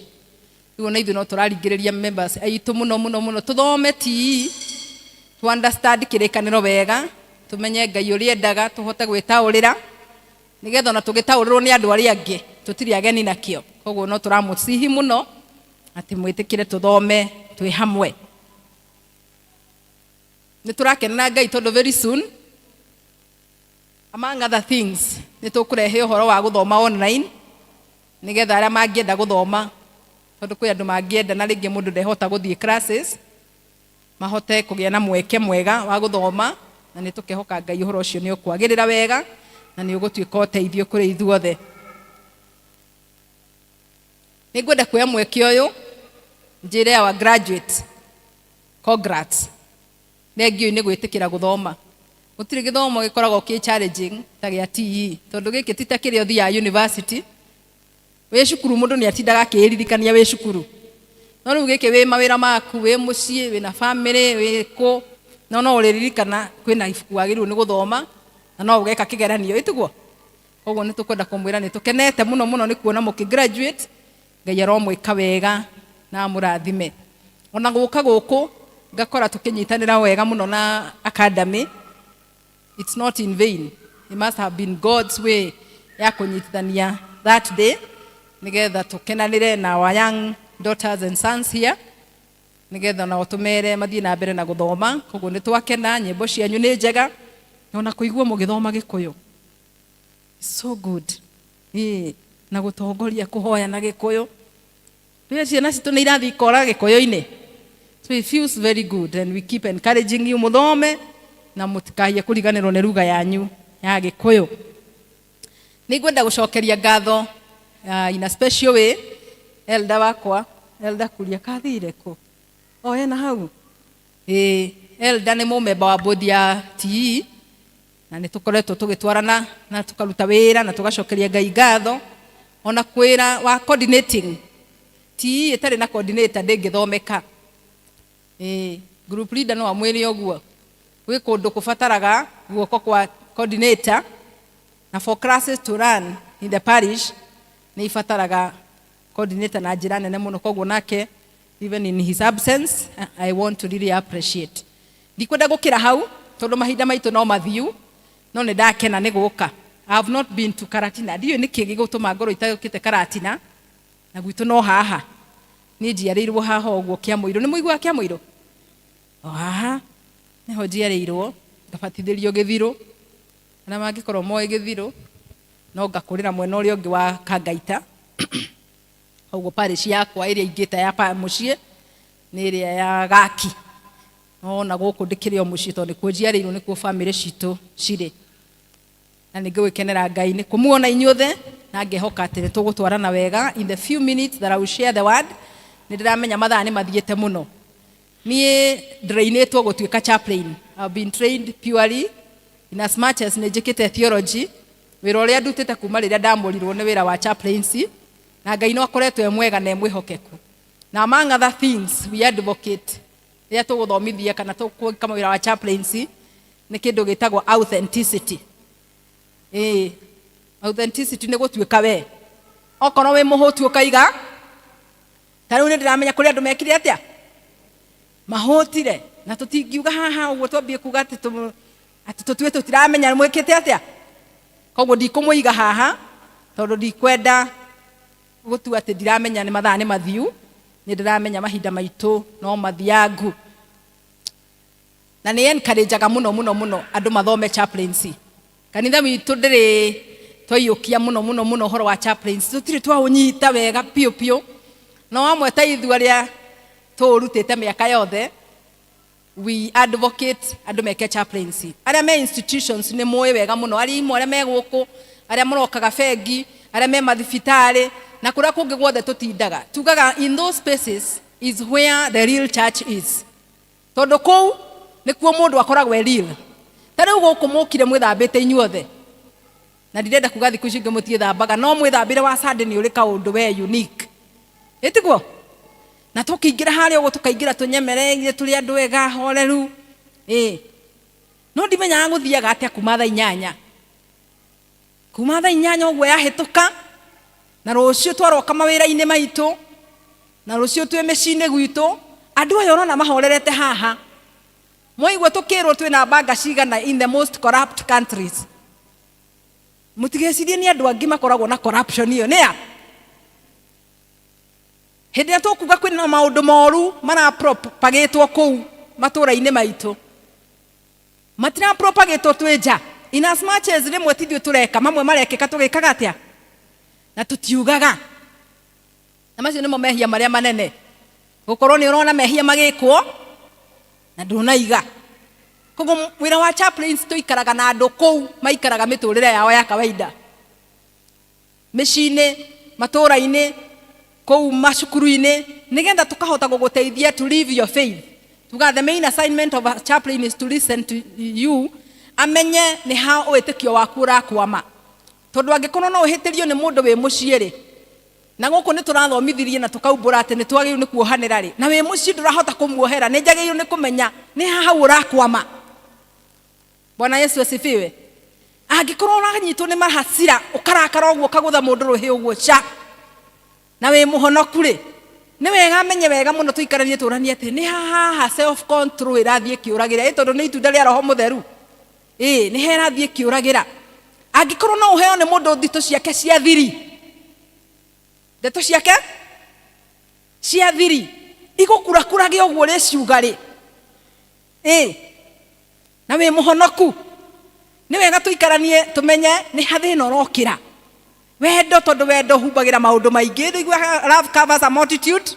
Speaker 7: Rĩu ona ithuĩ no tũraringĩrĩria members aitũ mũno, mũno, mũno, tũthome TE, tu understand kĩrĩkanĩro wega, tũmenye Ngai ũrĩa endaga, tũhote gwĩtaũrĩra, nĩgetha ona tũgĩtaũrĩrwo nĩ andũ arĩa angĩ, tũtirĩ ageni nakĩo. Koguo no tũramũcihi mũno, atĩ mwĩtĩkĩre tũthome twĩ hamwe. Nĩ tũrakenera Ngai tondũ very soon, among other things, nĩ tũkũrehe ũhoro wa gũthoma online, nĩgetha arĩa mangĩenda gũthoma, tondũ kwĩ andũ mangĩenda na rĩngĩ mũndũ ndehota gũthiĩ classes, mahote kũgĩa na mweke mwega wa gũthoma, na nĩ tũkehoka Ngai ũhoro ũcio nĩ ũkwagĩrĩra wega, na nĩ ũgũtuĩka ũteithio kũrĩ ithuothe. Nĩ ngwenda kuoya mweke ũyũ njĩre our graduates, congrats. Thengiũ nĩ gwĩtĩkĩra gũthoma. Gũtirĩ gĩthomo gĩkoragwo kĩ challenging ta gĩa TE, tondũ gĩkĩ ti ta kĩrĩa ũthiaga university. Wĩ cukuru mũndũ nĩ atindaga akĩĩririkania wĩ cukuru. No rĩu gĩkĩ wĩ mawĩra maku, wĩ mũciĩ, wĩna family, wĩ kũ, no no ũrĩririkana kwĩna ibuku wagĩrĩirwo nĩ gũthoma, na no ũgeka kĩgeranio, ĩtiguo? Koguo nĩ tũkwenda kũmwĩra nĩ tũkenete mũno mũno nĩ kuona mũkĩ graduate, Ngai aromwĩka wega na amũrathime. Ona gũka gũkũ ngakora tũkĩnyitanĩra wega mũno na academy, it's not in vain. It must have been God's way ya kũnyitithania that day, nĩgetha tũkenanĩre na our young daughters and sons here, nĩgetha nao tũmere mathiĩ na mbere na gũthoma. Koguo nĩ twakena, nyĩmbo cianyu nĩ njega, na ona kũigua mũgĩthoma Gĩkũyũ. So good. Ĩĩ, na gũtongoria kũhoya na Gĩkũyũ. Rĩrĩa ciana citũ nĩ irathiĩ ikora Gĩkũyũ-inĩ. So it feels very good and we keep encouraging you mũthome na mũtikahaie kũriganĩrwo nĩ lugha yanyu ya Gĩkũyũ. Nĩ ngwenda gũcokeria ngatho in a special way elder wakwa, Elder Kuria kathire kũ? O ena hau. Ĩĩ, elder nĩ mũmemba wa board ya TE, na nĩ tũkoretwo tũgĩtwarana na tũkaruta wĩra na tũgacokeria Ngai ngatho. Ona kwĩra wa coordinating, TE ĩtarĩ na coordinator ndĩngĩthomeka. Ĩĩ, group leader no amwĩre ũguo. Gwĩ kũndũ kũbataraga guoko kwa coordinator, na for classes to run in the parish nĩ ibataraga coordinator na njĩra nene mũno. Koguo nake even in his absence I want to really appreciate. Ndikwenda gũkĩra hau tondũ mahinda maitũ no mathiu, no nĩ ndakena nĩ gũka. I have not been to Karatina. Ndiũĩ nĩkĩ gĩgũtũma ngorwo itagũkĩte Karatina, na gwitũ no haha. Niĩ njiarĩirwo haha ũguo Kĩamũirũ. Nĩ mũiguaga Kĩamũirũ? O haha nĩho njiarĩirwo, ngabatithĩrio Gĩthirũ. Arĩa mangĩkorwo moĩ Gĩthirũ, no ngakũrĩra mwena ũrĩa ũngĩ wa Kangaita. Koguo parish yakwa ĩrĩa ingĩta ya mũciĩ nĩ ĩrĩa ya Gaki. No na gũkũ ndĩkĩrĩ o mũciĩ tondũ nĩkuo njiarĩirwo, nĩkuo family citũ cirĩ. Na nĩ ngũgĩkenera Ngai nĩ kũmuona inyuothe na ngehoka atĩ nĩ tũgũtwarana wega in the few minutes that I will share the word. Nĩ ndĩramenya mathaa nĩ mathiĩte mũno. Niĩ ndĩrainĩtwo gũtuĩka chaplain. I've been trained purely in as much as nĩ njĩkĩte theology. Wĩra ũrĩa ndutĩte kuma rĩrĩa ndamũrirwo nĩ wĩra wa chaplaincy na Ngai no akoretwo e mwega na e mwĩhokeku. Na among other things we advocate rĩrĩa tũgũthomithia kana tũgwĩka wĩra wa chaplaincy nĩ kĩndũ gĩtagwo authenticity. Ĩĩ, authenticity nĩ gũtuĩka we. Okorwo wĩ mũhũtu ũkaiga, ta rĩu nĩ ndĩramenya kũrĩ andũ mekire atĩa? Mahũtire. Na tũtingiuga haha ũguo twambie kuga atĩ atĩ tũtue tũtiramenya mwĩkĩte atĩa. Koguo ndikũmũiga haha tondũ ndikwenda gũtua atĩ ndiramenya nĩ mathaa nĩ mathiu. Nĩ ndĩramenya mahinda maitũ no mathiangu. Na nĩ encourageaga mũno mũno mũno andũ mathome chaplaincy. Kanitha witũ ndĩrĩ twaiyũkia mũno mũno mũno ũhoro wa chaplaincy, tũtirĩ twaũnyita wega piũ piũ. No amwe ta ithuĩ arĩa tũũrutĩte mĩaka yothe, we advocate andũ meke chaplaincy. Arĩa me institutions nĩ mũĩ wega mũno, arĩa imwe arĩa me gũkũ, arĩa mũrokaga bengi, arĩa me mathibitarĩ, na kũrĩa kũngĩ guothe tũtindaga. Tugaga in those spaces is where the real church is. Tondũ kũu nĩkuo mũndũ akoragwo e real. Ta rĩu gũkũ mũkire mwĩthambĩte inyuothe. Na ndirenda kuga thikũ ici ingĩ mũtiĩthambaga, no mwĩthambĩre wa Sunday nĩ ũrĩ kaũndũ we unique. Ĩtiguo? Na tũkĩingĩra harĩa ũguo tũkaingĩra tũnyemereire tũrĩ andũ ega horeru. Ĩĩ. No ndimenyaga gũthiaga atĩa kuma thaa inyanya. Kuma thaa inyanya ũguo yahĩtũka, na rũciũ twaroka mawĩra-inĩ maitũ, na rũciũ twĩ mĩciĩ-inĩ gwitũ, andũ aya ũrona mahorerete haha. Mwaigua tũkĩrwo twĩna banga cigana in the most corrupt countries. Mũtigecirie nĩ andũ angĩ makoragwo na corruption ĩyo, nĩ a? Hĩndĩ ĩrĩa tũkuga kwĩna maũndũ moru marapropagĩtwo kũu matũũra-inĩ maitũ, matirapropagĩtwo twĩ nja. In as much as rĩmwe ti ithuĩ tũreka, mamwe marekĩka tũgĩkaga atĩa? Na tũtiugaga. Na macio nĩmo mehia marĩa manene. Gũkorwo nĩ ũrona mehia magĩkwo na ndũnaiga. Koguo wĩra wa chaplains tũikaraga na andũ kũu maikaraga mĩtũrĩre yao ya kawaida. Mĩciĩ-inĩ, matũũra-inĩ, kũu macukuru-inĩ, nĩgetha tũkahota gũgũteithia to live your faith. Tugaga the main assignment of a chaplain is to listen to you, amenye nĩ ha wĩtĩkio waku ũrakwama. Tondũ angĩkorwo no ũhĩtĩrio nĩ mũndũ wĩ mũciĩ rĩ, na gũkũ nĩ tũrathomithirie na tũkaumbũra atĩ nĩ twagĩrĩirwo nĩ kuohanĩra rĩ, na wĩ mũciĩ ndũrahota kũmuohera, nĩ njagĩrĩirwo nĩ kũmenya nĩ ha hau ũrakwama. Bwana Yesu asifiwe. Angĩkorwo ũranyitwo nĩ mahasira, ũkarakara ũguo ũkagũtha mũndũ rũhĩ ũguo ca, na wĩ mũhonoku rĩ, nĩ wega amenye wega mũno tũikaranie tũranie atĩ nĩ haha self control ĩrathiĩ ĩkĩũragĩra, ĩ tondũ nĩ itunda rĩa Roho Mũtheru. Ĩ, nĩ he ĩrathiĩ ĩkĩũragĩra. Angĩkorwo no ũheo nĩ mũndũ ndeto ciake cia thiri, ndeto ciake cia thiri igũkurakurage ũguo rĩciuga rĩ, ĩ, na wĩ mũhonoku, nĩ wega tũikaranie tũmenye nĩ ha thĩna ũrokĩra. Wendo, tondũ wendo ũhumbagĩra maũndũ maingĩ. Ndũiguaga love covers a multitude?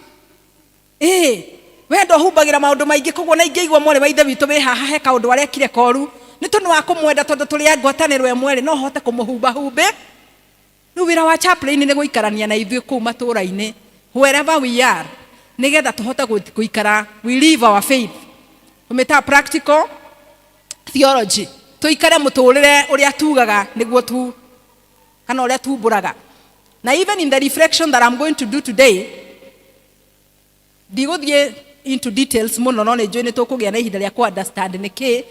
Speaker 7: Ĩ, wendo ũhumbagĩra maũndũ maingĩ. Koguo na ingĩigua mwarĩ wa ithe witũ wĩ haha he kaũndũ arekire koru, nĩ tondũ wa kũmwenda, tondũ tũrĩ a ngwatanĩro ĩmwe rĩ, no hote kũmũhumba humbĩ. Rĩu wĩra wa chaplain nĩ gũikarania na ithuĩ kũu matũũra-inĩ, wherever we are, nĩgetha tũhote gũikara, we live our faith. Tũmĩtaga practical theology. Tũikare mũtũrĩre ũrĩa tugaga nĩguo tu, kana ũrĩa tumbũraga. Na even in the reflection that I'm going to do today, ndigũthiĩ into details mũno, no nĩ njũĩ nĩ tũkũgĩa na ihinda rĩa kũ understand nĩ kĩ.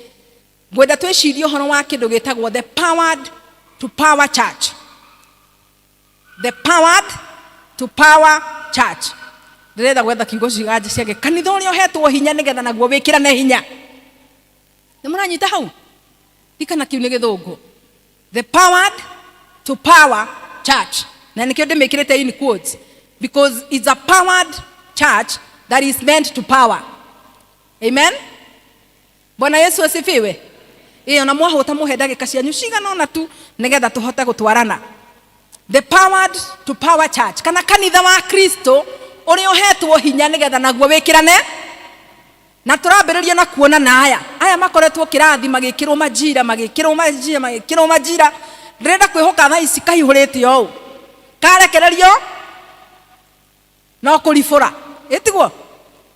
Speaker 7: Ngwenda twĩcirie ũhoro wa kĩndũ gĩtagwo the powered to power church. The powered to power church. Ndĩrenda gwetha kiugo ciganja ciake. Kanitha ũrĩa ũhetwo hinya nĩgetha naguo wĩkĩrane hinya. Nĩ mũranyita hau? Ndikana kĩu nĩ gĩthũngũ. The powered to power church. Na nĩkĩo ndĩmĩkĩrĩte in quotes. Because it's a powered church that is meant to power. Amen? Bwana Yesu asifiwe. Ĩĩ ona mwahũta mũhe ndagĩka cianyu cigana ũna tu nĩgetha tũhote gũtwarana. The powered to power church, kana kanitha wa Kristo ũrĩa ũhetwo hinya nĩgetha naguo wĩkĩrane. Na tũrambĩrĩria na kuona na aya. Aya makoretwo kĩrathi magĩkĩrwo majira, magĩkĩrwo majira, magĩkĩrwo majira.
Speaker 19: Ndĩrenda kwĩhoka thaa ici kaihũrĩte ũũ. Karekererio no kũribũra. Ĩtiguo?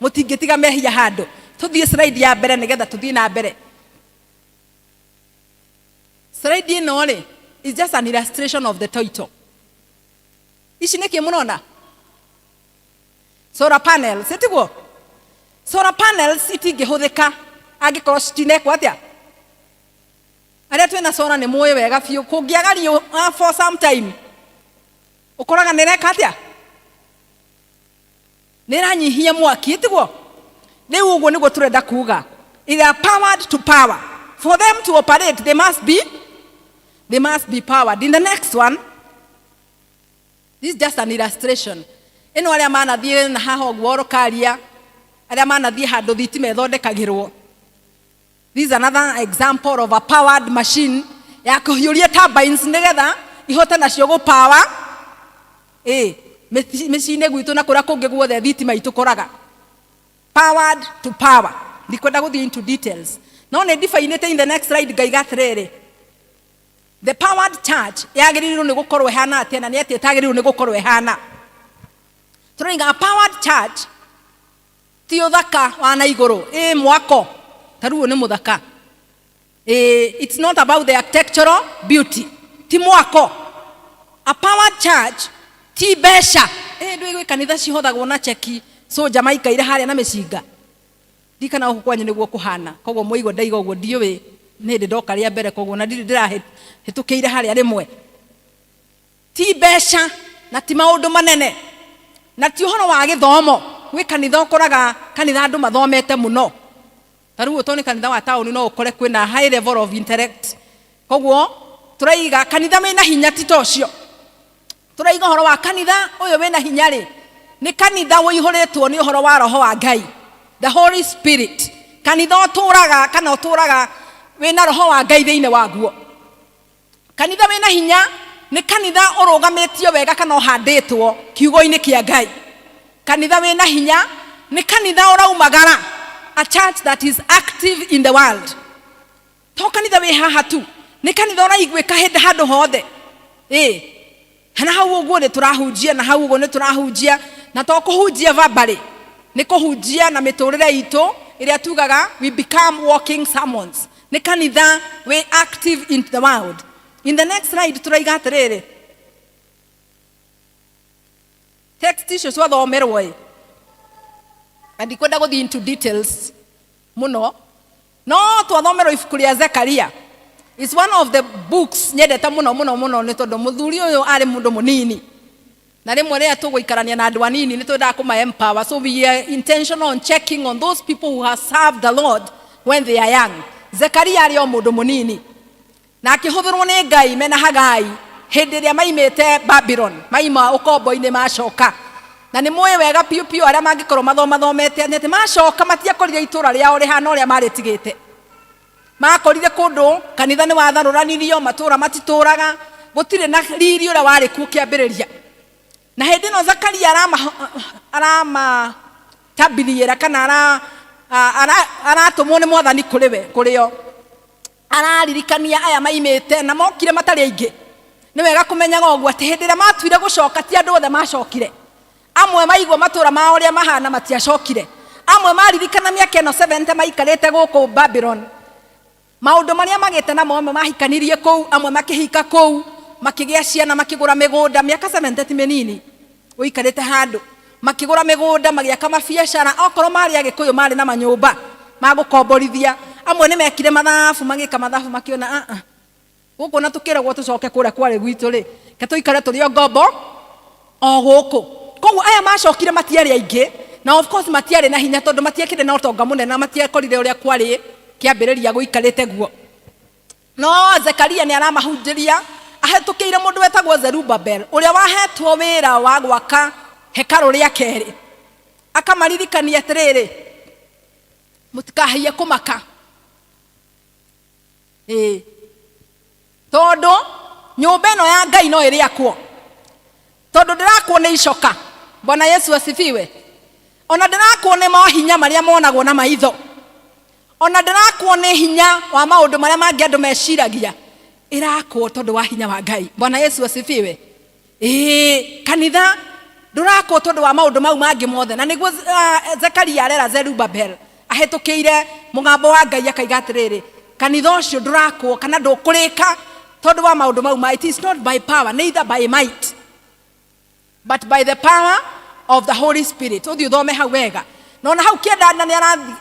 Speaker 19: Mũtingĩtiga mehia handũ. Tũthiĩ slide ya mbere nĩgetha tũthiĩ na mbere. Slide ĩno rĩ, is just an illustration of the title. Ici nĩkĩ mũrona? Solar panels, ĩtiguo? Solar panels itingĩhũthĩka angĩkorwo citinekwo atĩa? Arĩa twĩna solar nĩ mũĩ wega biũ, kũngĩaga riũa for some time, ũkoraga nĩ ĩreka atĩa? Nĩ ĩranyihia mwaki, ĩtiguo? Rĩu ũguo nĩguo tũrenda kuga. They are powered to power. For them to operate, they must be, they must be powered. In the next one, this is just an illustration. Ĩno arĩa manathiĩ na haha ũguo Orokaria, arĩa manathiĩ handũ thitima ĩthondekagĩrwo. This is another example of a powered machine ya kũhiũria turbines nĩgetha ihote nacio gũpawa ĩ mĩciĩ-inĩ gwitũ na kũrĩa kũngĩ guothe thitima itũkoraga. Powered to power. Ndikwenda gũthiĩ into details. No nĩ ndibainĩte in the next slide ngaiga atĩrĩrĩ, the powered church yagĩrĩirwo nĩ gũkorwo ĩhana atĩa na nĩ atĩa ĩtagĩrĩirwo nĩ gũkorwo ĩhana. Tũroiga a powered church ti ũthaka wa na igũrũ, ĩ mwako ta rĩu ũyũ nĩ mũthaka. Ĩ, it's not about the architectural beauty, ti mwako. A powered church ti mbeca. Ĩ ndũĩ gwĩ kanitha cihothagwo na cheki, soja maikaire harĩa na mĩcinga. Ndikana gũkũ kwanyu nĩguo kũhana, koguo mwaigua ndaiga ũguo ndiũĩ nĩ hĩndĩ ndoka rĩa mbere, koguo na ndirĩ ndĩrahĩtũkĩire harĩa rĩmwe. Ti mbeca na ti maũndũ manene na ti ũhoro wa gĩthomo. Gwĩ kanitha ũkoraga kanitha andũ mathomete mũno, ta rĩu ũtoo nĩ kanitha wa taũni no ũkore kwĩna high level of intellect. Koguo tũraiga kanitha wĩna hinya ti ta ũcio. Tũraiga ũhoro wa kanitha ũyũ wĩna hinya rĩ, nĩ kanitha ũihũrĩtwo nĩ ũhoro wa roho wa Ngai, the Holy Spirit. Kanitha ũtũraga kana ũtũraga wĩna roho wa Ngai thĩinĩ waguo. Kanitha wĩna hinya nĩ kanitha ũrũgamĩtio wega kana ũhandĩtwo kiugo-inĩ kĩa Ngai. Kanitha wĩna hinya nĩ kanitha ũraumagara, a church that is active in the world. To kanitha wĩ haha tu, nĩ kanitha ũraiguĩka hĩndĩ handũ hothe. Ĩ, na hau ũguo nĩ tũrahunjia, na hau ũguo nĩ tũrahunjia, na to kũhunjia verbally, nĩ kũhunjia na mĩtũrĩre itũ ĩrĩa tugaga we become walking sermons. Nĩ kanitha wĩ active in the world. In the next slide tũraiga atĩrĩrĩ, text icio ciathomerwo ĩ, na ndikwenda gũthiĩ into details mũno, no twathomerwo ibuku rĩa Zekaria. It's one of the books nyendete mũno mũno mũno, nĩ tondũ mũthuri ũyũ arĩ mũndũ mũnini, na rĩmwe rĩrĩa tũgũikarania na andũ anini nĩ twendaga kũma empower, so we are intentional on checking on those people who have served the Lord when they are young. Zekaria arĩ o mũndũ mũnini na akĩhũthĩrwo nĩ Ngai mena Hagai hĩndĩ ĩrĩa maimĩte Babylon, maima ũkombo-inĩ macoka. Na nĩ mũĩ wega piũ piũ arĩa mangĩkorwo mathomathomete atĩ macoka matiakorire itũra rĩao rĩhana ũrĩa marĩtigĩte. Makorire kũndũ kanitha nĩ watharũranirio, matũra matitũraga, gũtirĩ na riri ũrĩa warĩ kuo kĩambĩrĩria. Na hĩndĩ ĩno Zakaria aramatabiriĩra kana aratũmwo nĩ Mwathani kũrĩ we, kũrĩ o. Araririkania aya maimĩte na mokire matarĩ aingĩ. Nĩ wega kũmenyaga ũguo atĩ hĩndĩ ĩrĩa matuire gũcoka ti andũ othe macokire. Amwe maigua matũra mao ũrĩa mahana matiacokire. Amwe maririkana mĩaka ĩno 70 maikarĩte gũkũ Babylon, maũndũ marĩa magĩte namo, amwe mahikanirie kũu, amwe makĩhika kũu, makĩgĩa ciana, makĩgũra mĩgũnda. Mĩaka 70 ti mĩnini ũikarĩte handũ. Makĩgũra mĩgũnda, magĩaka mabiacara, okorwo marĩ Agĩkũyũ marĩ na manyũmba ma gũkomborithia. Amwe nĩ mekire mathabu, magĩka mathabu makĩona a a gũkũ na tũkĩragwo tũcoke kũrĩa kwarĩ gwitũ rĩ, ke tũikare tũrĩ o ngombo o gũkũ. Koguo aya macokire matiarĩ aingĩ, na of course matiarĩ na hinya tondũ matiakĩrĩ na ũtonga mũnene na matiakorire ũrĩa kwarĩ kĩambĩrĩria gũikarĩte guo. No Zekaria nĩ aramahunjĩria ahĩtũkĩire mũndũ wetagwo Zerubabel ũrĩa wahetwo wĩra wa gwaka hekarũ rĩa kerĩ. Akamaririkania atĩrĩrĩ, mũtikahaiye kũmaka. Ĩĩ, tondũ nyũmba ĩno ya Ngai no ĩrĩakwo, tondũ ndĩrakwo nĩ icoka. Bwana Yesu asifiwe. Ona ndĩrakwo nĩ mahinya marĩa monagwo na maitho, ona ndĩrakwo nĩ hinya wa maũndũ marĩa mangĩ andũ meciragia. Ĩrakwo tondũ wa hinya wa Ngai. Bwana Yesu asifiwe. Ĩĩ, kanitha ndũrakwo tondũ wa maũndũ mau mangĩ mothe. Na nĩguo Zekaria arera Zerubabel ahĩtũkĩire mũgambo wa Ngai akaiga atĩrĩrĩ, kanitha ũcio ndũrakwo kana ndũkũrĩka tondũ wa maũndũ mau ma, it is not by power neither by might but by the power of the Holy Spirit. Ũthiĩ ũthome hau wega. Na ona hau kĩenda na nĩ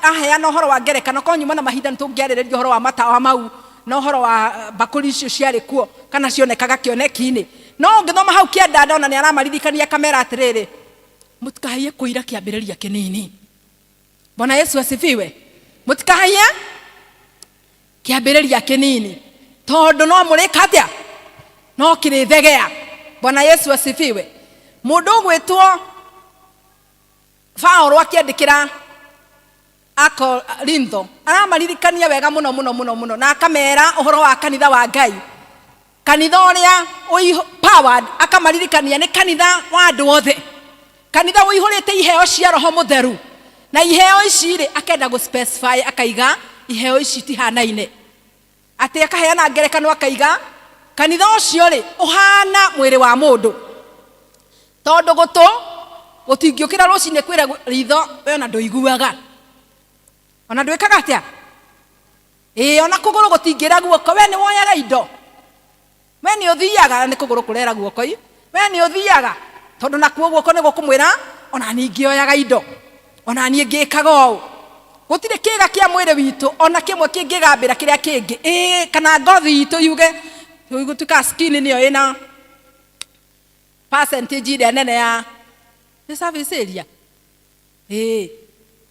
Speaker 19: aheana ũhoro wa ngerekano ko nyuma na mahinda nĩ tũngĩarĩrĩria ũhoro wa matawa mau na ũhoro wa mbakũri icio ciarĩ kuo kana cionekaga kĩoneki-inĩ. No ũngĩthoma hau kĩanda ona nĩ aramaririkania akamera atĩrĩrĩ, mũtikahaiye kũira kĩambĩrĩria kĩnini. Bwana Yesu asifiwe. Mũtikahaiye kĩambĩrĩria kĩnini tondũ no mũrĩka atĩa? No kĩrĩthegea. Bwana Yesu asifiwe. Mũndũ ũgwĩtwo Paũlũ akĩandĩkĩra Akorintho aramaririkania wega mũno mũno mũno mũno na akamera ũhoro wa kanitha wa Ngai, kanitha ũrĩa powered, akamaririkania nĩ kanitha wa andũ othe, kanitha ũihũrĩte iheo cia Roho Mũtheru. Na iheo ici rĩ, akenda gũ specify akaiga iheo ici itihanaine, atĩ akaheana ngerekano akaiga kanitha ũcio rĩ ũhana mwĩrĩ wa mũndũ, tondũ gũtũ gũtingĩũkĩra rũcinĩ kwĩra ritho we ona ndũiguaga, ona ndwĩkaga atĩa, ĩĩ, ona kũgũrũ gũtingĩra guoko we nĩ woyaga indo, we nĩ ũthiaga, nĩ kũgũrũ kũrera guoko i, we nĩ ũthiaga, tondũ nakuo guoko nĩ gũkũmwĩra ona niĩ ngĩoyaga indo, ona niĩ ngĩkaga ũũ. Gũtirĩ kĩga kĩa mwĩrĩ witũ ona kĩmwe kĩngĩgambĩra kĩrĩa kĩngĩ, ĩĩ, kana ngothi itũ yuge gũtuĩka skin nĩyo ĩna percentage ĩrĩa nene ya nĩ service area, ĩĩ,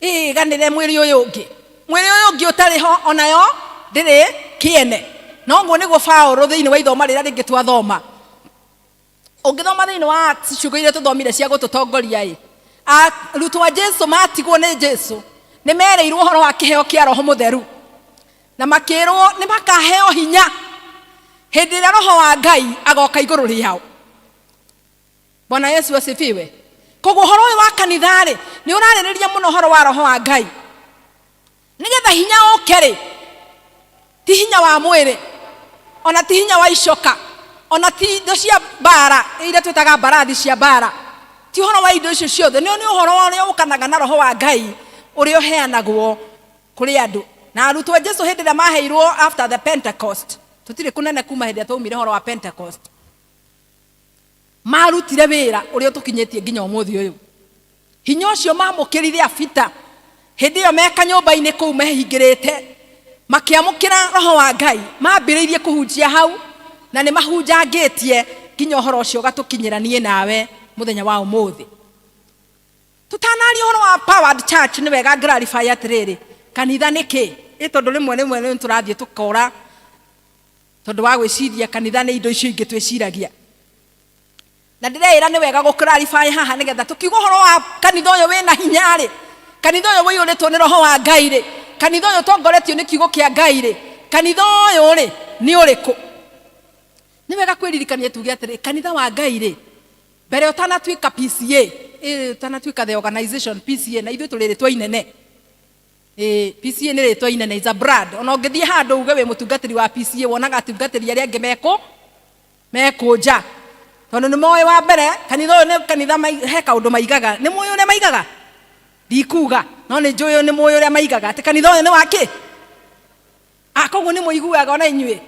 Speaker 19: ĩĩ, ganĩre mwĩrĩ ũyũ ũngĩ, mwĩrĩ ũyũ ũngĩ ũtarĩ ho onayo ndĩrĩ kĩene. Na ũguo nĩguo Paũlũ thĩinĩ wa ithoma rĩrĩa rĩngĩ twathoma, ũngĩthoma thĩinĩ wa Acts ciugo iria tũthomire cia gũtũtongoria ĩ, arutwo a Jesu matigwo nĩ Jesu nĩ mereirwo ũhoro wa kĩheo kĩa Roho Mũtheru, na makĩrwo nĩ makaheo hinya hĩndĩ ĩrĩa Roho wa Ngai agoka igũrũ rĩao. Bwana Yesu asifiwe. Koguo ũhoro ũyũ wa kanitha rĩ nĩ ũrarĩrĩria mũno ũhoro wa Roho wa Ngai, nĩgetha hinya ũke rĩ, ti hinya wa mwĩrĩ, ona ti hinya wa icoka, ona ti indo cia mbara iria twĩtaga mbarathi cia mbara, ti ũhoro wa indo icio ciothe, nĩ ũhoro ũrĩa ũkanaga na Roho wa Ngai ũrĩa ũheanagwo kũrĩ andũ. Na arutwo a Jesu hĩndĩ ĩrĩa maheirwo after the Pentecost, tũtirĩ kũnene kuma hĩndĩ ĩrĩa twaumire ũhoro wa Pentecost, marutire wĩra ũrĩa ũtũkinyĩtie nginya ũmũthĩ ũyũ. Hinya ũcio mamũkĩrire abita hĩndĩ ĩyo me kanyũmba-inĩ kũu mehingĩrĩte, makĩamũkĩra Roho wa Ngai, mambĩrĩirie kũhunjia hau, na nĩ mahunjangĩtie nginya ũhoro ũcio ũgatũkinyĩra niĩ nawe mũthenya wa ũmũthĩ. Tũtanaria ũhoro wa powered church, nĩ wega clarify atĩrĩrĩ, kanitha nĩ kĩ? Ĩ tondũ rĩmwe rĩmwe nĩ tũrathiĩ tũkora tondũ wa gwĩciria kanitha nĩ indo icio ingĩ twĩciragia. Na ndĩreĩra nĩ wega gũ clarify haha nĩgetha tũkiuga ũhoro wa kanitha ũyũ wĩna hinya rĩ, kanitha ũyũ ũiyũrĩtwo nĩ Roho wa Ngai rĩ, kanitha ũyũ ũtongoretio nĩ kiugo kĩa Ngai rĩ, kanitha ũyũ rĩ nĩ ũrĩkũ? Nĩ wega kwĩririkania tuge atĩrĩ, kanitha wa Ngai rĩ, mbere ũtanatuĩka PCA, ũtanatuĩka the organization PCA, na ithuĩ tũrĩ rĩtwa inene. PCA nĩ rĩtwa inene, is a brand. Ona ũngĩthiĩ handũ uge wĩ mũtungatĩri wa PCA, wonaga atungatĩri arĩa angĩ mekũnja. Tondũ nĩ moĩ wa mbere, kanitha ũyũ nĩ kanitha he kaũndũ maigaga. Nĩ mũĩ ũrĩa maigaga? Ndikuga, no nĩ njũĩ nĩ mũĩ ũrĩa maigaga. Atĩ kanitha ũyũ nĩ wa kĩ? Koguo nĩ mũiguaga ona inyuĩ.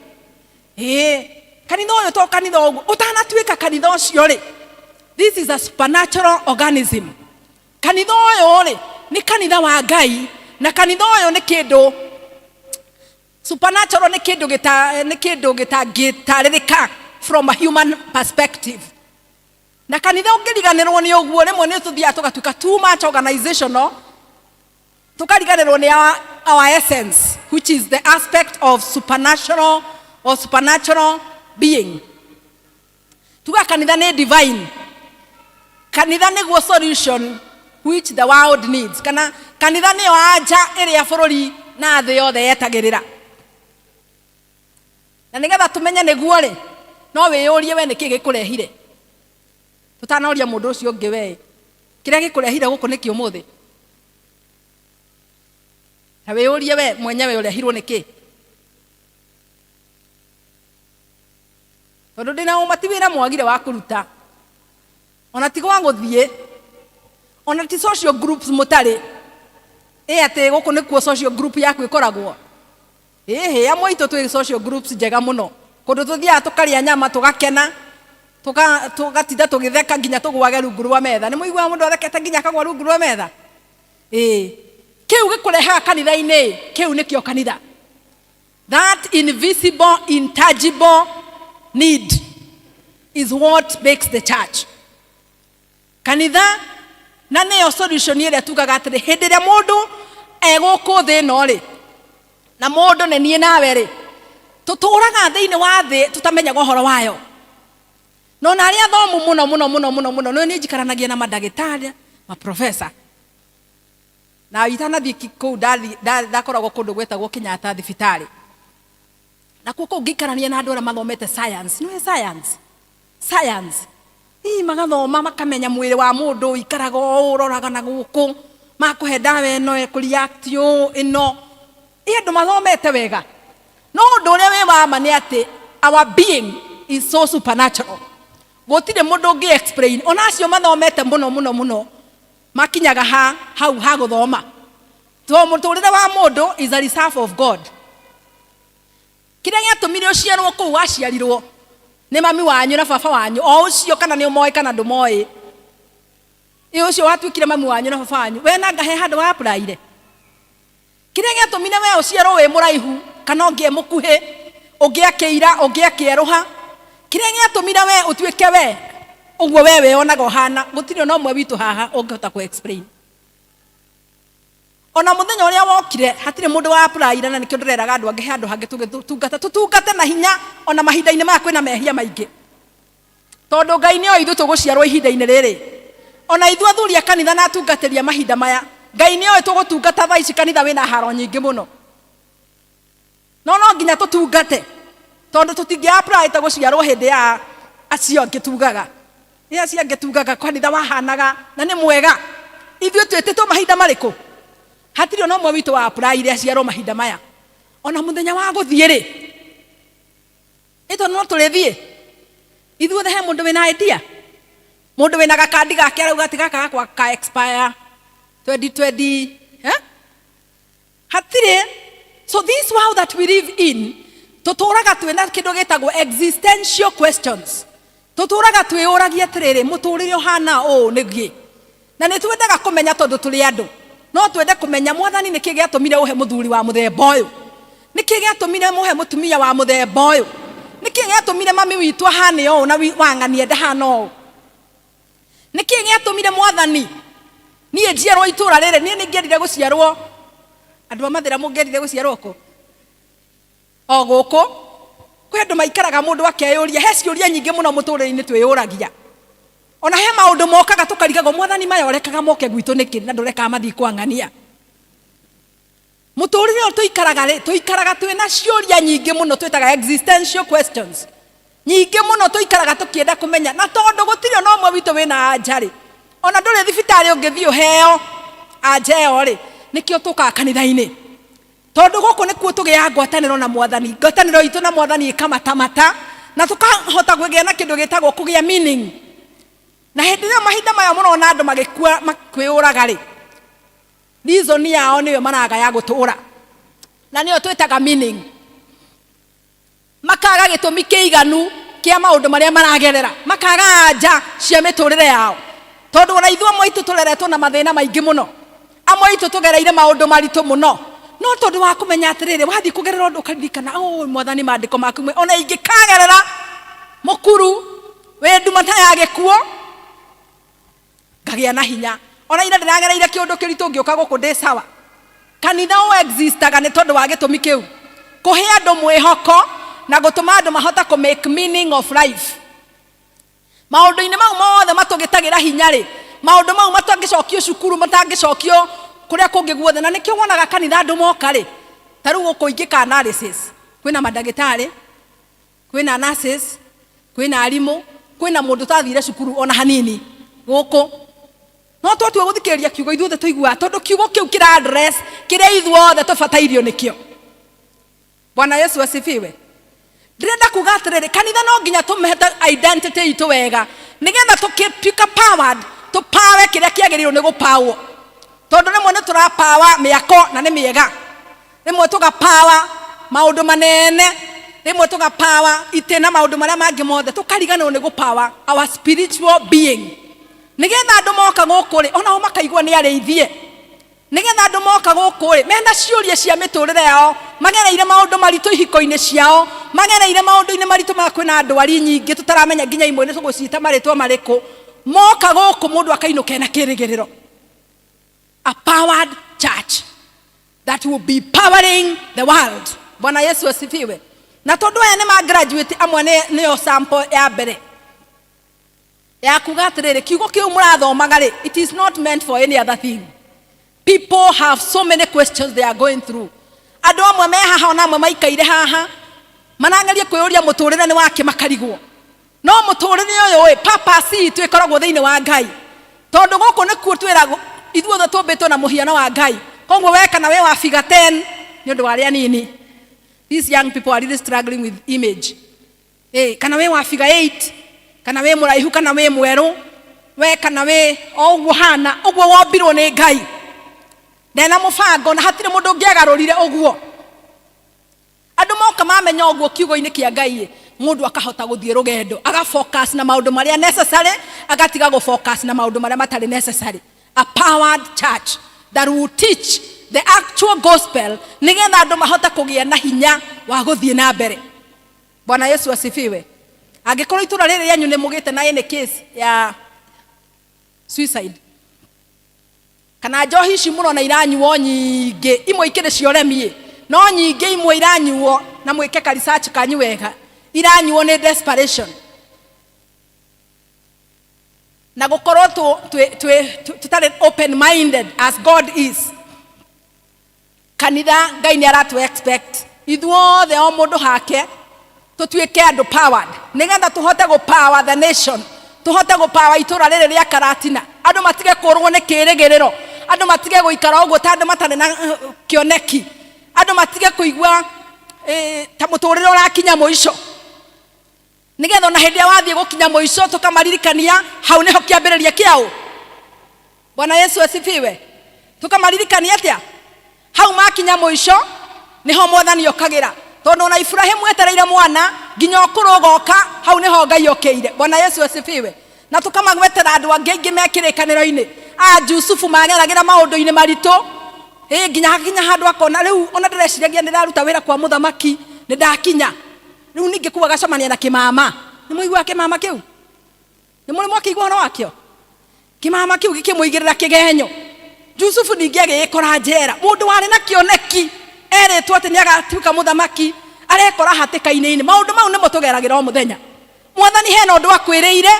Speaker 19: Kanitha ũyũ to kanitha ũguo. Ũtanatuĩka kanitha ũcio rĩ, this is a supernatural organism. Kanitha ũyũ rĩ, nĩ kanitha wa Ngai, na kanitha ũyũ nĩ kĩndũ supernatural, nĩ kĩndũ gĩta, nĩ kĩndũ gĩtangĩtarĩrĩka from a human perspective. Na kanitha ũngĩriganĩrwo nĩ ũguo, rĩmwe nĩ tũthiaga tũgatuĩka too much organizational, tũkariganĩrwo nĩ our essence, which is the aspect of supernatural or supernatural being. Tuga kanitha nĩ divine. Kanitha nĩguo solution which the world needs. Kana kanitha nĩyo anja ĩrĩa bũrũri na thĩ yothe yetagĩrĩra. Na nĩgetha tũmenye nĩguo rĩ, no wĩyũrie we nĩkĩ gĩkũrehire. Tũtanoria mũndũ ũcio ũngĩ we, kĩrĩa gĩkũrehire gũkũ nĩkĩ ũmũthĩ? Ta wĩyũrie we mwenyewe ũrehirwo nĩkĩ? Tondũ ndĩna ũma ti wĩra mwagire wa kũruta, ona ti gwa gũthiĩ, ona ti social groups mũtarĩ. Ĩ atĩ gũkũ nĩkuo social group yaku ĩkoragwo? Ĩhĩ, amwe aitũ twĩ social groups njega mũno, kũndũ tũthiaga tũkarĩa nyama tũgakena, tũgatinda tũgĩtheka nginya tũgwage rungu rwa metha. Nĩ mũiguaga mũndũ athekete nginya akagwa rungu rwa metha? Ĩĩ, kĩu gĩkũrehaga kanitha-inĩ, kĩu nĩkĩo kanitha. That invisible, intangible need is what makes the church. Kanitha na nĩyo solution ĩrĩa tugaga atĩrĩ, hĩndĩ ĩrĩa mũndũ e gũkũ thĩ ĩno rĩ, na mũndũ nĩ niĩ nawe rĩ, tũtũraga thĩinĩ wa thĩ tũtamenyaga ũhoro wayo. Na ona arĩa athomu mũno mũno mũno mũno mũno, nĩ niĩ njikaranagia na mandagĩtarĩ, maprofesa. Na itanathiĩ kũu ndakoragwo kũndũ gwetagwo Kenyatta thibitarĩ. Nakuo kũu ngĩikarania na andũ arĩa mathomete science. Nĩũĩ science? Science. Ii magathoma makamenya mwĩrĩ wa mũndũ ũikaraga ũũ, ũroraga na gũkũ, makũhe ndawa ĩno ĩkũ react ũũ, ĩno. Ĩ andũ mathomete wega. No ũndũ ũrĩa wĩ wa ma nĩ atĩ our being is so supernatural. Gũtirĩ mũndũ ũngĩ explain. Ona acio mathomete mũno mũno mũno makinyaga ha hau ha gũthoma. To mũtũrĩre wa mũndũ is a reserve of God. Kĩrĩa gĩatũmire ũciarwo kũu waciarirwo nĩ mami wanyu na baba wanyu, o ũcio kana nĩ ũmoĩ kana ndũmoĩ. Ĩ ũcio watuĩkire mami wanyu na baba wanyu, we nanga he handũ wa apply-ire? Kĩrĩa gĩatũmire we ũciarwo wĩ mũraihu kana ũngĩ e mũkuhĩ, ũngĩ akĩira, ũngĩ akĩerũha, kĩrĩa gĩatũmire we ũtuĩke we ũguo we wĩyonaga ũhana, gũtirĩ ona ũmwe witũ haha ũngĩhota kũ explain. Ona mũthenya ũrĩa wokire hatirĩ mũndũ wa apply-ire, na nĩkĩo ndĩreraga andũ angĩ he handũ hangĩ tũgĩtungata, tũtungate na hinya ona mahinda-inĩ maya kwĩna mehia maingĩ. Tondũ Ngai nĩoĩ ithuĩ tũgũciarwo ihinda-inĩ rĩrĩ. Ona ithuĩ athuri a kanitha na atungatĩri a mahinda maya, Ngai nĩoĩ tũgũtungata thaa ici kanitha wĩna haro nyingĩ mũno. No no nginya tũtungate, tondũ tũtingĩ apply ta gũciarwo hĩndĩ ya acio angĩ tugaga. Nĩ acio angĩ tugaga kanitha wahanaga na nĩ mwega. Ithuĩ twĩtĩtwo mahinda marĩkũ? Hatirĩ ona ũmwe witũ wa apply aciarwo mahinda maya. Ona mũthenya wa gũthiĩ rĩ, Ĩ tondũ no tũrĩthiĩ ithuothe, he mũndũ wĩna idea? Mũndũ wĩna gakandi gake arauga atĩ gaka gakwa ka expire 2020, eh? Hatirĩ. So this world that we live in, tũtũraga twĩna kĩndũ gĩtagwo existential questions. Tũtũraga twĩyũragia atĩrĩrĩ, mũtũrĩre ũhana ũũ nĩkĩ? Na nĩ twendaga kũmenya tondũ tũrĩ andũ. No twende kũmenya, Mwathani, nĩkĩ gĩatũmire ũhe mũthuri wa mũthemba ũyũ? Nĩkĩ gĩatũmire mũhe mũtumia wa mũthemba ũyũ? Nĩkĩ gĩatũmire mami witũ ahane ũũ na wang'ania ndahana ũũ? Nĩkĩ gĩatũmire Mwathani niĩ njiarwo itũra rĩrĩ? Niĩ nĩngĩendire gũciarwo, andũ a Mathĩra, mũngĩendire gũciarwo kũ? O gũkũ. Kwĩ andũ maikaraga mũndũ akeyũria, he ciũria nyingĩ mũno mũtũrĩre-inĩ twĩyũragia. Ona he maũndũ mokaga tũkarigagwo, Mwathani maya ũrekaga moke gwitũ nĩkĩ na ndũrekaga mathiĩ kwa ng'ania? Mũtũrĩre ũyũ tũikaraga rĩ, tũikaraga twĩna ciũria nyingĩ mũno twĩtaga existential questions. Nyingĩ mũno tũikaraga tũkĩenda kũmenya, na tondũ gũtirĩ ona ũmwe witũ wĩna anja rĩ, ona ndũrĩ thibitarĩ ũngĩthiĩ ũheo anja ĩyo rĩ, nĩkĩo tũkaga kanitha-inĩ. Tondũ gũkũ nĩkuo tũgĩaga ngwatanĩro na Mwathani, ngwatanĩro itũ na Mwathani ĩkamatamata, na tũkahota kũgĩa na kĩndũ gĩtagwo kũgĩa meaning. Na hĩndĩ ĩyo mahinda maya mũrona andũ magĩkua makwĩyũraga rĩ, reason yao nĩyo maraga ya gũtũra, na nĩyo twĩtaga meaning. Makaga gĩtũmi kĩiganu kĩa maũndũ marĩa maragerera, makaga anja cia mĩtũrĩre yao. Tondũ ona ithuĩ amwe aitũ tũreretwo na mathĩna maingĩ mũno, amwe aitũ tũgereire maũndũ maritũ mũno, no tondũ wa kũmenya atĩrĩrĩ, wathiĩ kũgerera ũndũ ũkaririkana, oh, Mwathani, maandĩko maku ona ingĩkagerera mũkuru wĩ nduma ta ya gĩkuũ, ngagĩa na hinya. Ona ira ndĩragereire kĩũndũ kĩritũ, ngĩũka gũkũ ndĩ sawa. Kanitha ũ existaga nĩ tondũ wa gĩtũmi kĩu, kũhe andũ mwĩhoko na gũtũma andũ mahota kũ make meaning of life. Maũndũ-inĩ mau mothe matũgĩtagĩra hinya rĩ, maũndũ mau matangĩcokio cukuru, matangĩcokio kũrĩa kũngĩ guothe. Na nĩkĩo wonaga kanitha andũ moka rĩ, ta rĩu gũkũ ingĩka analysis, kwĩna mandagĩtarĩ, kwĩna nurses, kwĩna arimũ, kwĩna mũndũ ũtathire cukuru ona hanini gũkũ. No twatua gũthikĩrĩria kiugo ithuothe tũiguaga, tondũ kiugo kĩu kĩra address kĩrĩa ithuothe tũbatairio nĩkĩo. Bwana Yesu asifiwe. Ndĩrenda kuga atĩrĩrĩ, kanitha no nginya tũmehete identity itũ wega nĩgetha tũkĩtuĩka powered, tũpawe kĩrĩa kĩagĩrĩirwo nĩ gũpawo. Tondũ rĩmwe nĩ tũrapawa mĩako na nĩ mĩega, rĩmwe tũgapawa maũndũ manene, rĩmwe tũgapawa itĩ na maũndũ marĩa mangĩ mothe, tũkariganĩrwo nĩ gũpawa our spiritual being, nĩgetha andũ moka gũkũ rĩ, onao makaigua nĩ arĩithie. Nĩgetha andũ moka gũkũ rĩ, mena ciũria cia mĩtũrĩre yao, magereire maũndũ maritũ ihiko-inĩ ciao, magereire maũndũ-inĩ maritũ ma kwĩna ndwari nyingĩ tũtaramenya nginya imwe nĩ tũgũciĩta marĩtwa marĩkũ, moka gũkũ mũndũ akainũka ena kĩrĩgĩrĩro. A powered church that will be powering the world. Bwana Yesu asifiwe. Na tondũ aya nĩ ma graduate amwe nĩyo sample ya mbere ya kuga atĩrĩrĩ, kiugo kĩu mũrathomaga rĩ, it is not meant for any other thing. People have so many questions they are going through. Andũ amwe me haha ona amwe maikaire haha marangeria kwĩyũria mũtũrĩre nĩ wake makarigwo. No mũtũrĩre ũyũ ĩ, purpose itũ ĩkoragwo thĩinĩ wa Ngai, tondũ gũkũ nĩkuo twĩragwo ithuothe tũmbĩtwo na mũhiano wa Ngai. Koguo we kana wĩ wa figure 10 nĩ ũndũ wa arĩa anini, these young people are really struggling with image. Kana wĩ wa figure 8, kana wĩ mũraihu, kana wĩ mwerũ, we kana wĩ o ũguo hana ũguo wombirwo nĩ Ngai, ndena mũbango na hatirĩ mũndũ ũngĩagarũrire ũguo. Andũ moka mamenya ũguo kiugo-inĩ kĩa Ngai, mũndũ akahota gũthiĩ rũgendo, aga focus na maũndũ marĩa necessary, agatiga gũ focus na maũndũ marĩa matarĩ necessary. A powered church that will teach the actual gospel, nĩgetha andũ mahote kũgĩa na hinya wa gũthiĩ na mbere. Bwana Yesu asifiwe. Angĩkorwo itũra rĩrĩ rĩanyu nĩ mũgĩte na any case ya suicide, kana njohi ici mũrona iranyuo nyingĩ, imwe ikĩrĩ cia ũremi, no nyingĩ imwe iranyuo, na mwĩke ka research kanyu wega, iranyuo nĩ desperation na gũkorwo tũtarĩ open minded as God is. Kanitha Ngai nĩ aratũ expect ithuothe o mũndũ hake tũtuĩke andũ powered, nĩgetha tũhote gũ power the nation, tũhote gũ power itũra rĩrĩ rĩa Karatina. Andũ matige kũrwo nĩ kĩrĩgĩrĩro, andũ matige gũikara ũguo ta andũ matarĩ na kĩoneki, andũ matige kũigua ta mũtũrĩre ũrakinya mũico, nĩgetha ona hĩndĩ ĩrĩa wathiĩ gũkinya mũico tũkamaririkania hau nĩho kĩambĩrĩria kĩao. Bwana Yesu asifiwe. Tũkamaririkania atĩa? Hau makinya mũico nĩho mwathani okagĩra, tondũ ona Ibrahimu etereire mwana nginya ũkũrũ ũgoka, hau nĩho Ngai okĩire. Bwana Yesu asifiwe. Na tũkamagwetera andũ angĩ aingĩ me kĩrĩkanĩro-inĩ, a Jusufu mageragĩra maũndũ-inĩ maritũ, nginya hakinya handũ akona rĩu ona ndĩreciragia nĩndaruta wĩra kwa mũthamaki, nĩndakinya rĩu, ningĩ kũu agacemania na kĩmama. Nĩ mũiguaga kĩmama kĩu? Nĩ mũrĩ mwakĩigua ũhoro wakĩo? Kĩmama kĩu gĩkĩmũigĩrĩra kĩgenyo. Jusufu ningĩ agĩgĩkora njera. Mũndũ warĩ na kĩoneki erĩtwo atĩ nĩ agatuĩka mũthamaki, arekora hatĩka-inĩ. Maũndũ mau nĩmo tũgeragĩra o mũthenya. Mwathani hena ũndũ akwĩrĩire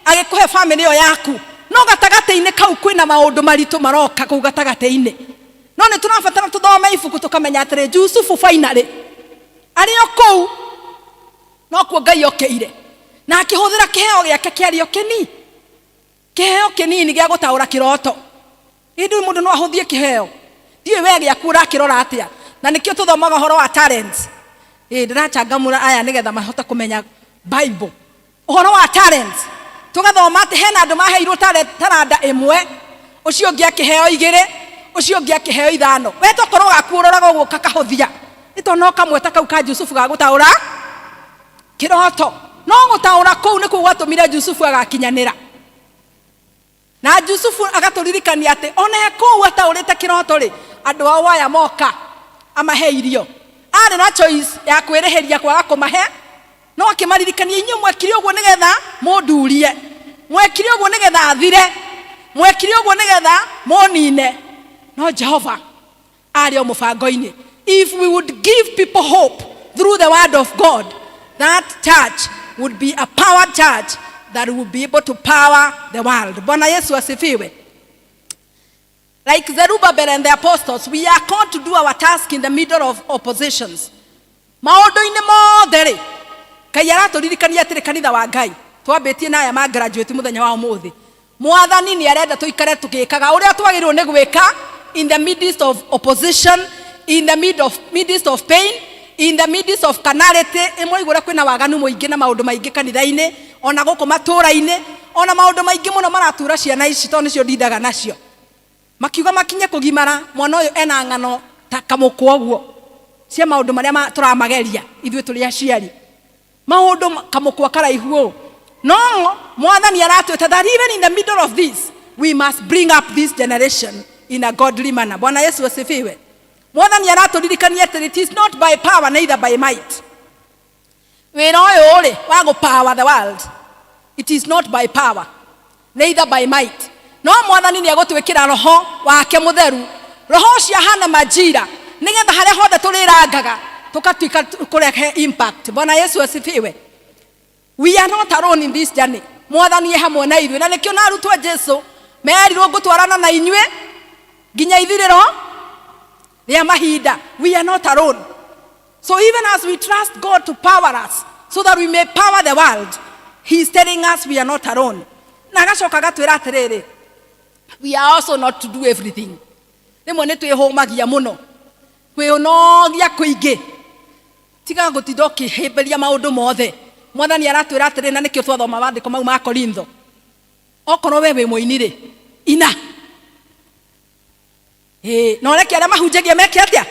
Speaker 19: agĩkũhe famĩlĩ ĩyo yaku, no gatagatĩ-inĩ kau kwĩna maũndũ maritũ maroka kũu gatagatĩ-inĩ. No nĩ tũrabatara tũthome ibuku tũkamenya atĩrĩ, Jusufu finally arĩ o kũu nokuo Ngai okĩire, na akĩhũthĩra kĩheo gĩake kĩarĩ o kĩni, kĩheo kĩnini gĩa gũtaũra kĩroto. Ĩndĩ mũndũ no ahũthie kĩheo, ndiũĩ we gĩaku ũrakĩrora atĩa. Na nĩkĩo tũthomaga ũhoro wa talents. Ndĩrachangamũra aya nĩgetha mahote kũmenya Bible. Ũhoro wa talents, tũgathoma atĩ hena andũ maheirwo taranda ĩmwe, ũcio ũngĩ akĩheo igĩrĩ, ũcio ũngĩ akĩheo ithano. We tokorwo gaku ũroraga ũguo kakahũthia, nĩ tondũ no kamwe ta kau ka Jusufu ga gũtaũra kĩroto. No gũtaũra kũu nĩkuo gwatũmire Jusufu agakinyanĩra. Na Jusufu agatũririkania atĩ ona e kũu ataũrĩte kĩroto rĩ, andũ ao aya moka amahe irio. Arĩ na choice ya kwĩrĩhĩria kwaga kũmahe, no akĩmaririkania, inyuĩ mwekire ũguo nĩgetha mũndurie, mwekire ũguo nĩgetha thire, mwekire ũguo nĩgetha mũnine. No Jehova arĩ o mũbango-inĩ. If we would give people hope through the word of God, that church would be a powered church that would be able to power the world. Bwana Yesu asifiwe. Like Zerubbabel and the apostles, we are called to do our task in the middle of oppositions. Maũndũ-inĩ mothe rĩ, Ngai aratũririkania atĩrĩ, kanitha wa Ngai, twambĩtie na aya ma graduate mũthenya wa ũmũthĩ. Mwathani nĩ arenda tũikare tũgĩkaga ũrĩa twagĩrĩirwo nĩ gwĩka in the midst of opposition, in the midst of pain, In the midst of carnality, ĩmwe igũrũ kwĩna waganu mũingĩ na maũndũ maingĩ kanitha-inĩ, ona gũkũ matũũra-inĩ, ona maũndũ maingĩ mũno maratura ciana ici tondũ nĩcio ndindaga nacio. Makiuga makinye kũgimara, mwana ũyũ ena ng'ano ta kamũkwa ũguo cia maũndũ marĩa tũramageria ithuĩ tũrĩ aciari. Maũndũ kamũkwa karaihu ũũ. No mwathani aratwĩta that even in the middle of this, we must bring up this generation in a godly manner. Bwana Yesu asifiwe. Mwathani aratũririkania atĩ it is not by power neither by might. Wĩra ũyũ rĩ wa gũ power the world, it is not by power neither by might. No mwathani nĩ egũtwĩkĩra roho wake mũtheru, roho ũcio ahana majira, nĩgetha harĩa hothe tũrĩrangaga tũkatuĩka kũrehe impact. Bwana Yesu asifiwe. We are not alone in this journey. Mwathani e hamwe na ithuĩ, na nĩkĩo na arutwo a Jesu merirwo ngũtwarana na inyuĩ nginya ithirĩro rĩa mahinda. We are not alone. So even as we trust God to power us so that we may power the world, he is telling us we are not alone. Na agacoka agatwĩra atĩrĩrĩ, we are also not to do everything. Rĩmwe nĩ twĩhũmagia mũno, kwĩnogia kũingĩ, tiga gũtinda ũkĩhĩmbĩria maũndũ mothe. Mwathani aratwĩra atĩrĩ, na nĩkĩo twathoma maandĩko mau ma Korintho, okorwo we wĩ mũini rĩ, ina. Ĩĩ, na ũreke arĩa mahunjagia meke atĩa?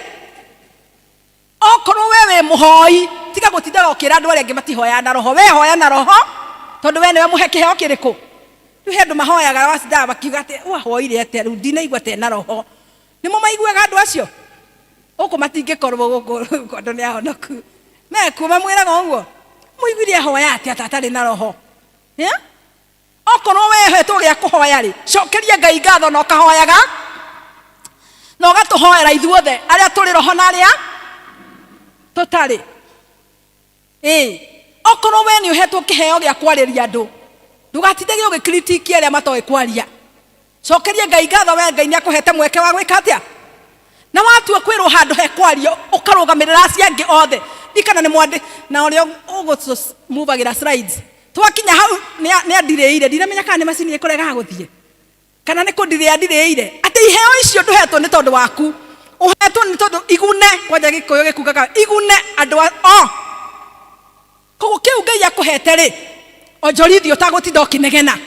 Speaker 19: Okorwo we wĩ mũhoi, tiga gũtindaga ũkĩra andũ arĩa angĩ matihoyaga na roho. We hoya na roho, tondũ we nĩwe mũhe kĩheo kĩrĩkũ. Rĩu he andũ mahoyaga wacindaga makiuga atĩ wahoire atĩa rĩu ndinaigua ta ena roho. Nĩmo maiguaga andũ acio gũkũ matingĩkorwo gũkũ andũ nĩ ahonoku mekuo mamwĩraga ũguo, mũiguire ahoya atĩa ta atarĩ na roho? Yeah? Okorwo we hetwo gĩa kũhoya rĩ, cokeria Ngai ngatho na ũkahoyaga na ũgatũhoera ithuothe arĩa tũrĩ roho na arĩa tũtarĩ. Ĩĩ, okorwo we nĩ ũhetwo kĩheo gĩa kwarĩria andũ, ndũgatindage ũgĩkritiki arĩa matoĩ kwaria. Cokeria Ngai ngatho, we Ngai nĩ akũhete mweke wa gwĩka atĩa? Na watua kwĩrwo handũ he kwario, ũkarũgamĩrĩra acio angĩ othe. Ririkana nĩ mwandĩ na ũrĩa ũgũtũmuvagĩra slides. Twakinya hau nĩ andirĩire, ndinamenya kana nĩ macini ĩkũregaga gũthiĩ kana nĩ kũndirĩa ndirĩire, atĩ iheo icio ndũhetwo nĩ tondũ waku, ũhetwo nĩ tondũ igune, kwanja gĩkũyũ gĩkugaga igune andũ o. Koguo kĩu Ngai akũhete rĩ, onjorithia ũtagũtinda ũkĩnegena,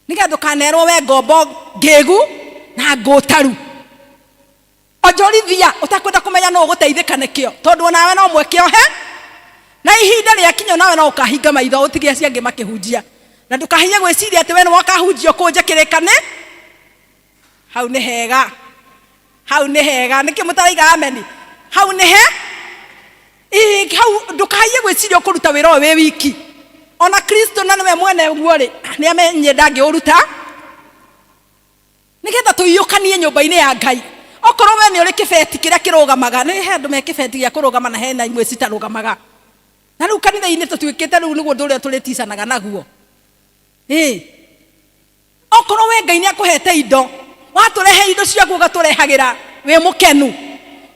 Speaker 19: nĩgetha ndũkanerwo we ngombo ngĩgu na ngũtaru. Onjorithia ũtakwenda kũmenya nũ ũgũteithĩka nĩkĩo, tondũ onawe no mweke ohe, na ihinda rĩakinya onawe no ũkahinga maitho ũtige acio angĩ makĩhunjia, na ndũkahiye gwĩciria atĩ we nĩwe ũkahunjia ũkũnje kĩrĩkanĩ. Hau nĩ hega, hau nĩ hega. Nĩkĩ mũtaraiga ameni? Hau nĩ he Ĩĩ, hau ndũkahiye gwĩciria ũkũruta wĩra ũyũ wĩ wiki. Ona Kristo na nĩwe mwene guo rĩ, nĩ amenye ndangĩũruta, nĩgetha tũiyũkanie nyũmba-inĩ ya Ngai. Okorwo we nĩ ũrĩ kĩbeti kĩrĩa kĩrũgamaga, nĩ he andũ me kĩbeti gĩa kũrũgama na hena imwe citarũgamaga. Na rĩu kanitha-inĩ tũtuĩkĩte rĩu nĩguo ũndũ ũrĩa tũrĩticanaga naguo. Ĩĩ, okorwo we Ngai nĩ akũhete indo, watũrehe indo ciaku ũgatũrehagĩra wĩ mũkenu,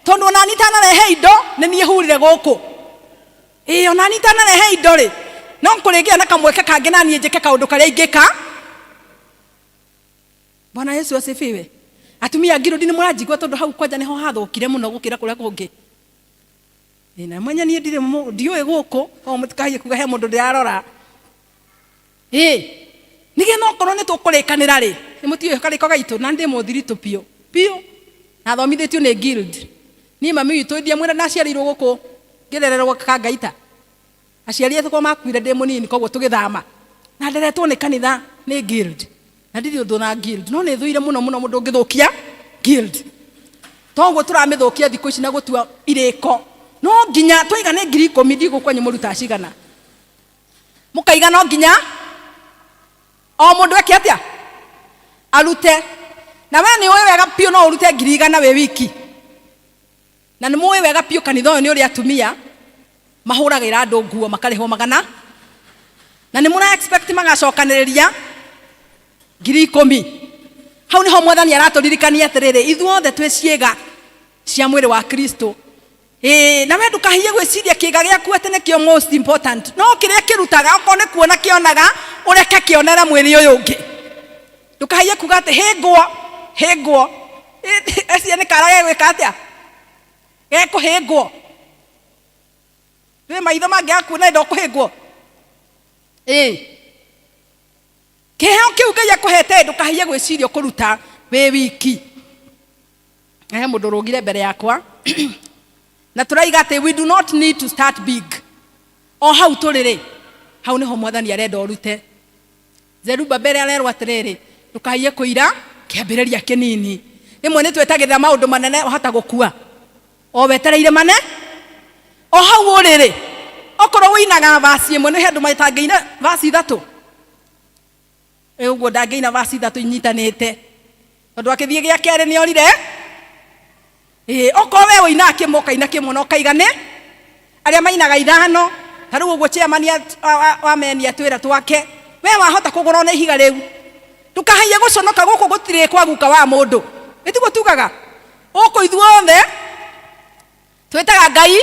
Speaker 19: tondũ ona niĩ itanarehe indo nĩ niĩ hurire gũkũ. Ĩĩ, ona niĩ itanarehe indo rĩ, no kũrĩgĩa na kamweke kangĩ na niĩ njĩke kaũndũ karĩa ingĩka. Bwana Yesu asifiwe. Atumia a Ngirũndi nĩ mũranjigua, tondũ hau kwanja nĩho hathũkire mũno gũkĩra kũrĩa kũngĩ. Ĩĩ, na mwenye niĩ ndirĩ ndiũĩ gũkũ, koguo mũtikahiye kuga he mũndũ ndĩrarora. Ĩĩ, nĩgetha okorwo nĩ tũkũrĩkanĩra rĩ, nĩ mũtiũĩ karĩko gaitũ, na ndĩ mũthiritũ biũ biũ, na thomithĩtio nĩ guild. Niĩ mami witũ ndiamwĩra ndaciarĩirwo gũkũ ngĩrererwo Kangaita. Aciari akwa makuire ndĩ mũnini, koguo tũgĩthama. Na nderetwo nĩ kanitha nĩ guild. Na ndirĩ ũthũ na guild, no nĩ thũire mũno mũno mũndũ ũngĩthũkia guild. Toguo tũramĩthũkia thikũ ici na gũtua irĩko. No nginya twaiga nĩ 10,000, ndigũ kwanyu mũrutaga cigana. Mũkaiga no nginya o mũndũ eke atĩa? Arute. Na we nĩ ũĩ wega biũ no ũrute 100,000 wĩ wiki. Na nĩ mũĩ wega biũ kanitha ũyũ nĩ ũrĩ atumia mahũragĩra andũ nguo makarĩhwo magana, na nĩ mũra expect magacokanĩrĩria 10,000. Hau nĩho mwathani aratũririkania atĩrĩrĩ, ithuothe twĩ ciĩga cia mwĩrĩ wa Kristo. Ĩĩ, na we ndũkahiye gwĩciria kĩga gĩaku atĩ nĩkĩo most important, no kĩrĩa kĩrutaga okorwo nĩ kuona kĩonaga, ũreke kĩonere mwĩrĩ ũyũ ũngĩ. Ndũkahiye kuga atĩ hĩngwo hĩngwo, ĩcia nĩ kara gegwĩka atĩa, gekũhĩngwo. Ndũĩ maitho mangĩaga kuona ndũkũhĩngwo. Ĩĩ. Kĩheo kĩu Ngai akũhete ndũkahiye gwĩciria ũkũruta wĩ wiki. He mũndũ ũrũgire mbere yakwa na tũraiga atĩ we do not need to start big. O hau tũrĩ rĩ, hau nĩho mwathani arenda ũrute. Zerubabeli arerwo atĩrĩrĩ, ndũkaiye kũira kĩambĩrĩria kĩnini. Rĩmwe nĩ twetagĩrĩra maũndũ manene wahota gũkua o wetereire mane o hau ũrĩ rĩ, okorwo ũinaga vaci ĩmwe nĩ he andũ matangĩina vaci ithatũ. Ĩ ũguo ndangĩina vaci ithatũ inyitanĩte tondũ akĩthiĩ gĩa kerĩ nĩ orire. Ĩ okorwo we ũinaga kĩmwe ũkaina kĩmwe na ũkaiga nĩ arĩa mainaga ithano ta rĩu ũguo chairman wa meni atwĩra twake we wahota kũgũra ona ihiga rĩu ndũkahaiye gũconoka gũkũ gũtirĩ kwa guka wa mũndũ nĩ tiguo tugaga gũkũ ithuothe twĩtaga Ngai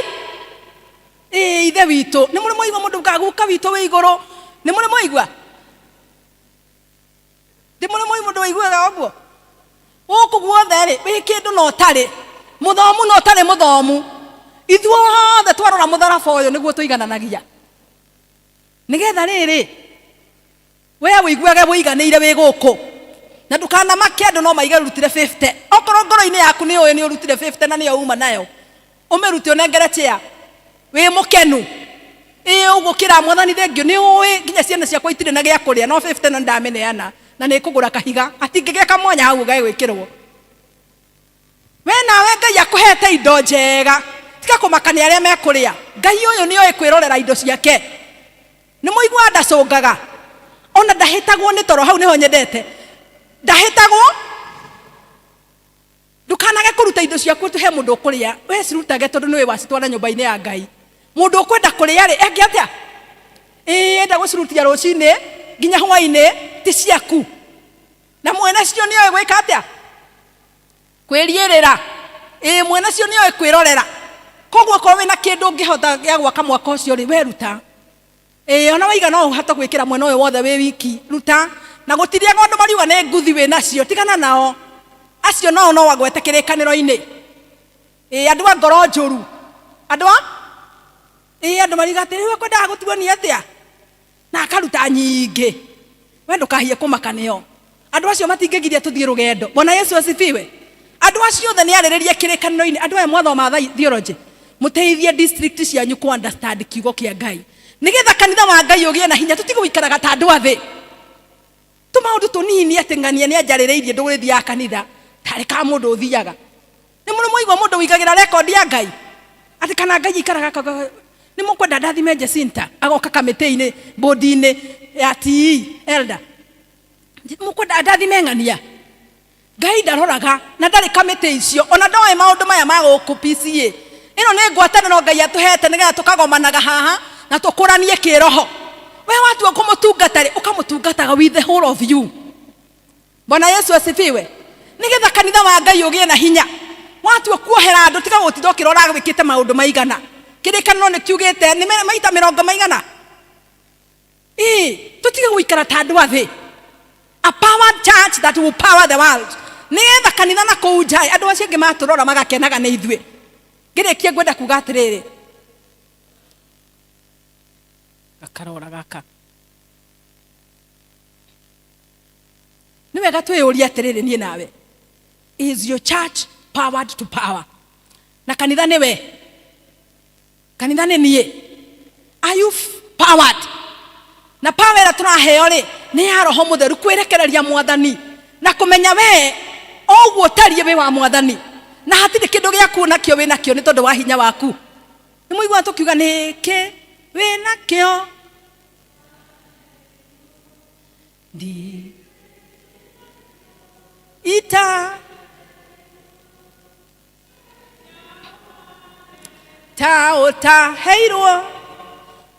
Speaker 19: ĩ ithe witũ nĩ mũrĩ mwaigua mũndũ ugaga guka witũ wĩ igũrũ nĩ mũrĩ mwaigua ndĩ mũrĩ mwaigua mũndũ waiguaga ũguo gũkũ guothe rĩ wĩ kĩndũ na ũtarĩ mũthomu na ũtarĩ mũthomu ithuothe twarora mũtharaba ũyũ nĩguo tũigananagia nĩgetha rĩrĩ we ũiguage wĩiganĩire wĩ gũkũ na ndũkanamake andũ no maige ũrutire 50 okorwo ngoro-inĩ yaku nĩ ũĩ nĩ ũrutire 50 na nĩyo uma nayo ũmĩrute ũnengere chair wĩ mũkenu ĩ ũguo kĩra mwathani thengio nĩ ũĩ nginya ciana ciakwa itirĩ na gĩa kũrĩa no 50 na ndamĩneana na nĩ kũgũra kahiga hatingĩgĩa kamwanya hau gagwĩkĩrwo we nawe Ngai akũhete indo njega tiga kũmaka nĩ arĩa mekũrĩa Ngai ũyũ nĩ oĩ kwĩrorera indo ciake nĩ mũiguaga ndacũngaga ona ndahĩtagwo nĩ toro hau nĩho nyendete ndahĩtagwo ndukanage kũruta indo ciaku atĩ he mũndũ ũkũrĩa we cirutage tondũ nĩwe wacitwara nyũmba-inĩ ya Ngai mũndũ ũkwenda kũrĩa rĩ eke atĩa ĩĩ enda gũcirutia rũcinĩ nginya hwainĩ ti ciaku na mwene cio nĩoĩ gwĩka atĩa kwĩriĩrĩra ĩĩ mwene cio nĩoĩ kwĩrorera koguo okorwo wĩna kĩndũ ũngĩhota gĩa gwaka mwaka ũcio rĩ we ruta ĩĩ ona waiga no ũhote gwĩkĩra mwena ũyũ wothe wĩ wiki ruta na gũtirĩaga andũ mariuga nĩ nguthi wĩ nacio tigana nao acio nao no wagwete kĩrĩkanĩro-inĩ ĩĩ andũ a ngoro njũru andũ a ĩĩ andũ mariuga atĩ rĩu ekwendaga gũtuonia atĩa na akaruta nyingĩ we ndũkahie kũmaka nĩo andũ acio matingĩgiria tũthiĩ rũgendo bwana yesu asifiwe andũ acio othe nĩ arĩrĩrie kĩrĩkanĩro-inĩ andũ aya mwathoma theology mũteithie district cianyu kũ understand kiugo kĩa ngai nĩgetha kanitha wa ngai ũgĩe na hinya tũtige gũikaraga ta andũ a thĩ tũmaũndũ tũnini atĩ ng'ania nĩ anjarĩrĩirie ndũgĩthiaga kanitha tarĩ ka mũndũ ũthiaga nĩ mũrĩ mwaigua mũndũ ũigagĩra rekondi ya ngai atĩ kana ngai aikaraga nĩ mũkwenda ndathime Jacinta agoka kamĩtĩ-inĩ bodi-inĩ ya TE elder mũkwenda ndathime ng'ania ngai ndaroraga na ndarĩ kamĩtĩ icio ona ndoĩ maũndũ maya ma gũkũ PCA ĩno nĩ ngwatanĩro ngai atũhete nĩgetha tũkagomanaga haha na tũkũranie kĩroho we watua kũmũtungata rĩ ũkamũtungataga with the whole of you bwana yesu asifiwe nĩgetha kanitha wa ngai ũgĩe na hinya watua kuohera andũ tiga gũtinda ũkĩrora wĩkĩte maũndũ maigana kĩrĩkanĩro nĩ kiugĩte nĩ maita mĩrongo maigana ĩĩ tũtige gũikara ta andũ a thĩ a powered church that will power the world nĩgetha kanitha na kũu nja andũ acio angĩ matũrora magakenaga nĩ ithuĩ ngĩrĩkia ngwenda kuga atĩrĩrĩ gakarora gaka nĩ wega twĩyũrie atĩrĩrĩ niĩ nawe is your church powered to power na kanitha nĩwe kanitha nĩ niĩ are you powered na power ĩrĩa tũraheo rĩ nĩ ya roho mũtheru kwĩrekereria mwathani na kũmenya we o ũguo ũtariĩ wĩ wa mwathani na hatirĩ kĩndũ gĩaku nakĩo wĩ nakĩo nĩ tondũ wa hinya waku nĩ mũiguaga tũkiuga nĩkĩ wĩ nakĩo ndi ita ta ũtaheirwo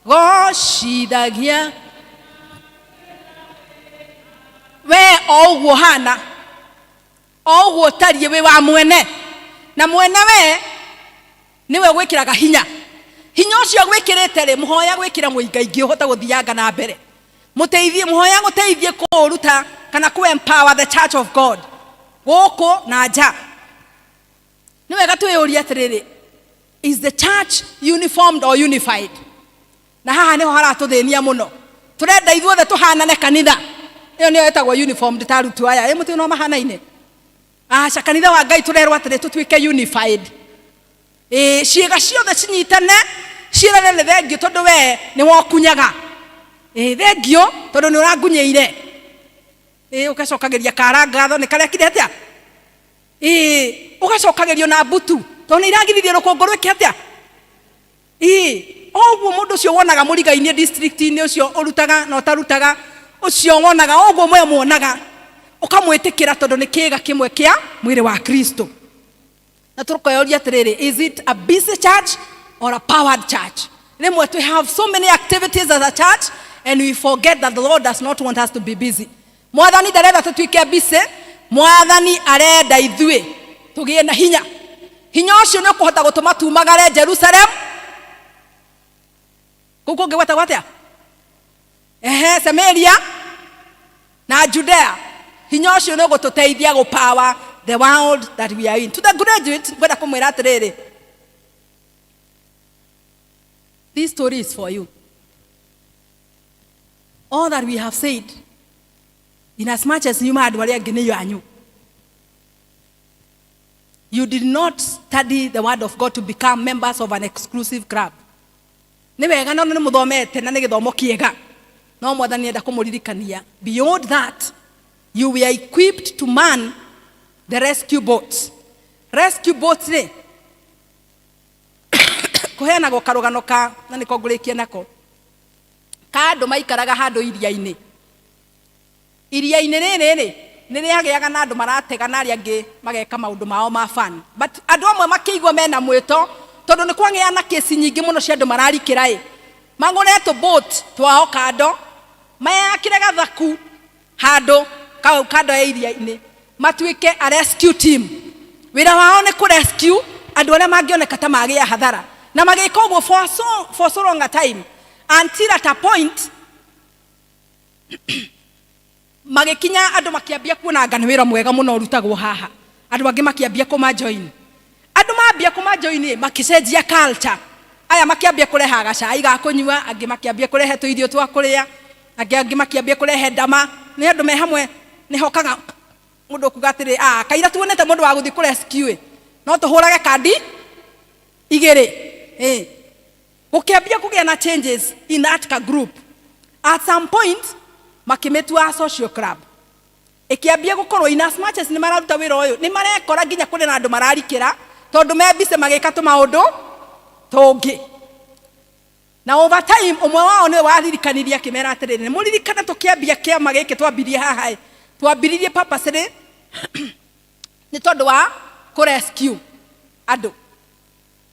Speaker 19: gocithagia we o ũguo hana o ũguo ũtariĩ wĩ wa mwene na mwene we nĩwe gwĩkĩraga hinya hinya ũcio gwĩkĩrĩte rĩ mũhoya gwĩkĩra mũingaingĩ ũhote gũthianga na mbere mũteithie mũhoya gũteithie kũũruta kana kũ empower the church of God gũkũ na nja nĩ wega twĩyũrie atĩrĩrĩ Is the church uniformed or unified? Na haha niho haratũthĩnia mũno. Tũrenda ithuothe tũhanane kanitha. Ĩyo nĩyo ĩtagwo uniformed ta arutwo aya. Ĩ mũtiũĩ no mahanaine? Aca, kanitha wa Ngai tũrerwo atĩrĩ tũtuĩke unified. Ĩĩ, ciĩga ciothe cinyitane ciĩrane nĩ thengiũ tondũ we nĩ wokunyaga. Ĩĩ, thengiũ tondũ nĩ ũrangunyĩire. Ĩĩ, ũgacokagĩria kara ngatho nĩ karĩa kire atĩa? Ĩĩ, ũgacokagĩrio na mbutu tondũ nĩ iragiririe rũkũngũ rwĩke atĩa? Ĩĩ, o ũguo mũndũ ũcio wonaga mũriga-inĩ district-inĩ ũcio ũrutaga na ũtarutaga, ũcio wonaga o ũguo mwe muonaga, ũkamwĩtĩkĩra tondũ nĩ kĩĩga kĩmwe kĩa mwĩrĩ wa Kristo. Na tũkoyoria atĩrĩrĩ, is it a busy church or a powered church? Rĩmwe we have so many activities as a church and we forget that the Lord does not want us to be busy. Mwathani ndarenda tũtuĩke busy, Mwathani arenda ithuĩ tũgĩe na hinya. Hinya ũcio nĩ ũkũhota gũtũma tumagare Jerusalem. Kũu kũngĩ gwetagwo atĩa? Ehe, Samaria na Judea. Hinya ũcio nĩ ũgũtũteithia gũ power the world that we are in. To the graduate, ngwenda kũmwĩra atĩrĩrĩ, this story is for you. All that we have said, in as much as nyuma andũ arĩa angĩ nĩ yanyu. You did not study the word of God to become members of an exclusive club. Nĩ wega no nĩ mũthomete na nĩ gĩthomo kĩega. No Mwathani enda kũmũririkania. Beyond that, you were equipped to man the rescue boats. Rescue boats rĩ, kũheanagwo karũgano ka, na nĩko ngũrĩkia nako, ka andũ maikaraga handũ iria-inĩ. Iria-inĩ rĩrĩ rĩ, nĩ rĩagĩaga na andũ maratega na arĩa angĩ mageka maũndũ mao ma fun. But andũ amwe makĩigua mena mwĩto, tondũ nĩ kwagĩa na kesi nyingĩ mũno cia andũ mararikĩra ĩ, magũre tũ boat twao kando, meyakĩre gathaku handũ kau kando ya iria-inĩ, matuĩke a rescue team. Wĩra wao nĩ kũ rescue andũ arĩa mangĩoneka ta magĩa hathara. Na magĩka ũguo for so long a time until at a point magĩkinya andũ makĩambia kuona anga nĩ wĩra mwega mũno ũrutagwo haha. Andũ angĩ makĩambia kũma join. Andũ mambia kũma join ĩ, makĩcenjia culture. Aya makĩambia kũreha gacai ga kũnyua, angĩ makĩambia kũrehe tũirio twa kũrĩa, angĩ makĩambia kũrehe ndama. Nĩ andũ me hamwe nĩ hokaga mũndũ ũkuga atĩrĩ, ah, kaira tuonete mũndũ wa gũthiĩ kũ rescue ĩ, no tũhũrage kandi igĩrĩ. Ĩ. Gũkĩambia kũgĩa na changes in that ka group. At some point, makĩmĩtua social club. Ĩkĩambia gũkorwo in as much as nĩ mararuta wĩra ũyũ, nĩ marekora nginya kũrĩ na andũ mararikĩra, tondũ me busy magĩka tũmaũndũ tũngĩ. Na over time, ũmwe wao nĩwe waririkanirie akĩmera atĩrĩrĩ, nĩ mũririkane tũkĩambia kĩama gĩkĩ twambirie haha ĩ, twambiririe purposely nĩ tondũ wa kũ rescue andũ.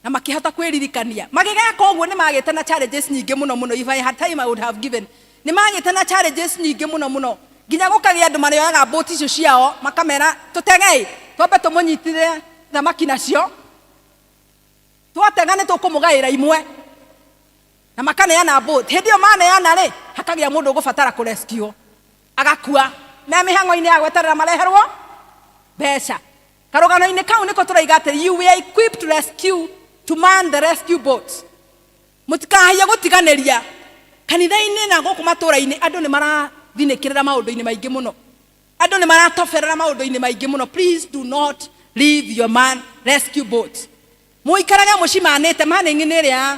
Speaker 19: Na makĩhota kwĩririkania. Magĩgeka ũguo nĩ magĩte na challenges nyingĩ mũno mũno. If I had time I would have given. Nĩ magĩte na challenges nyingĩ mũno mũno. Nginya gũkagĩa andũ marĩoyaga boat icio ciao makamera tũtegei, twambe tũmũnyitire thamaki nacio, twatega nĩ tũkũmũgaĩra imwe. Na makaneana boat. Hĩndĩ ĩyo maneana rĩ, hakagĩa mũndũ ũgũbatara kũ rescue agakua. Me mĩhang'o-inĩ ya gweterera mareherwo mbeca. Karũgano-inĩ kau nĩko tũraiga atĩ you were equipped to rescue, to man the rescue boat. Mũtikahaiye gũtiganĩria kanitha-inĩ na gũkũ matũra-inĩ andũ nĩ marathinĩkĩrĩra maũndũ-inĩ maingĩ mũno. Andũ nĩ maratoberera maũndũ-inĩ maingĩ mũno. Please do not leave your man rescue boat. Mũikarage mũcimanĩte, manning nĩ ĩrĩa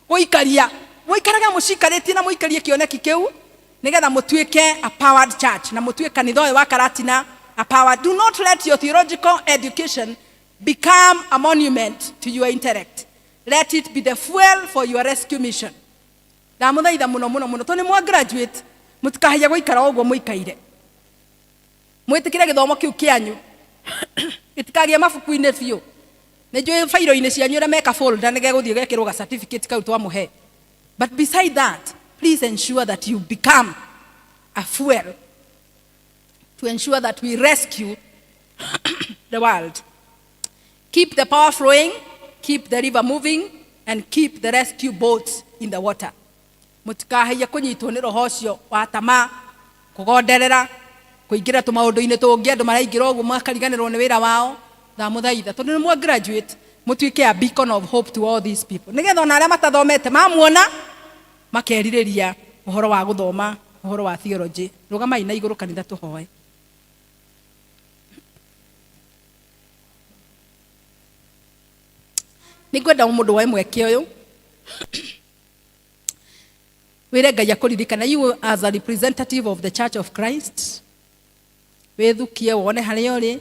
Speaker 19: gũikaria. Mũikarage mũcikarĩtie na mũikarie kĩoneki kĩu nĩgetha mũtuĩke a powered church na mũtuĩke kanitha ũyũ wa Karatina a powered. Do not let your theological education become a monument to your intellect. Let it be the fuel for your rescue mission. Ndamũthaitha mũno mũno mũno tondũ nĩ mwa graduate, mũtikahaie gũikara o ũguo mũikaire. Mwĩtĩkĩre gĩthomo kĩu kĩanyu gĩtikagĩe mabuku-inĩ biũ. Nĩ njũĩ bairo-inĩ cianyu ũrĩa meka folder nĩ gegũthiĩ gekĩrwo ga certificate kau twamũhe. But beside that, please ensure that you become a fuel to ensure that we rescue the world. Keep the power flowing, keep the river moving, and keep the rescue boats in the water. Mũtikahaiye kũnyitwo nĩ roho ũcio wa tamaa, kũgonderera, kũingĩra tũmaũndũ-inĩ tũngĩ andũ maraingĩra ũguo makariganĩrwo nĩ wĩra wao. Ndamũthaitha tondũ nĩ mwa graduate Mũtuĩke a beacon of hope to all these people. Nĩgetha ona arĩa matathomete mamuona makerirĩria ũhoro wa gũthoma ũhoro wa theology. Rũgamai na igũrũ kanitha tũhoe. Nĩngwenda mũndũ woe mweke ũyũ wĩre Ngai akũririkana, you as a representative of the Church of Christ, wĩthukie wone harĩa ũrĩ.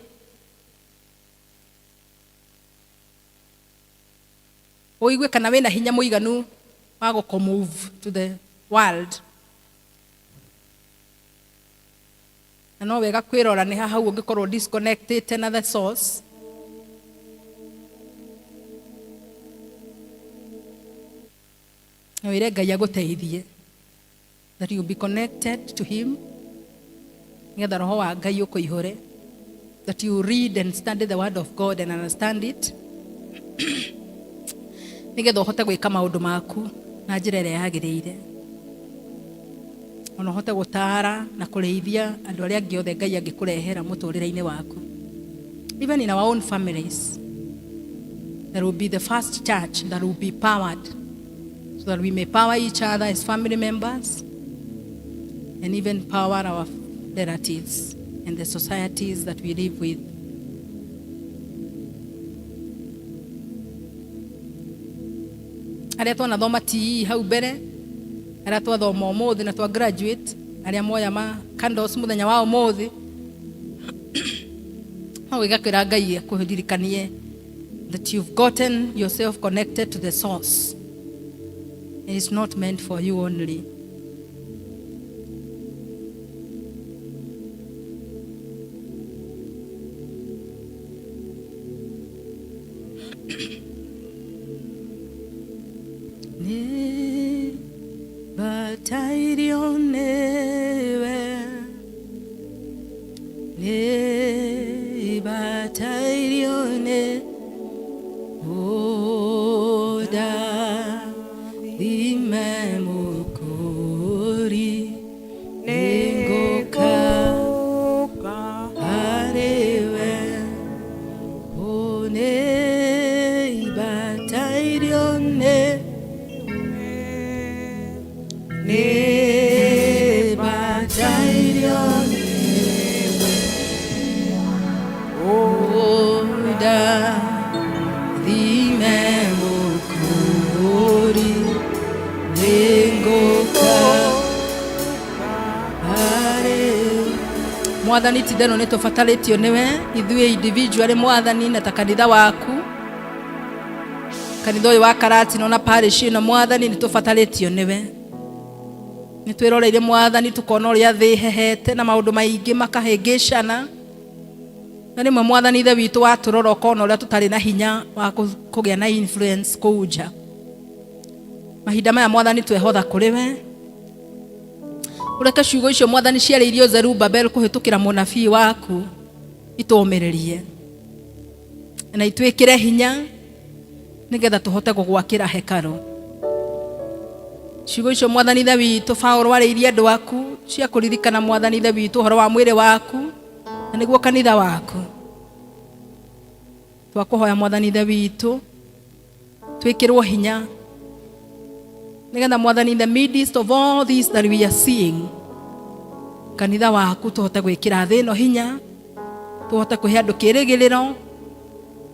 Speaker 19: Ũigue kana wĩna hinya mũiganu wa gũkũ move to the world. Na no wega kwĩrora nĩ ha hau ũngĩkorwo disconnected na the source. Na wĩre Ngai agũteithie that you be connected to him, nĩgetha roho wa Ngai ũkũihũre, that you read and study the word of God and understand it, nĩgetha ũhote gwĩka maũndũ maku na njĩra ĩrĩa yagĩrĩire, ona ũhote gũtaara na kũrĩithia andũ arĩa angĩ othe Ngai angĩkũrehera mũtũrĩre-inĩ waku. Even in our own families, there will be the first church that will be powered, so that we may power each other as family members and even power our relatives and the societies that we live with. Arĩa twanathoma TE hau mbere, arĩa twathoma ũmũthĩ na twa graduate, arĩa moya ma candles mũthenya wa ũmũthĩ, no wĩgakwĩra Ngai akũririkanie that you've gotten yourself connected to the source. It is not meant for you only. Nĩbatairio nĩwe, nĩbatairio nĩ ũndathime Mũkũũri, nĩngũka harĩwe. Ũ nĩbatairio nĩ, nĩbatairio nĩwe, ũndathime Mũkũũri, nĩngũka harĩwe. Mwathani, ti itherũ nĩ tũbatarĩtio nĩwe ithuĩ individually, Mwathani, na ta kanitha waku, kanitha ũyũ wa Karatina na parish ĩno. Mwathani, nĩ tũbatarĩtio nĩwe. Nĩ twĩroreire, Mwathani, tũkona ũrĩa thĩ hehete na maũndũ maingĩ makahĩngĩcana, na rĩmwe, Mwathani Ithe witũ, watũrora ũkona ũrĩa tũtarĩ na hinya wa kũgĩa na influence kũu nja. Mahinda maya, Mwathani, twehotha kũrĩ we. Ũreke ciugo icio, Mwathani, ciarĩirio Zerubabel kũhĩtũkĩra mũnabii waku itũmĩrĩrie na itwĩkĩre hinya nĩgetha tũhote gũgwakĩra hekarũ. Ciugo icio, Mwathani Ithe witũ, Paũlũ arĩirie andũ aku cia kũririkana, Mwathani Ithe witũ, ũhoro wa mwĩrĩ waku na nĩguo kanitha waku, twakũhoya, Mwathani Ithe witũ, twĩkĩrwo hinya nĩgetha, Mwathani, in the midst of all this that we are seeing, kanitha waku tũhote gwĩkĩra thĩ ĩno hinya, tũhote kũhe andũ kĩrĩgĩrĩro,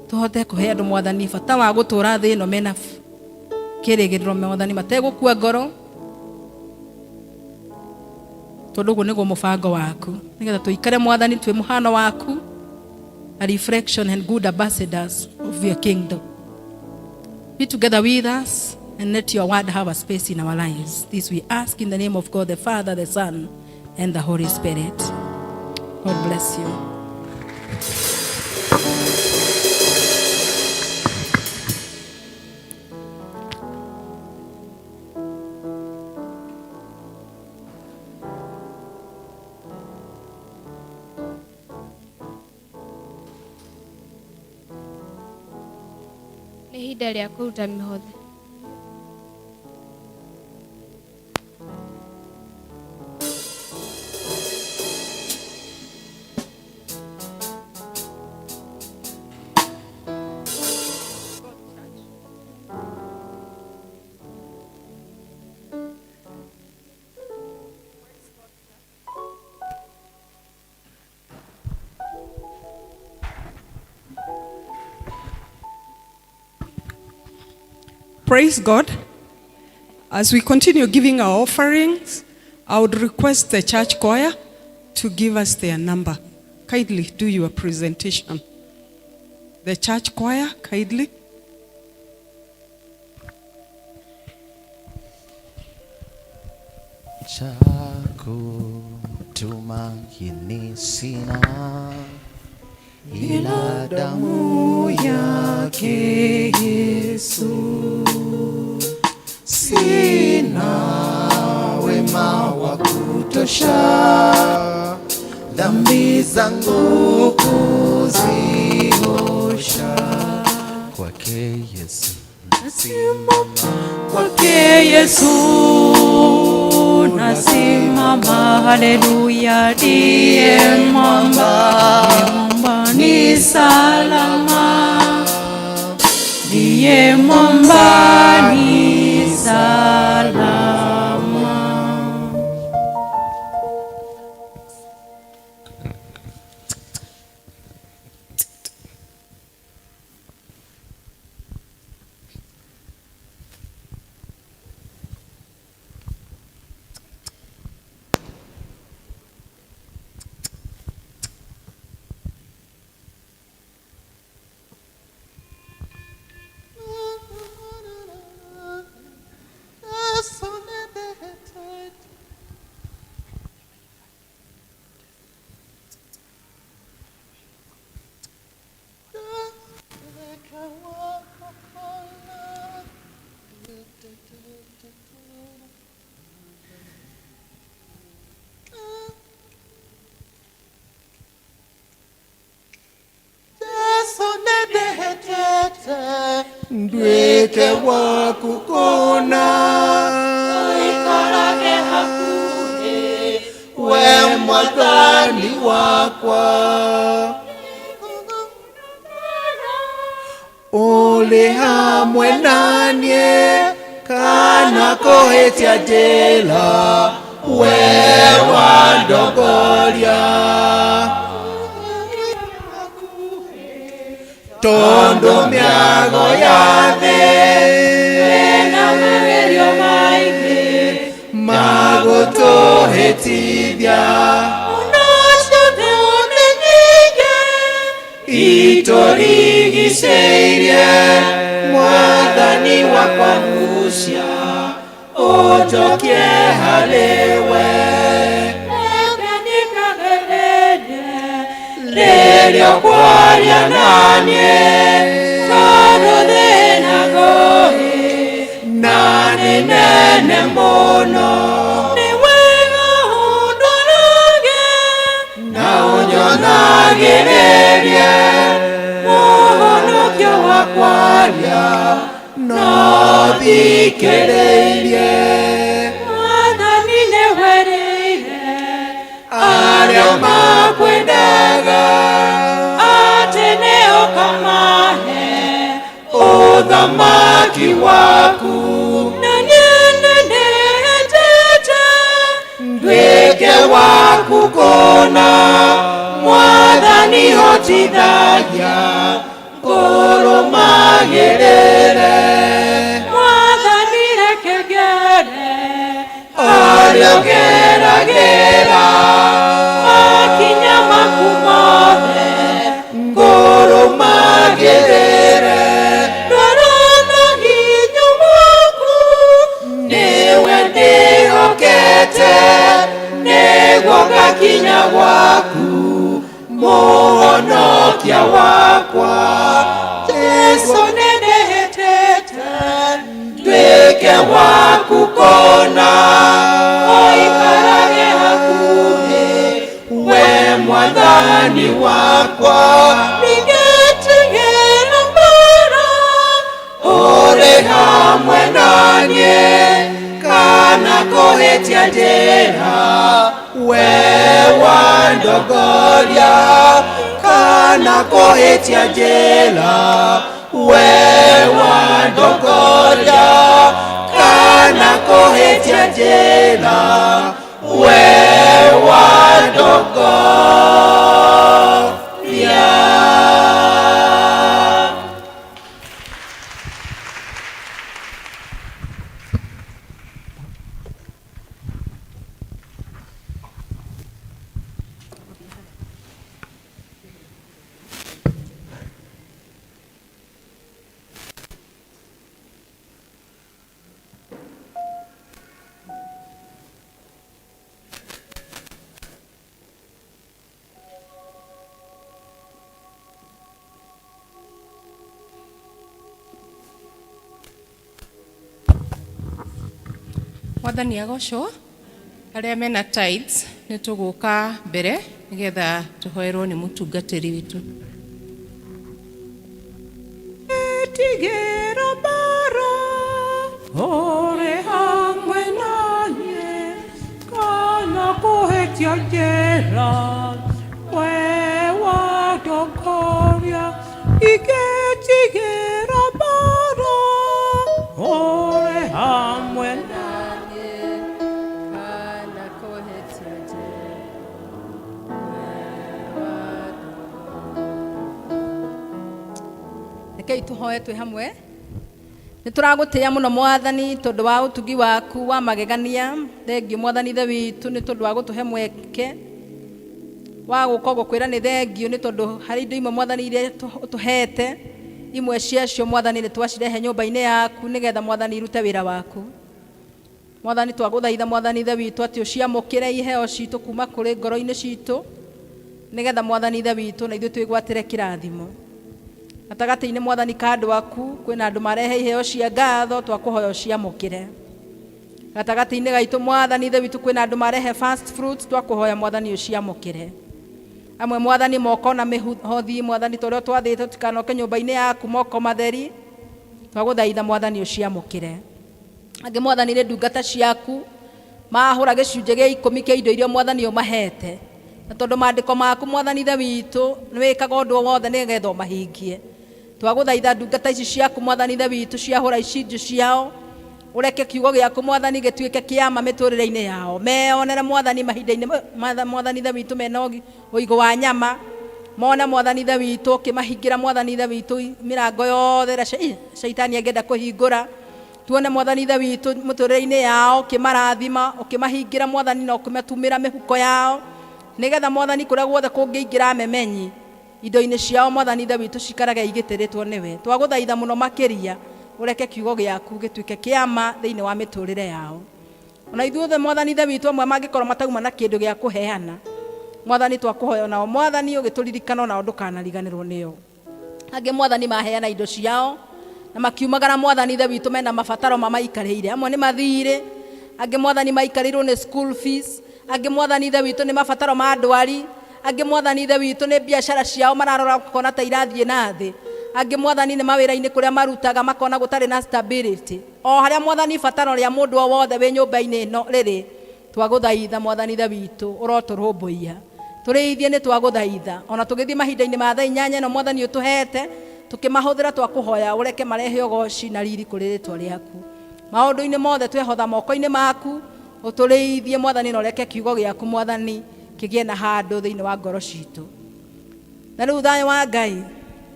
Speaker 19: tũhote kũhe andũ, Mwathani, bata wa gũtũra thĩ ĩno mena kĩrĩgĩrĩro, Mwathani, mategũkua ngoro, tondũ ũguo nĩguo mũbango waku, nĩgetha tũikare, Mwathani, twĩ mũhano waku, a reflection and good ambassadors of your kingdom. Be together with us and let your word have a space in our lives. This we ask in the name of God the Father, the Son, and the Holy Spirit. God bless you.
Speaker 1: Nĩ ihinda rĩa kũruta mĩhothi.
Speaker 20: Praise God. As we continue giving our offerings, I would request the church choir to give us their number. Kindly do your presentation. The church choir, kindly.
Speaker 2: Cha kutumaini sina ila damu yake Yesu. Sina wema wa kutosha, dhambi zangu kuziosha. Kwake Yesu nasimama,
Speaker 9: Kwake Yesu nasimama, haleluya, ndiye mwamba, mwamba ni salama, ndiye mwamba ni salama.
Speaker 2: Ndwike wa kukona
Speaker 8: Uikarage hakuhi
Speaker 2: we mwathani wakwa uli hamwe nanie kana kuhitia njira we wandongoria tondu miago ya thi
Speaker 9: Na magerio maingĩ
Speaker 2: magutuhitithia
Speaker 9: Onacio nĩ nyingĩ
Speaker 2: iturigicĩirie mwathani wakwa ngucia ũnjokie harĩ we
Speaker 9: Reke nikagererie
Speaker 2: rĩrĩa ũkwaria naniĩ
Speaker 9: tondũ thĩna ngũĩ
Speaker 2: na nĩ nene mũno
Speaker 9: nĩ wega ũndorage
Speaker 2: na ũnyonagĩrĩrie mũhonokio wakwaria no thikĩrĩirie
Speaker 9: Mwathani nĩwerĩire
Speaker 2: arĩa makwendaga
Speaker 9: atĩ nĩũkamahe
Speaker 2: ũthamaki waku
Speaker 9: na niĩ nĩndĩhĩtĩte
Speaker 2: nduĩke waku kũna mwathani hotithagia ngũrũmagĩrĩre
Speaker 9: Mwathani reke ngere
Speaker 2: arĩa ũgeragĩra
Speaker 9: makinya maku mothe
Speaker 2: ngũrũmagĩrĩre
Speaker 9: ndwara na hinya waku
Speaker 2: nĩwe ndĩhokete nĩguo ngakinya gwaku mũhonokia wakwa
Speaker 9: Jesu nĩndĩhĩtĩte
Speaker 2: nduĩke waku kũna
Speaker 9: ũikarage hakuhĩ
Speaker 2: we mwathani wakwa
Speaker 9: Nĩngetigĩra mbara
Speaker 2: ũrĩ hamwe naniĩ kana kũhĩtia njĩra we wandongoria kana kũhĩtia njĩra we wandongoria kana kũhĩtia njĩra we wandongoria.
Speaker 21: Mwathani agocwo. Arĩa mena tithes nĩ tũgũka mbere nĩgetha tũhoerwo nĩ mũtungatĩri witũ.
Speaker 9: Tigĩra mbara ũrĩ hamwe naniĩ kana kũhĩtia njĩra we wandongoria ingĩtigĩra mbara ũrĩ hamwe
Speaker 7: naniĩ kana kũhĩtia njĩra Rekei tũhoe twĩ hamwe. Nĩ tũragũtĩĩa mũno Mwathani tondũ wa ũtugi waku wa magegania. Thengiũ Mwathani Ithe witũ nĩ tondũ wa gũtũhe mweke wa gũka gũkwĩra nĩ thengiũ nĩ tondũ harĩ indo imwe Mwathani iria ũtũhete, imwe ciacio Mwathani nĩ twacirehe nyũmba-inĩ yaku nĩgetha Mwathani irute wĩra waku. Mwathani twagũthaitha Mwathani Ithe witũ atĩ ũciamũkĩre iheo citũ kuma kũrĩ ngoro-inĩ citũ nĩgetha Mwathani Ithe witũ na ithuĩ twĩgwatĩre kĩrathimo. Gatagatĩ-inĩ Mwathani ka andũ aku kwĩna andũ marehe iheo cia ngatho twakũhoya ũciamũkĩre. Gatagatĩ-inĩ gaitũ Mwathani Ithe witũ kwĩna andũ marehe first fruits twakũhoya Mwathani ũciamũkĩre. Amwe Mwathani moko na mĩhothi Mwathani ta ũrĩa twathĩtwo tũtikanoke nyũmba-inĩ yaku moko matheri twagũthaitha Mwathani ũciamũkĩre. Angĩ Mwathani nĩ ndungata ciaku mahũra gĩcunjĩ gĩa ikũmi kĩa indo iria Mwathani ũmahete, na tondũ maandĩko maku Mwathani Ithe witũ nĩ wĩkaga ũndũ o wothe nĩgetha ũmahingie. Twagũthaitha ndungata ici ciaku Mwathani Ithe witũ ciahũra icinjũ ciao, ũreke kiugo gĩaku Mwathani gĩtuĩke kĩama mĩtũrĩre-inĩ yao, meyonere Mwathani mahinda-inĩ Mwathani Ithe witũ mena ũigũ wa nyama, mone Mwathani Ithe witũ ũkĩmahingĩra Mwathani Ithe witũ mĩrango yothe ĩrĩa shaitani angĩenda kũhingũra. Tuone Mwathani Ithe witũ mũtũrĩre-inĩ yao ũkĩmarathima, ũkĩmahingĩra Mwathani na ũkĩmatumĩra mĩhuko yao, nĩgetha Mwathani kũrĩa guothe kũngĩingĩra memenyi indo-inĩ ciao Mwathani Ithe witũ cikarage igitĩrĩtwo nĩwe. Twagũthaitha mũno makĩria ũreke kiugo gĩaku gĩtuĩke kĩama thĩinĩ wa mĩtũrĩre yao. Ona ithuothe Mwathani Ithe witũ amwe mangĩkorwo matauma na kĩndũ gĩa kũheana, Mwathani twakũhoya nao Mwathani ũgĩtũririkana onao ndũkanariganĩrwo nĩo. Angĩ Mwathani maheana indo ciao na makiumagara Mwathani Ithe witũ mena mabataro mamaikarĩire. Amwe nĩ mathirĩ, angĩ Mwathani maikarĩirwo nĩ school fees, angĩ Mwathani Ithe witũ nĩ mabataro ma ndwari, angĩ Mwathani Ithe witũ nĩ biacara ciao mararora makona ta irathiĩ na thĩ, angĩ Mwathani nĩ mawĩra-inĩ kũrĩa marutaga makona gũtarĩ na stability. O harĩa Mwathani ibataro rĩa mũndũ o wothe wĩ nyũmba-inĩ ĩno rĩrĩ, twagũthaitha Mwathani Ithe witũ ũrotũrũmbũiya. Tũrĩithie nĩ twagũthaitha ona tũgĩthiĩ mahinda-inĩ ma thaa inyanya ĩno Mwathani ũtũhete tũkĩmahũthĩra twakũhoya ũreke marehe ũgoci na riri kũrĩ rĩtwa rĩaku. Maũndũ-inĩ mothe twehotha moko-inĩ maku, ũtũrĩithie Mwathani na ũreke kiugo gĩaku Mwathani kĩgĩe na handũ thĩinĩ wa ngoro citũ. Na rĩu thayũ wa Ngai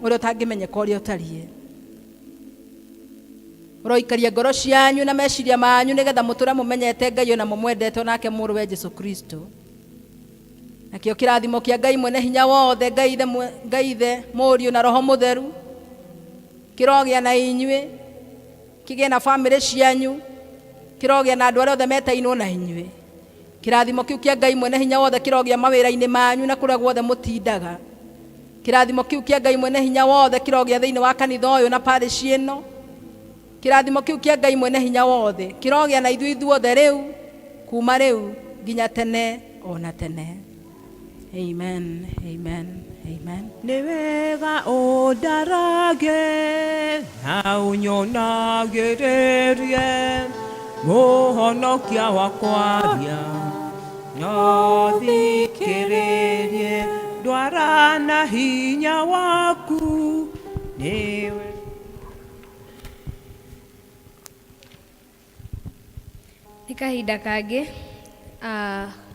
Speaker 7: ũrĩa ũtangĩmenyeka ũrĩa ũtariĩ ũroikaria ngoro cianyu na meciria manyu nĩgetha mũtũre mũmenyete Ngai ona mũmwendete onake mũrũwe Jesu Kristo. Nakĩo kĩrathimo kĩa Ngai mwene hinya wothe, Ngai Ithe, Ngai Ithe, Mũriũ na Roho Mũtheru kĩrogĩa na inyuĩ, kĩgĩe na bamĩrĩ cianyu, kĩrogĩa na andũ arĩa othe metainwo na inyuĩ. Kĩrathimo kĩu kĩa Ngai mwene hinya wothe kĩrogĩa mawĩra-inĩ manyu na kũrĩa guothe mũtindaga. Kĩrathimo kĩu kĩa Ngai mwene hinya wothe kĩrogĩa thĩinĩ wa kanitha ũyũ na parish ĩno. Kĩrathimo kĩu kĩa Ngai mwene hinya wothe kĩrogĩa na ithuĩ ithuothe rĩu, kuma rĩu nginya tene ona tene. Amen, amen, amen.
Speaker 9: Nĩ wega ũndarage na ũnyonagĩrĩrie mũhonokia wakwa ria no thikĩrĩrie ndwara na hinya waku nĩwe.
Speaker 1: Nĩ kahinda kangĩ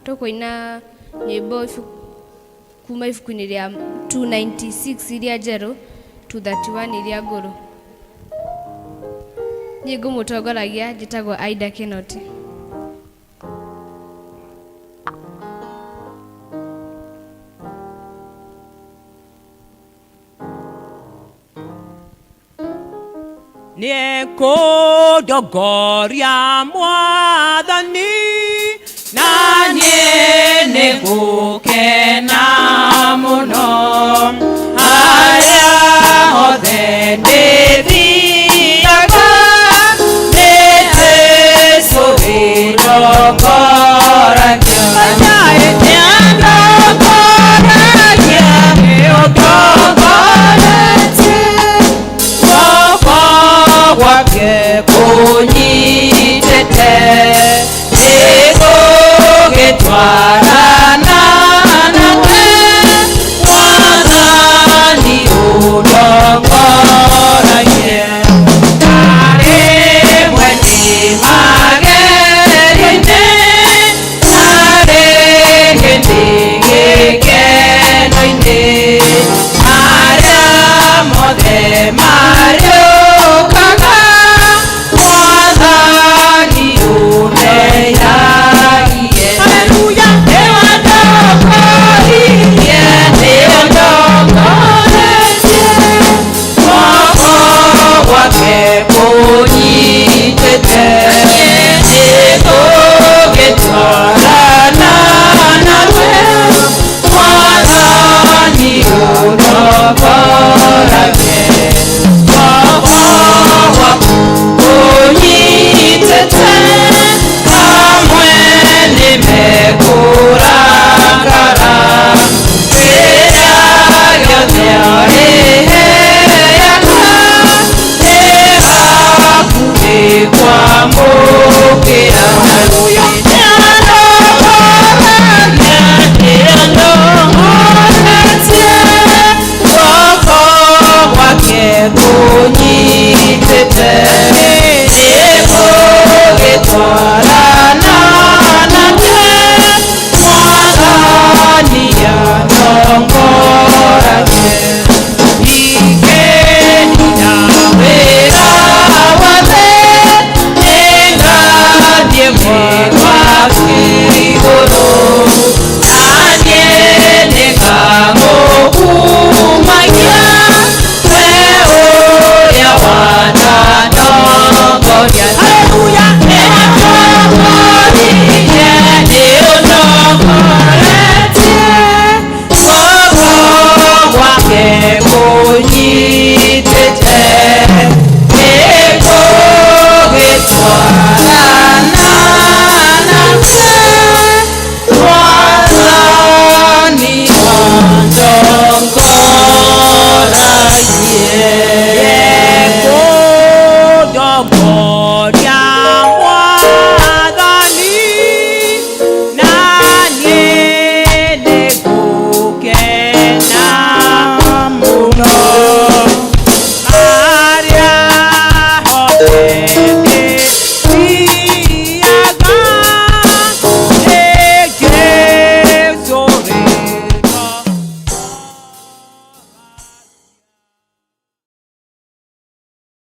Speaker 1: tũkũina nyĩmbo kuma ibuku-inĩ rĩa 296 iria njerũ, 231 iria ngũrũ. Niĩ ngũmũtongoragia njĩtagwo Aida Kinoti.
Speaker 9: Nĩekũndongoria Mwathani na niĩ nĩngũkena.